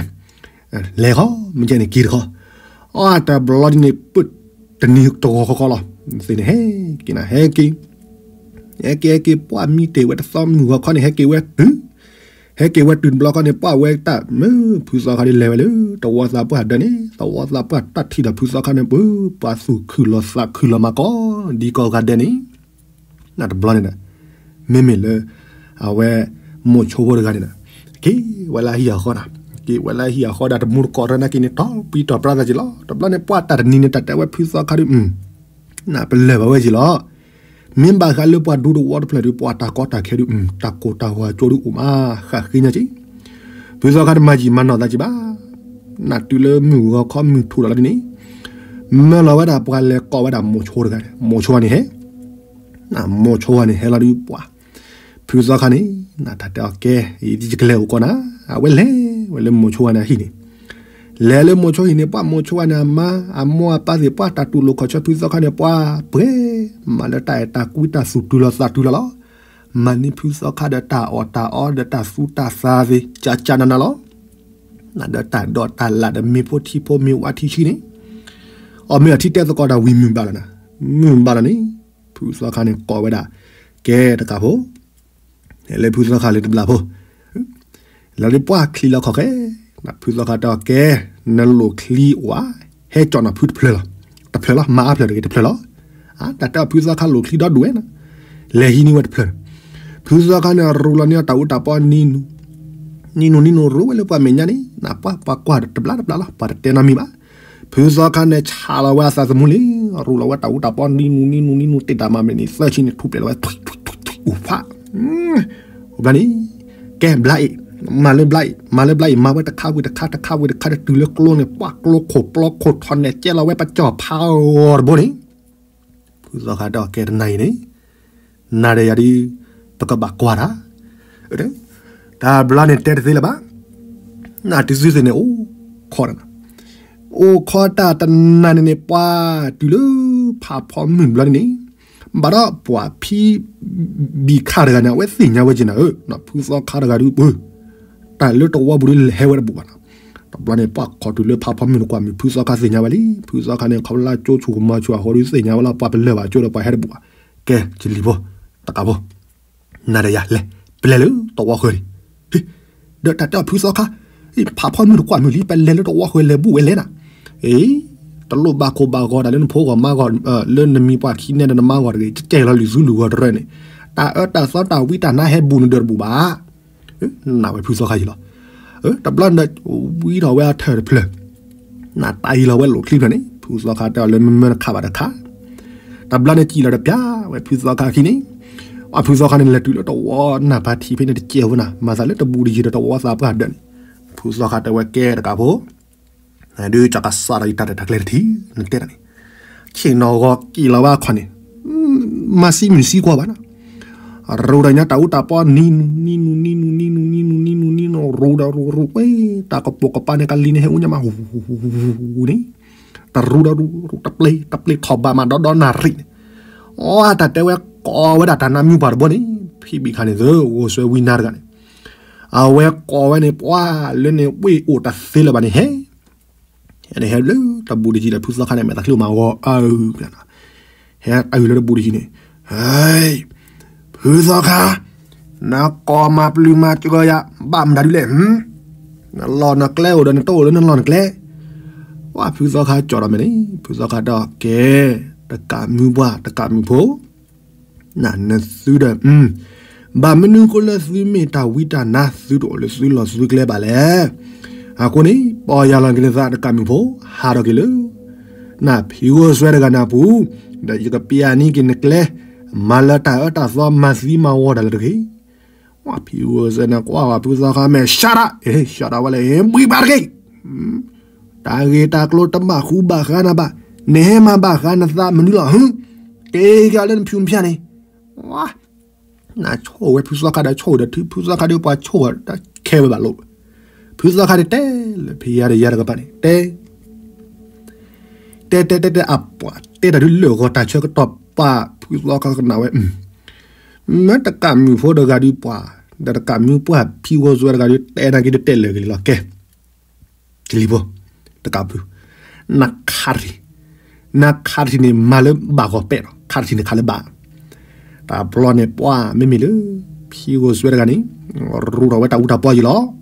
လဲၤဃီ မ့ၢ်ကဲန့ၣ်က့ၤတခီ အတဘျီဒ်န့ၣ် ပတနံၤတဂီၤဃီဃီလီၤ သ့ၣ်န့ၣ်ဟဲက့ၤနၤ ဟဲက့ၤ ဟဲက့ၤ ဟဲက့ၤ ပှၤမံတ့ၢ်ဝဲတသီမုၢ်ဂီၤခီန့ၣ် ဟဲက့ၤဝဲတုၤ ဟဲက့ၤဝဲတုၤတဘျီခီန့ၣ် ပှၤဝဲတၢ်မုၢ် ဖုသီခါဒ်လဲၤဝဲလၢ တဝီသးပှၢ်ဒၢးန့ၣ် တဝီသးပှၢ်တၢ်ထံၣ်ဒီးဖုသီခါန့ၣ် ပှၤသူၣ်ခုၣ်လီၤသးခုၣ်လီၤမၤကီး ဒ်ကိးဂၤဒဲးန့ၣ် နတဘျီန့ၣ်ဒီး မ့မ့ၢ်လၢ အဝဲ မိၤဆိဖိတဂၤန့ၣ်ဒီး က့ၤဝဲလၢဟံၣ်အဃီနီၤ က့ၤဝဲလၢဟံၣ်အဃီဒီးတမူတကိးတနာ်က့ၤန့ၣ် တီပှံတီပျါသးက့ၤလီၤ တဘျီန့ၣ် ပှၤတၢ်တနံၤန့ၣ် တၢ်တဲဝဲဖုသီခါဒုး နပလၢၢ်ဘၣ်ဝဲက့ၤလီၤ မ့ၢ်ဘၣ်ဃးလၢပှၤဒူတဝီတဖျၢၣ်ဒုး ပှၤတၢ်ကီတၢ်ခဲဒုး တၢ်ကိၢ်တၢ်ဂီၤကၠိဒုးအိၣ်မး ဃၣ်ဃ့ညါက့ၤ ဖုသီခါတမၤယံာ်မၤနီၢ်သးက့ၤဘၣ် နတုၤလၢမုၢ်ဂီၤခီမုၢ်ထူၣ်ဒီးလီၤဒ်န့ၣ် မၢလီၤဝဲဒၣ်ပှၤလဲၤကိးဝဲဒၣ်မိၤဆိတဂၤန့ၣ် မိၤဆိန့ၣ်ဟဲ မိၤဆိန့ၣ်ဟဲလီၤဒုးပှၤ ဖုသီခါန့ၣ် နတၢ်တဲအီၤကဲ ယကလဲၤအိၣ်ကီးနၤ အဝဲလဲၤဝဲလၢမိၤဆိန့ၣ်အဟံၣ်န့ၣ် လဲၤလၢမိၤဆိဟံၣ်န့ၣ် ပှၤမိၤဆိန့ၣ်အမါ အမိၢ်အပၢ်သ့ၣ် ပှၤတၢ်တူၢ်လိာ်ခီၣ်ဆၢဖုသီခါန့ၣ် ပှၤပှဲၤမးလၢတၢ်အဲၣ်တၢ်ကွံတၢ်သူၣ်တုၤလီၤသးတုၤလီၤလီၤ မၤန့ၢ်ဖုသီခါဒီးတၢ်အီၣ်တၢ်အီဒီးတၢ်သူတၢ်သးသ့ၣ် ကကနနၤလီၤ. နဒီးတၢ်ဒိးတၢ်လၢ်ဒီးမ့ၢ်ဖိထံဖိမ့ၢ်ဝါထံဆှံန့ၣ်, အီၣ်မ့ၢ်အီထံတဲသကိးဒီးဝံၤမုာ်ဘၣ်လီၤနၤ, မုာ်ဘၣ်လီၤန့ၣ်, ဖုသီခါန့ၣ်ကိးဝဲဒၣ်, ကဲတကးဖိ လၢဖုသီခါလၢတဘျီဖိ, လီၤလၢပှၢ်ချံလီၤခီၣ်ဃဲ, ဖုသီခါတဲအီၤကဲ, နလိၣ်ချံဝဲ, ဟဲကၠီၣ်နီၤဖုတဖျၢၣ်လီၤ, တဖျၢၣ်လီၤ မၤအါဖျၢၣ်တဂ့ၤ တဖျၢၣ်လီၤ, တၢ်တဲအီၤဖုသီခါလိၣ်ချံဒီဒူၣ်ဝဲနီၤ, လဲၤဟံးန့ၢ်ဝဲတဖျၢၣ်, ဖုသီခါန့ၣ်ရူလီၤန့ၢ်အီၤတၢ်အူတၢ်ပီနံၤနူၤ, နံၤနူၤနံၤနူၤရူဝဲလၢပှၢ်မဲာ်ညါန့ၣ် နပှၢ်ပှၢ်ကွၢ်တဘျါတဘျါလီၤ ပှၤတတဲနီတမံၤဘၣ်, ဖုသီခါန့ၣ်ဆးလီၤဝဲအသးသမူလံ, ရူလီၤဝဲတၢ်အူတၢ်ပီနံၤနူၤနံၤနူၤနံၤနူၤ တ့ၢ်တၢ်မၤမ့ၢ်န့ၣ် သၢဆံန့ၣ် ထူၣ်ပျဲလီၤဝဲ, အိၣ်ဖး, ဘျီန့ၣ်, ကဲဘျါအံၤ, မၤလၢဘျါအံၤ, မၤလၢဘျါအံၤ မၤဝဲတခါဝံၤတခါ တခါဝံၤတခါ တတုၤလၢကျိန့ၣ် ပှၢ်ကျိခိၣ်ပျီခိၣ်ထီၣ်နဲၣ်ကဲလီၤဝဲပစီၢ်ဖးအီၤတဘိန့ၣ်, ဖုသီခါတဲအီၤကဲတနၤအံၤန့ၣ်, နၤဒီးယၤဒုး, ပကဘၣ်ကွၢ်တၢ်, တၢ်ဘျါန့ၣ်တဲတသ့လၢၤဘၣ်, နတုၤသုသ့ၣ်န့ၣ်အိၣ်ခီတနၤ, အိၣ်ခီတၢ်တနၤန့ၣ်န့ၣ် ပှၤတုၤလၢဖးဖီမုၢ်ဘျီန့ၣ်န့ၣ်, ဘၣ်ဒီးပှၤဖံဘံၣ်ခါတဂၤန့ၣ် အဝဲသ့ၣ်ညါဝဲက့ၤနၤဧၢ, ဖုသီခါတဂၤဒုးပှၤ, တၢ်လၢတဝီပူၤဒုးလဲၤဟဲဝဲတဘူးဘၣ်နီၤ, တဘျီန့ၣ် ပှၤခီတုၤလၢဖးဖီမုၢ်နကွၢ်မုၢ် ဖုသီခါသ့ၣ်ညါဝဲလံ, ဖုသီခါန့ၣ် ခီဖျိလၢကၠိဆူၣ်ကမီၤဆူၣ်အဃိဒုးသ့ၣ်ညါဝဲလီၤ ပှၤပလၢၢ်ဘၣ်ကၠိဒီးပှၤဟဲတဘူးဘၣ်, ကဲ ကလံၤဖိ, တကးဖိ နၤဒီးယၤလဲၤ, ပလဲၤလၢတဝီဃၢၤန့ၣ်, ဒီးတၢ်တဲအီၤဖုသီခါ, ဖးဖီမုၢ်တကွၢ်မုၢ်လံ ပလဲၤလၢတဝီဃၢၤလဲၤဘူးဝဲလဲၣ်နၤ, အ့, တလိၣ်ဘၣ်ခိၣ်ဘၣ်ဂီၤတၢ်လၢနဖိဂီၢ်မါဂီၢ်, လၢနမံၤပှၢ်ခံနဲဒီးနမါဂီၢ်တဂ့ၤ ကဲလီၤလုၢ်သူလုၢ်ဂီၤတရၢန့ၣ်, တၢ်အၢတၢ်သီတၢ်ဝံတၢ်နါဟဲဘူးနဒၢးတဘူးဘၣ် နၢ်ဝဲဖုသီခါယံၤလီၤ, တဘျီန့ၣ်, ဝံထီၣ်ဝဲအထၢၣ်တဖျၢၣ်, နၢ်တၢ်ယံၤလီၤဝဲလိၣ်ချံဖျၢၣ်န့ၣ် ဖုသီခါတဲအီၤလၢမ့မ့ၢ်နခးဘၣ်တခါ, တဘျီန့ၣ်စံၣ်လီၤတပျၢ်ဝဲဖုသီခါခံန့ၣ်, အဖုသီခါန့ၣ်လဲၤတုၤလၢတဝီနၢ်ဖးထံဖဲန့ၣ်တကဲဝဲနၤ မၤသးလၢတဘူးတယံၤဒီးတဝီသးပှၢ်ဒၢးန့ၣ်, ဖုသီခါတဲဝဲကဲတကးဖိ ဒုးကစးထီၣ်ယတၢ်ရဲၣ်တၢ်ကျဲၤတထံၣ် နတဲတၢ်န့ၣ်, ဆ့ၣ်နီၤဂီၤက့ၤလီၤဝဲအခီၣ်န့ၣ်, မၤသံမုၢ်သံကွၢ်ဘၣ်နီၤ, ရူဒီးညါတၢ်အူတၢ်ပီနံၤနူၤ နံၤနူၤ နံၤနူၤ နံၤနူၤ နံၤနူၤ နံၤနူၤ ရူဒီးရူ ရူဝဲ တၢ်ကပိာ်ကပၤန့ၣ် ကလံၤန့ၣ် ဟဲအူညါမး ဟူ ဟူ ဟူ ဟူ ဟူ န့ၣ်, တရူဒီးရူ တပျ့ၤ တပျ့ၤထီၣ်ဘးမး ဒီဒီနၣ်ရံၣ်န့ၣ်, အီ တၢ်တဲဝဲကိးဝဲဒၣ်တၢ်နါမံၤပှၢ်တဘိန့ၣ် ဖံဘံၣ်ခါန့ၣ်သၢ ဂိၢ်စွဲဝံနါတဂၤန့ၣ်, အဝဲကိးဝဲန့ၣ် ပှၤလၢန့ၣ် ဝ့ၢ်အိၣ်တသ့လၢၤဘၣ်န့ၣ် ဟဲ ဟဲန့ၣ်ဟဲလၢတဘူးတယံၤဒီး ဖုသီခါန့ၣ် မဲာ်သးချံအိၣ်မးဂီၤအၢ, ဟဲတုၤလၢတဘူးတယံၤန့ၣ်, ဟဲ, ဖုသီခါ, နကိးမၤပျုၤမၤစှီၤယၤ ဘၣ်မတၤဒုလဲၣ်, နလီၢ်နကျဲအိၣ်ဒီးနတအိၣ်လၢနလီၢ်နကျဲ, ပှၤဖုသီခါကၠီၣ်ဒီးမဲာ်န့ၣ် ဖုသီခါဒီးကဲ, တကးမုၢ်ပှၢ် တကးမုၢ်ဖိ နသုဒီး, ဘၣ်မနုၤဃိလၢသုမ့ၢ်တၢ်ဝံတၢ်နါ သုတအိၣ်လၢသုလီၢ်သုကျဲဘၣ်လဲၣ်. အဃိန့ၣ် ပီၢ်ယၢ်လီၤက့ၤနသးတကးမုၢ်ဖိ ဟးထီၣ်က့ၤလၢ နဖံဂိၢ်စွဲတဂၤန့ၣ်အပူၤ, ဒီးယကပျၢ်န့ၢ်က့ၤနကျဲ, မၤလၢတၢ်အၢတၢ်သီ မၤသံမၤဝီတၢ်လၢတဂ့ၤ. ပှၤဖံဂိၢ်စွဲန့ၣ် ကွၢ်ဝဲဖုသီခါမဲာ် shut up, shut up ဝဲလဲၣ် ဘှံးဘၣ်တဂ့ၤ တၢ်ဂ့ၢ်တၢ်ကျိၤတဘၣ်ဃူဘၣ်ဃးနၤဘၣ်, နဟဲမၤဘၣ်ဃးနသးမနုၤလီၤ. ဟ, က့ၤက့ၤလၢနဖံးနဖံးန့ၣ်, နဆိၣ်ဝဲဖုသီခါဒီးဆိၣ်ဒီး ဖုသီခါဒီးပှၤဆိၣ်ဒီးခဲဝဲဘၣ်လိာ်, ဖုသီခါန့ၣ်တဲလၢဖံယါဒီးယါတကပၤန့ၣ် တဲ တဲတဲတဲတဲ အပှၤတဲတၢ်ဒုးလၢာ်ဂီၤတၢ်ဆၢကတီၢ်ပာ်ဖုသီခါကနၣ်ဝဲ, မ့ၢ်တကးမုၢ်ဖိတဂၤဒုးပှၤ, ဒီးတကးမုၢ်ပှၢ်ဖံဂိၢ်စွဲတဂၤဒုး တဲနာ်က့ၤဒုးတဲလၢာ်က့ၤလီၤ ကဲ ကလံၤဖိ, တကးဖု, နခါထံ, နခါထံန့ၣ် မၤလၢဘၣ်ဂီၤပဲာ်လီၤ, ခါထံန့ၣ်ခးလၢဘၣ်, တဘျီန့ၣ် ပှၤမ့မ့ၢ်လၢ ဖံဂိၢ်စွဲတဂၤန့ၣ် ရူထီၣ်ဝဲတၢ်အူတၢ်ပီယံၤလီၤ.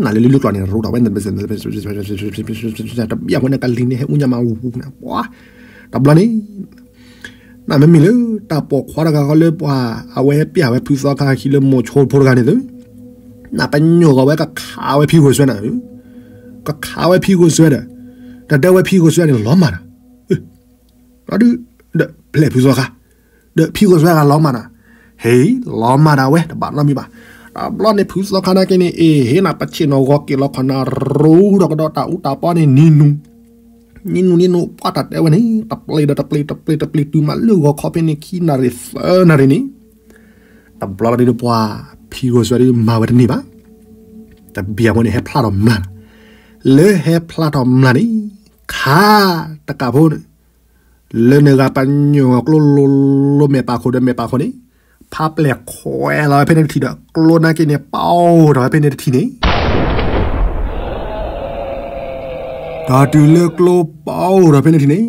နလၢလၢလၢကျီၢ်န့ၣ် ရူထီၣ်ဝဲ တဘျီဖိန့ၣ် ကလံၤန့ၣ် ဟဲအူညါမး ဝူဝူန့ၣ် ပှၤ, တဘျီန့ၣ် နမ့မ့ၢ်လၢ တၢ်ပိာ်ခွါတဂၤဃီလၢပှၤ အဝဲပျၢ်ဝဲဖုသီခါခံလၢမိၤဆိဖိတဂၤန့ၣ်သု, နပညိၣ်ဂီၤဝဲကခးဝဲဖံဂိၢ်စွဲနၤ, ကခးဝဲဖံဂိၢ်စွဲဒီး, တၢ်တဲဝဲဖံဂိၢ်စွဲန့ၣ် လီၤမၢ်နၤ, ဒီး, ဒီးဖျဲၣ်ဖုသီခါ, ဒီးဖံဂိၢ်စွဲဂၤလီၤမၢ်နၤ, ဟဲ, လီၤမၢ်ဒၣ်ဝဲ တဘၣ်နီတမံၤဘၣ်. တဘျီန့ၣ်ဖုသီခါနာ်က့န့ၣ် အ့ၣ် ဟ့ၣ်နၤပဆ့ၣ်နီၤဂီၤက့ၤလီၤခီၣ်နၤ ရူထီၣ်ကဒီးတၢ်အူတၢ်ပီန့ၣ် နံၤနူၤ နံၤနူၤနံၤနူၤ ပှၤတၢ်တဲဝဲန့ၣ် တပျ့ၤဒီးတပျ့ၤ တပျ့ၤတပျ့ၤတုၤမးလၢဂီၤခီဖဲန့ၣ် ခံနၣ်ရံၣ်သၢနၣ်ရံၣ်န့ၣ်, တဘျီလီၤဒုးပှၤ ဖံဂိၢ်စွဲဒုးမၤဝဲတန့ၢ်ဘၣ်. တဘျီအဃိန့ၣ် ဟဲဖျါထီၣ်မျၢ်, လၢဟဲဖျါထီၣ်မျၢ်န့ၣ် ခါတကးဖိန့ၣ် လၢန့ၣ်ဂၤပညိၣ်ဂီၤကျိလိၤလိၤ မဲာ်ပာ်ခိၣ်ဒီးမဲာ်ပာ်ခိၣ်န့ၣ်, ပ ဖးပျဲၢ်ခွဲးလီၤဝဲဖဲန့ၣ်တထံၣ်ဒီး ကျိနာ်က့န့ၣ် ပအိၣ်ထီၣ်ဝဲဖဲန့ၣ်တထံၣ်န့ၣ် ဒီးတုၤလၢကျိပအိၣ်ထီၣ်ဖဲန့ၣ်တထံၣ်န့ၣ်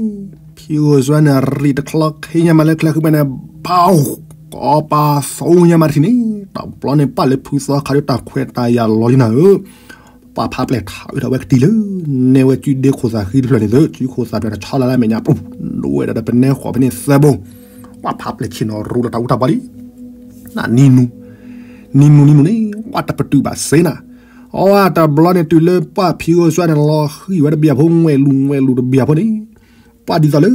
ဖံဂိၢ်စွဲန့ၣ် ရံၣ်တချီခံညါမးလၢချၢဃံဘၣ်န့ၣ် ဘၣ် ကီးပာ်သူညါမးတထံၣ်န့ၣ် တဘျီန့ၣ် ပာ်လၢဖုသီခါဒုးတၢ်ခွဲးတၢ်ယာ်လီၤလံနၤဧၢ, ပှၤဖးပျဲၢ်ထးအုးထီၣ်ဝဲကတံၤလၢ နဲဝဲစုဒ့ခိၣ်သၣ်ဃံတဖျၢၣ်န့ၣ်သ့ စုခိၣ်သၣ်တဖျၢၣ်န့ၣ် ဆီလီၤလၢမဲာ်ညါ ပူၤ ဒိဝဲဒၣ်ဒီးပနဲဃီၤဖဲန့ၣ်သၢဘိ, ပှၤဖးပျဲၢ်ဆ့ၣ်နီၤရူးလီၤတၢ်အူတၢ်ပီလံ နံၤနူၤ နံၤနူၤနံၤနူၤန့ၣ် ဝဲတပတုာ်ဘၣ်စ့နၤ, အဝဲတဘျီန့ၣ်တုၤလၢပှၤဖံဂိၢ်စွဲန့ၣ် လီၤဃံၤဝဲတဘျီဖိ ငွဲၣ်လူၤငွဲၣ်လူၤတဘျီဖိန့ၣ်, ပှၤဒ်သိးလၢ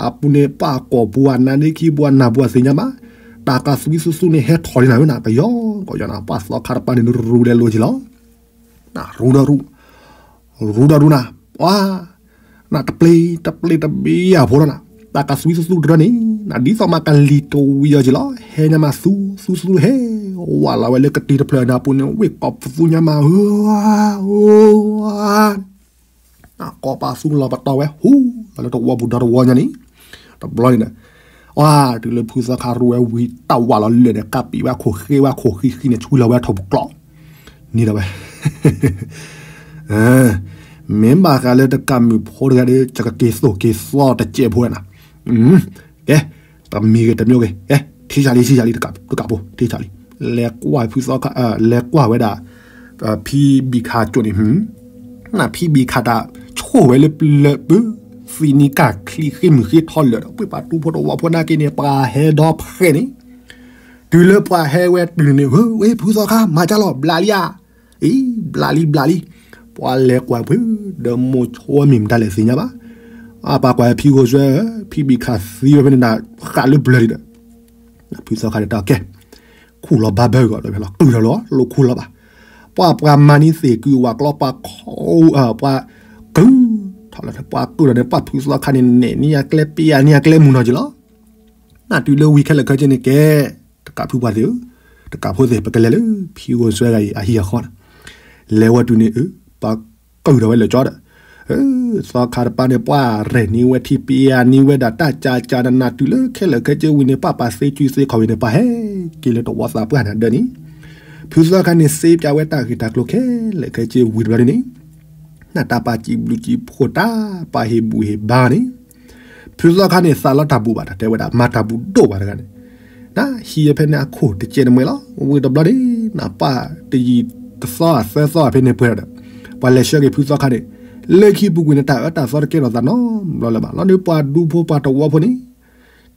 အပူၤန့ၣ် ပှၤကိးပှၤနါဒ့ခံပှၤနၢ်ပှၤသ့ၣ်ညါဘၣ်, တၢ်ကးသွံသူသူန့ၣ်ဟဲထီၣ်လံနၤဧၢနၤ ကယီကယီနၤ ပှၤသီခါတပၤန့ၣ် ရူးလဲၤလိၤက့ၤလီၤ နရူဒီးရူ, ရူဒီးရူနၤ, ပှၤ, နတပျ့ၤတပျ့ၤတဘျီဖိလီၤနၤ, တၢ်ကးသွံသူသူတရၢန့ၣ် နဒ်သိးမးကလံၤတဝံၤအီၤက့ၤလီၤ, ဟဲညါမးသူသူသူဟဲ, ဝၢ်လီၤဝဲလၢကတံၤတဖျၢၣ်န့ၣ်အပူၤန့ၣ် ဝ့ၢ်ကိးပသူညါမးဧၢ, ဧၢ, ကိးပသူလီၤပတီၢ်ဝဲ ဟူလီၤလၢတဝီပူၤဒီတဝီညါန့ၣ်, တဘျီန့ၣ်ဒီး, အတုၤလၢဖုသီခါရူးဝဲဝံၤ တၢ်ဝၢ်လီၤလၢာ်န့ၣ် ကးပံာ်ဝဲခိၣ်ဃ့ဝဲခိၣ်ဃံဃံန့ၣ် ဆူလီၤဝဲထိၣ်ပူၤကျိး, န့ၣ်ဒီးဝဲ မ့ၢ်ဘၣ်ဃးလၢတကးမုၣ်ဖိတဂၤဒီး ကက့ၤသိၣ်က့ၤသီတစဲးဖိဝဲနၤ, ကဲ, တမံၤဂ့ၤတမံၤဂ့ၤ, ကဲ, ထံၣ်ဆၣ်လံ ထံၣ်ဆၣ်လံ တကးဖိ ထံၣ်ဆၣ်လံ, လဲၤကွၢ်ဖုသီခါ, လဲၤကွၢ်ဝဲဒၣ်, ဖံဘံၣ်ခါကၠိန့ၣ်, နဖံဘံၣ်ခါတၢ်ဆိၣ်ဝဲလၢပျၢၤပၢ, သံနံၤကၢ်ချံဃ့ၢ်မုၢ်ဃ့ၢ်ထီလၢာ်ဒီး ပှ့ၤပှၤတူဖိတဝီဖိနာ်က့န့ၣ် ပှၤဟဲဒီဖျၢၣ်န့ၣ်, တုၤလၢပှၤဟဲဝဲတုၤန့ၣ် ဝ့ၢ်ဖုသီခါ မၤကၢ်လီၤ ဘျးလံဧါ, အံၤ ဘျးလံ ဘျးလံ, ပှၤလဲၤကွၢ်ဖု, ဒီးမိၢ်ဆိမ့ၢ်မတၤလဲၣ်သ့ၣ်ညါဘၣ်, အပၢ်ကွၢ်ဖံဂိၢ်စွဲ, ဖံဘံၣ်ခါသံဝဲဖဲန့ၣ်နၤ, ဃးလၢပျၢၤလံဒီး, ဖုသီခါန့ၣ်တၢ်ကဲ, ခူၣ်လီၤဘၣ်ဘၢဂီၤလီၤဖဲလီၤ ကုၢ်ထီၣ်လီၤ လိာ်ခူၣ်လီၤဘၣ်, ပှၤပှၤမၤန့ၢ်သ့ၣ်ကုၢ်ဝးကျီ ပှၤခီ, ပှၤ, ကုၢ်, ထီၣ်လီၤ ပှၤကုၢ်ဒီးန့ၣ် ပှၤဖုသီခါန့ၣ် နဲၣ်န့ၢ်အကျဲ ပျဲန့ၢ်အကျဲမုၢ်နီၢ်က့ၤလီၤ, နတုၤလၢဝံၤခဲလၢာ်ခဲဆ့န့ၣ်ကဲ, တကးဖုပှၤသ့ၣ်ဧၢ, တကးဖိသ့ၣ် ပကလဲၤလၢ ဖံဂိၢ်စွဲဂၤအံၤ အဟံၣ်အဃီန့ၣ်, လဲၤဝဲတုၤန့ၣ်အၢ, ပှၤကုၢ်ထီၣ်ဝဲလၢာ်ကၠီဒီး, သီခါတပၤန့ၣ် ပှၤရဲၣ်န့ၢ်ဝဲထံ ပျဲန့ၢ်ဝဲဒၣ်တၢ်ကၢ်ကၢ်နးနး တုၤလၢခဲလၢာ်ခဲဆ့ဝံၤန့ၣ် ပှၤပာ်သ့စုသ့ခီၣ်ဝံၤန့ၣ် ပှၤဟဲက့ၤလၢတဝီသးပှၢ်န့ၣ်ဒၢးန့ၣ်, ဖုသီခါန့ၣ် သ့ပၠးဝဲတၢ်ဂ့ၢ်တၢ်ကျိၤခဲလၢာ်ခဲဆ့ဝံၤတဘျီန့ၣ် နတၢ်ပာ်စံးဘျုးစံးဖှိၣ်တၢ် ပာ်ဟ့ၣ်ဘူၣ်ဟ့ၣ်ဘါန့ၣ်, ဖုသီခါန့ၣ် သးလီတၢ်ဘူၣ်ဘၣ် တၢ်တဲဝဲဒၣ် မၤတၢ်ဘူၣ်ဒိၣ်ဘၣ်တဂၤန့ၣ်, နဟံးဖဲန့ၣ်အခိၣ်တကဲးတမှဲၤလီၤ. ဝံၤတဘျီန့ၣ် နပၢ်တယံာ်တသီအသၢသီဖဲန့ၣ်ပှဲၤဒီး, ပှၤလဲၤဆှၢက့ၤဖုသီခါန့ၣ်, လၢခံပူၤကွံာ်န့ၣ် တၢ်အၢတၢ်သီတကဲထီၣ်သးနီတဘျီလၢၤဘၣ်. လီၤန့ၣ်ပှၤဒူဖိပှၤတဝီဖိန့ၣ်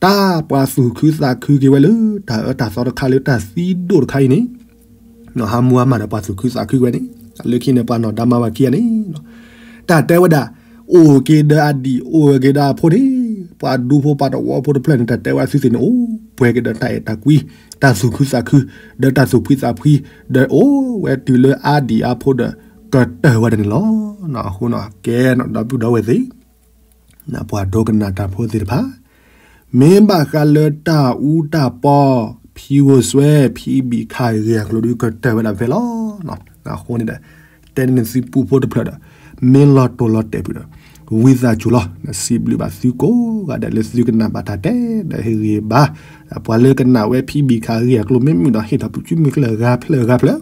တၢ်ပှၤသူၣ်ခုသးခုက့ၤဝဲလၢ တၢ်အၢတၢ်သီတခါလၢတၢ်သံဒိၣ်တခါအံၤန့ၣ်, နီၢ်ဟါမူဟါမၢ်ဒီးပှၤသူၣ်ခုသးခုဝဲန့ၣ်, လၢခံန့ၣ်ပှၤနီၢ်ဒါမါဝၤခံဂၤန့ၣ်, တၢ်တဲဝဲဒၣ်, အိၣ်က့ၤဒီးအဒံၣ် အိၣ်က့ၤဒီးအဖိန့ၣ်, ပှၤဒူဖိပှၤတဝီဖိတဖျၢၣ်န့ၣ် တၢ်တဲဝဲအသုသ့ၣ်န့ၣ် အိၣ်ပှဲၤက့ၤဒီးတၢ်အဲၣ်တၢ်ကွံ, တၢ်သူၣ်ခုသးခု, ဒီးတၢ်သူၣ်ဖှံသးဖှံ, ဒီးအိၣ်ဝဲတုၤလၢအါဒံၣ်အါဖိဒီး ကတၢၢ်ဝဲဒၣ်န့ၣ်လီၤ. အဃိန့ၣ်ကဲနီၢ်ဒီပုၢ်ဒီဝဲၢ်သ့ၣ် ပှၤဒိကနၣ်တၢ်ဖိသ့ၣ်တဖၣ်, မ့ၢ်ဘၣ်ဃးလၢတၢ်အူတၢ်ပီ, ဖံဂိၢ်စွဲ ဖံဘံၣ်ခါဂ့ၢ်အကျိၤဒုးကတၢၢ်ဝဲဒၣ်ဖဲလီၤ. အဃိန့ၣ်ဒီး တဲန့ၢ်နသုပူဖိတဖျၢၣ်ဒီး, မ့ၢ်လီၤတိၢ်လီၤတဲာ်ဖုးဒီး, ဝံသးစူၤလီၤ. စံးဘျုးဘၣ်သုကိးဂၤဒဲးလၢသုကနၣ်ဘၣ်တၢ်တဲဒီးဟ့ၣ်ဂံၢ်ဘါ, ပှၤလၢကနၣ်ဝဲဖံဘံၣ်ခါဂ့ၢ်အကျိၤမ့ၢ်မုာ်ဒီးဟ့ၣ်ထီၣ်ပစုမုၢ်ကျၢၢ်ဂၤဖျၢၣ်ဂၤဖျၢၣ်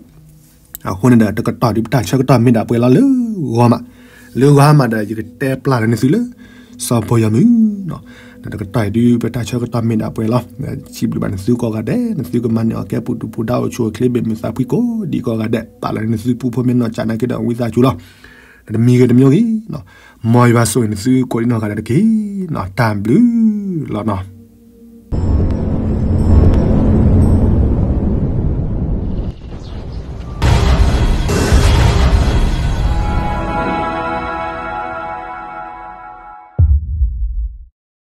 အဃိန့ၣ်ဒီး တကတီၢ်ဒုးပတၢ်ဆၢကတီၢ်မ့ၢ်ဒၣ်ပှဲၤလီၤလၢဂီၤမး, လၢဂီၤမးဒီး ယကတဲပျၢ်လီၤန့ၢ်သုလၢ စီၤဘီယီၤမုၢ်, တကတီၢ်အံၤဒုးပတၢ်ဆၢကတီၢ်မ့ၢ်ဒၣ်ပှဲၤလီၤ. စံးဘျုးဘၣ်နသုကိးဂၤဒဲး နသုကမၤန့ၢ်အီၣ်ကဲပူၤဒူပူၤဒါအိၣ်ဆူၣ်အိၣ်ချ့ဘၣ်မုာ်သးဖှံကိးဒံးကိးဂၤဒဲး ပာ်လီၤန့ၢ်နသုပူဖိမ့ၢ်နီၢ်ကၠးနာ်က့ဒီးဝံသးစူၤလီၤ. တမံၤဂ့ၤတမံၤဂ့ၤ မ်ယွၤဆိၣ်ဂ့ၤနသုကိးဒံးနီၢ်ဂၤဒဲးတက့ၢ်. တၢ်ဘျုးလီၤနီၤ.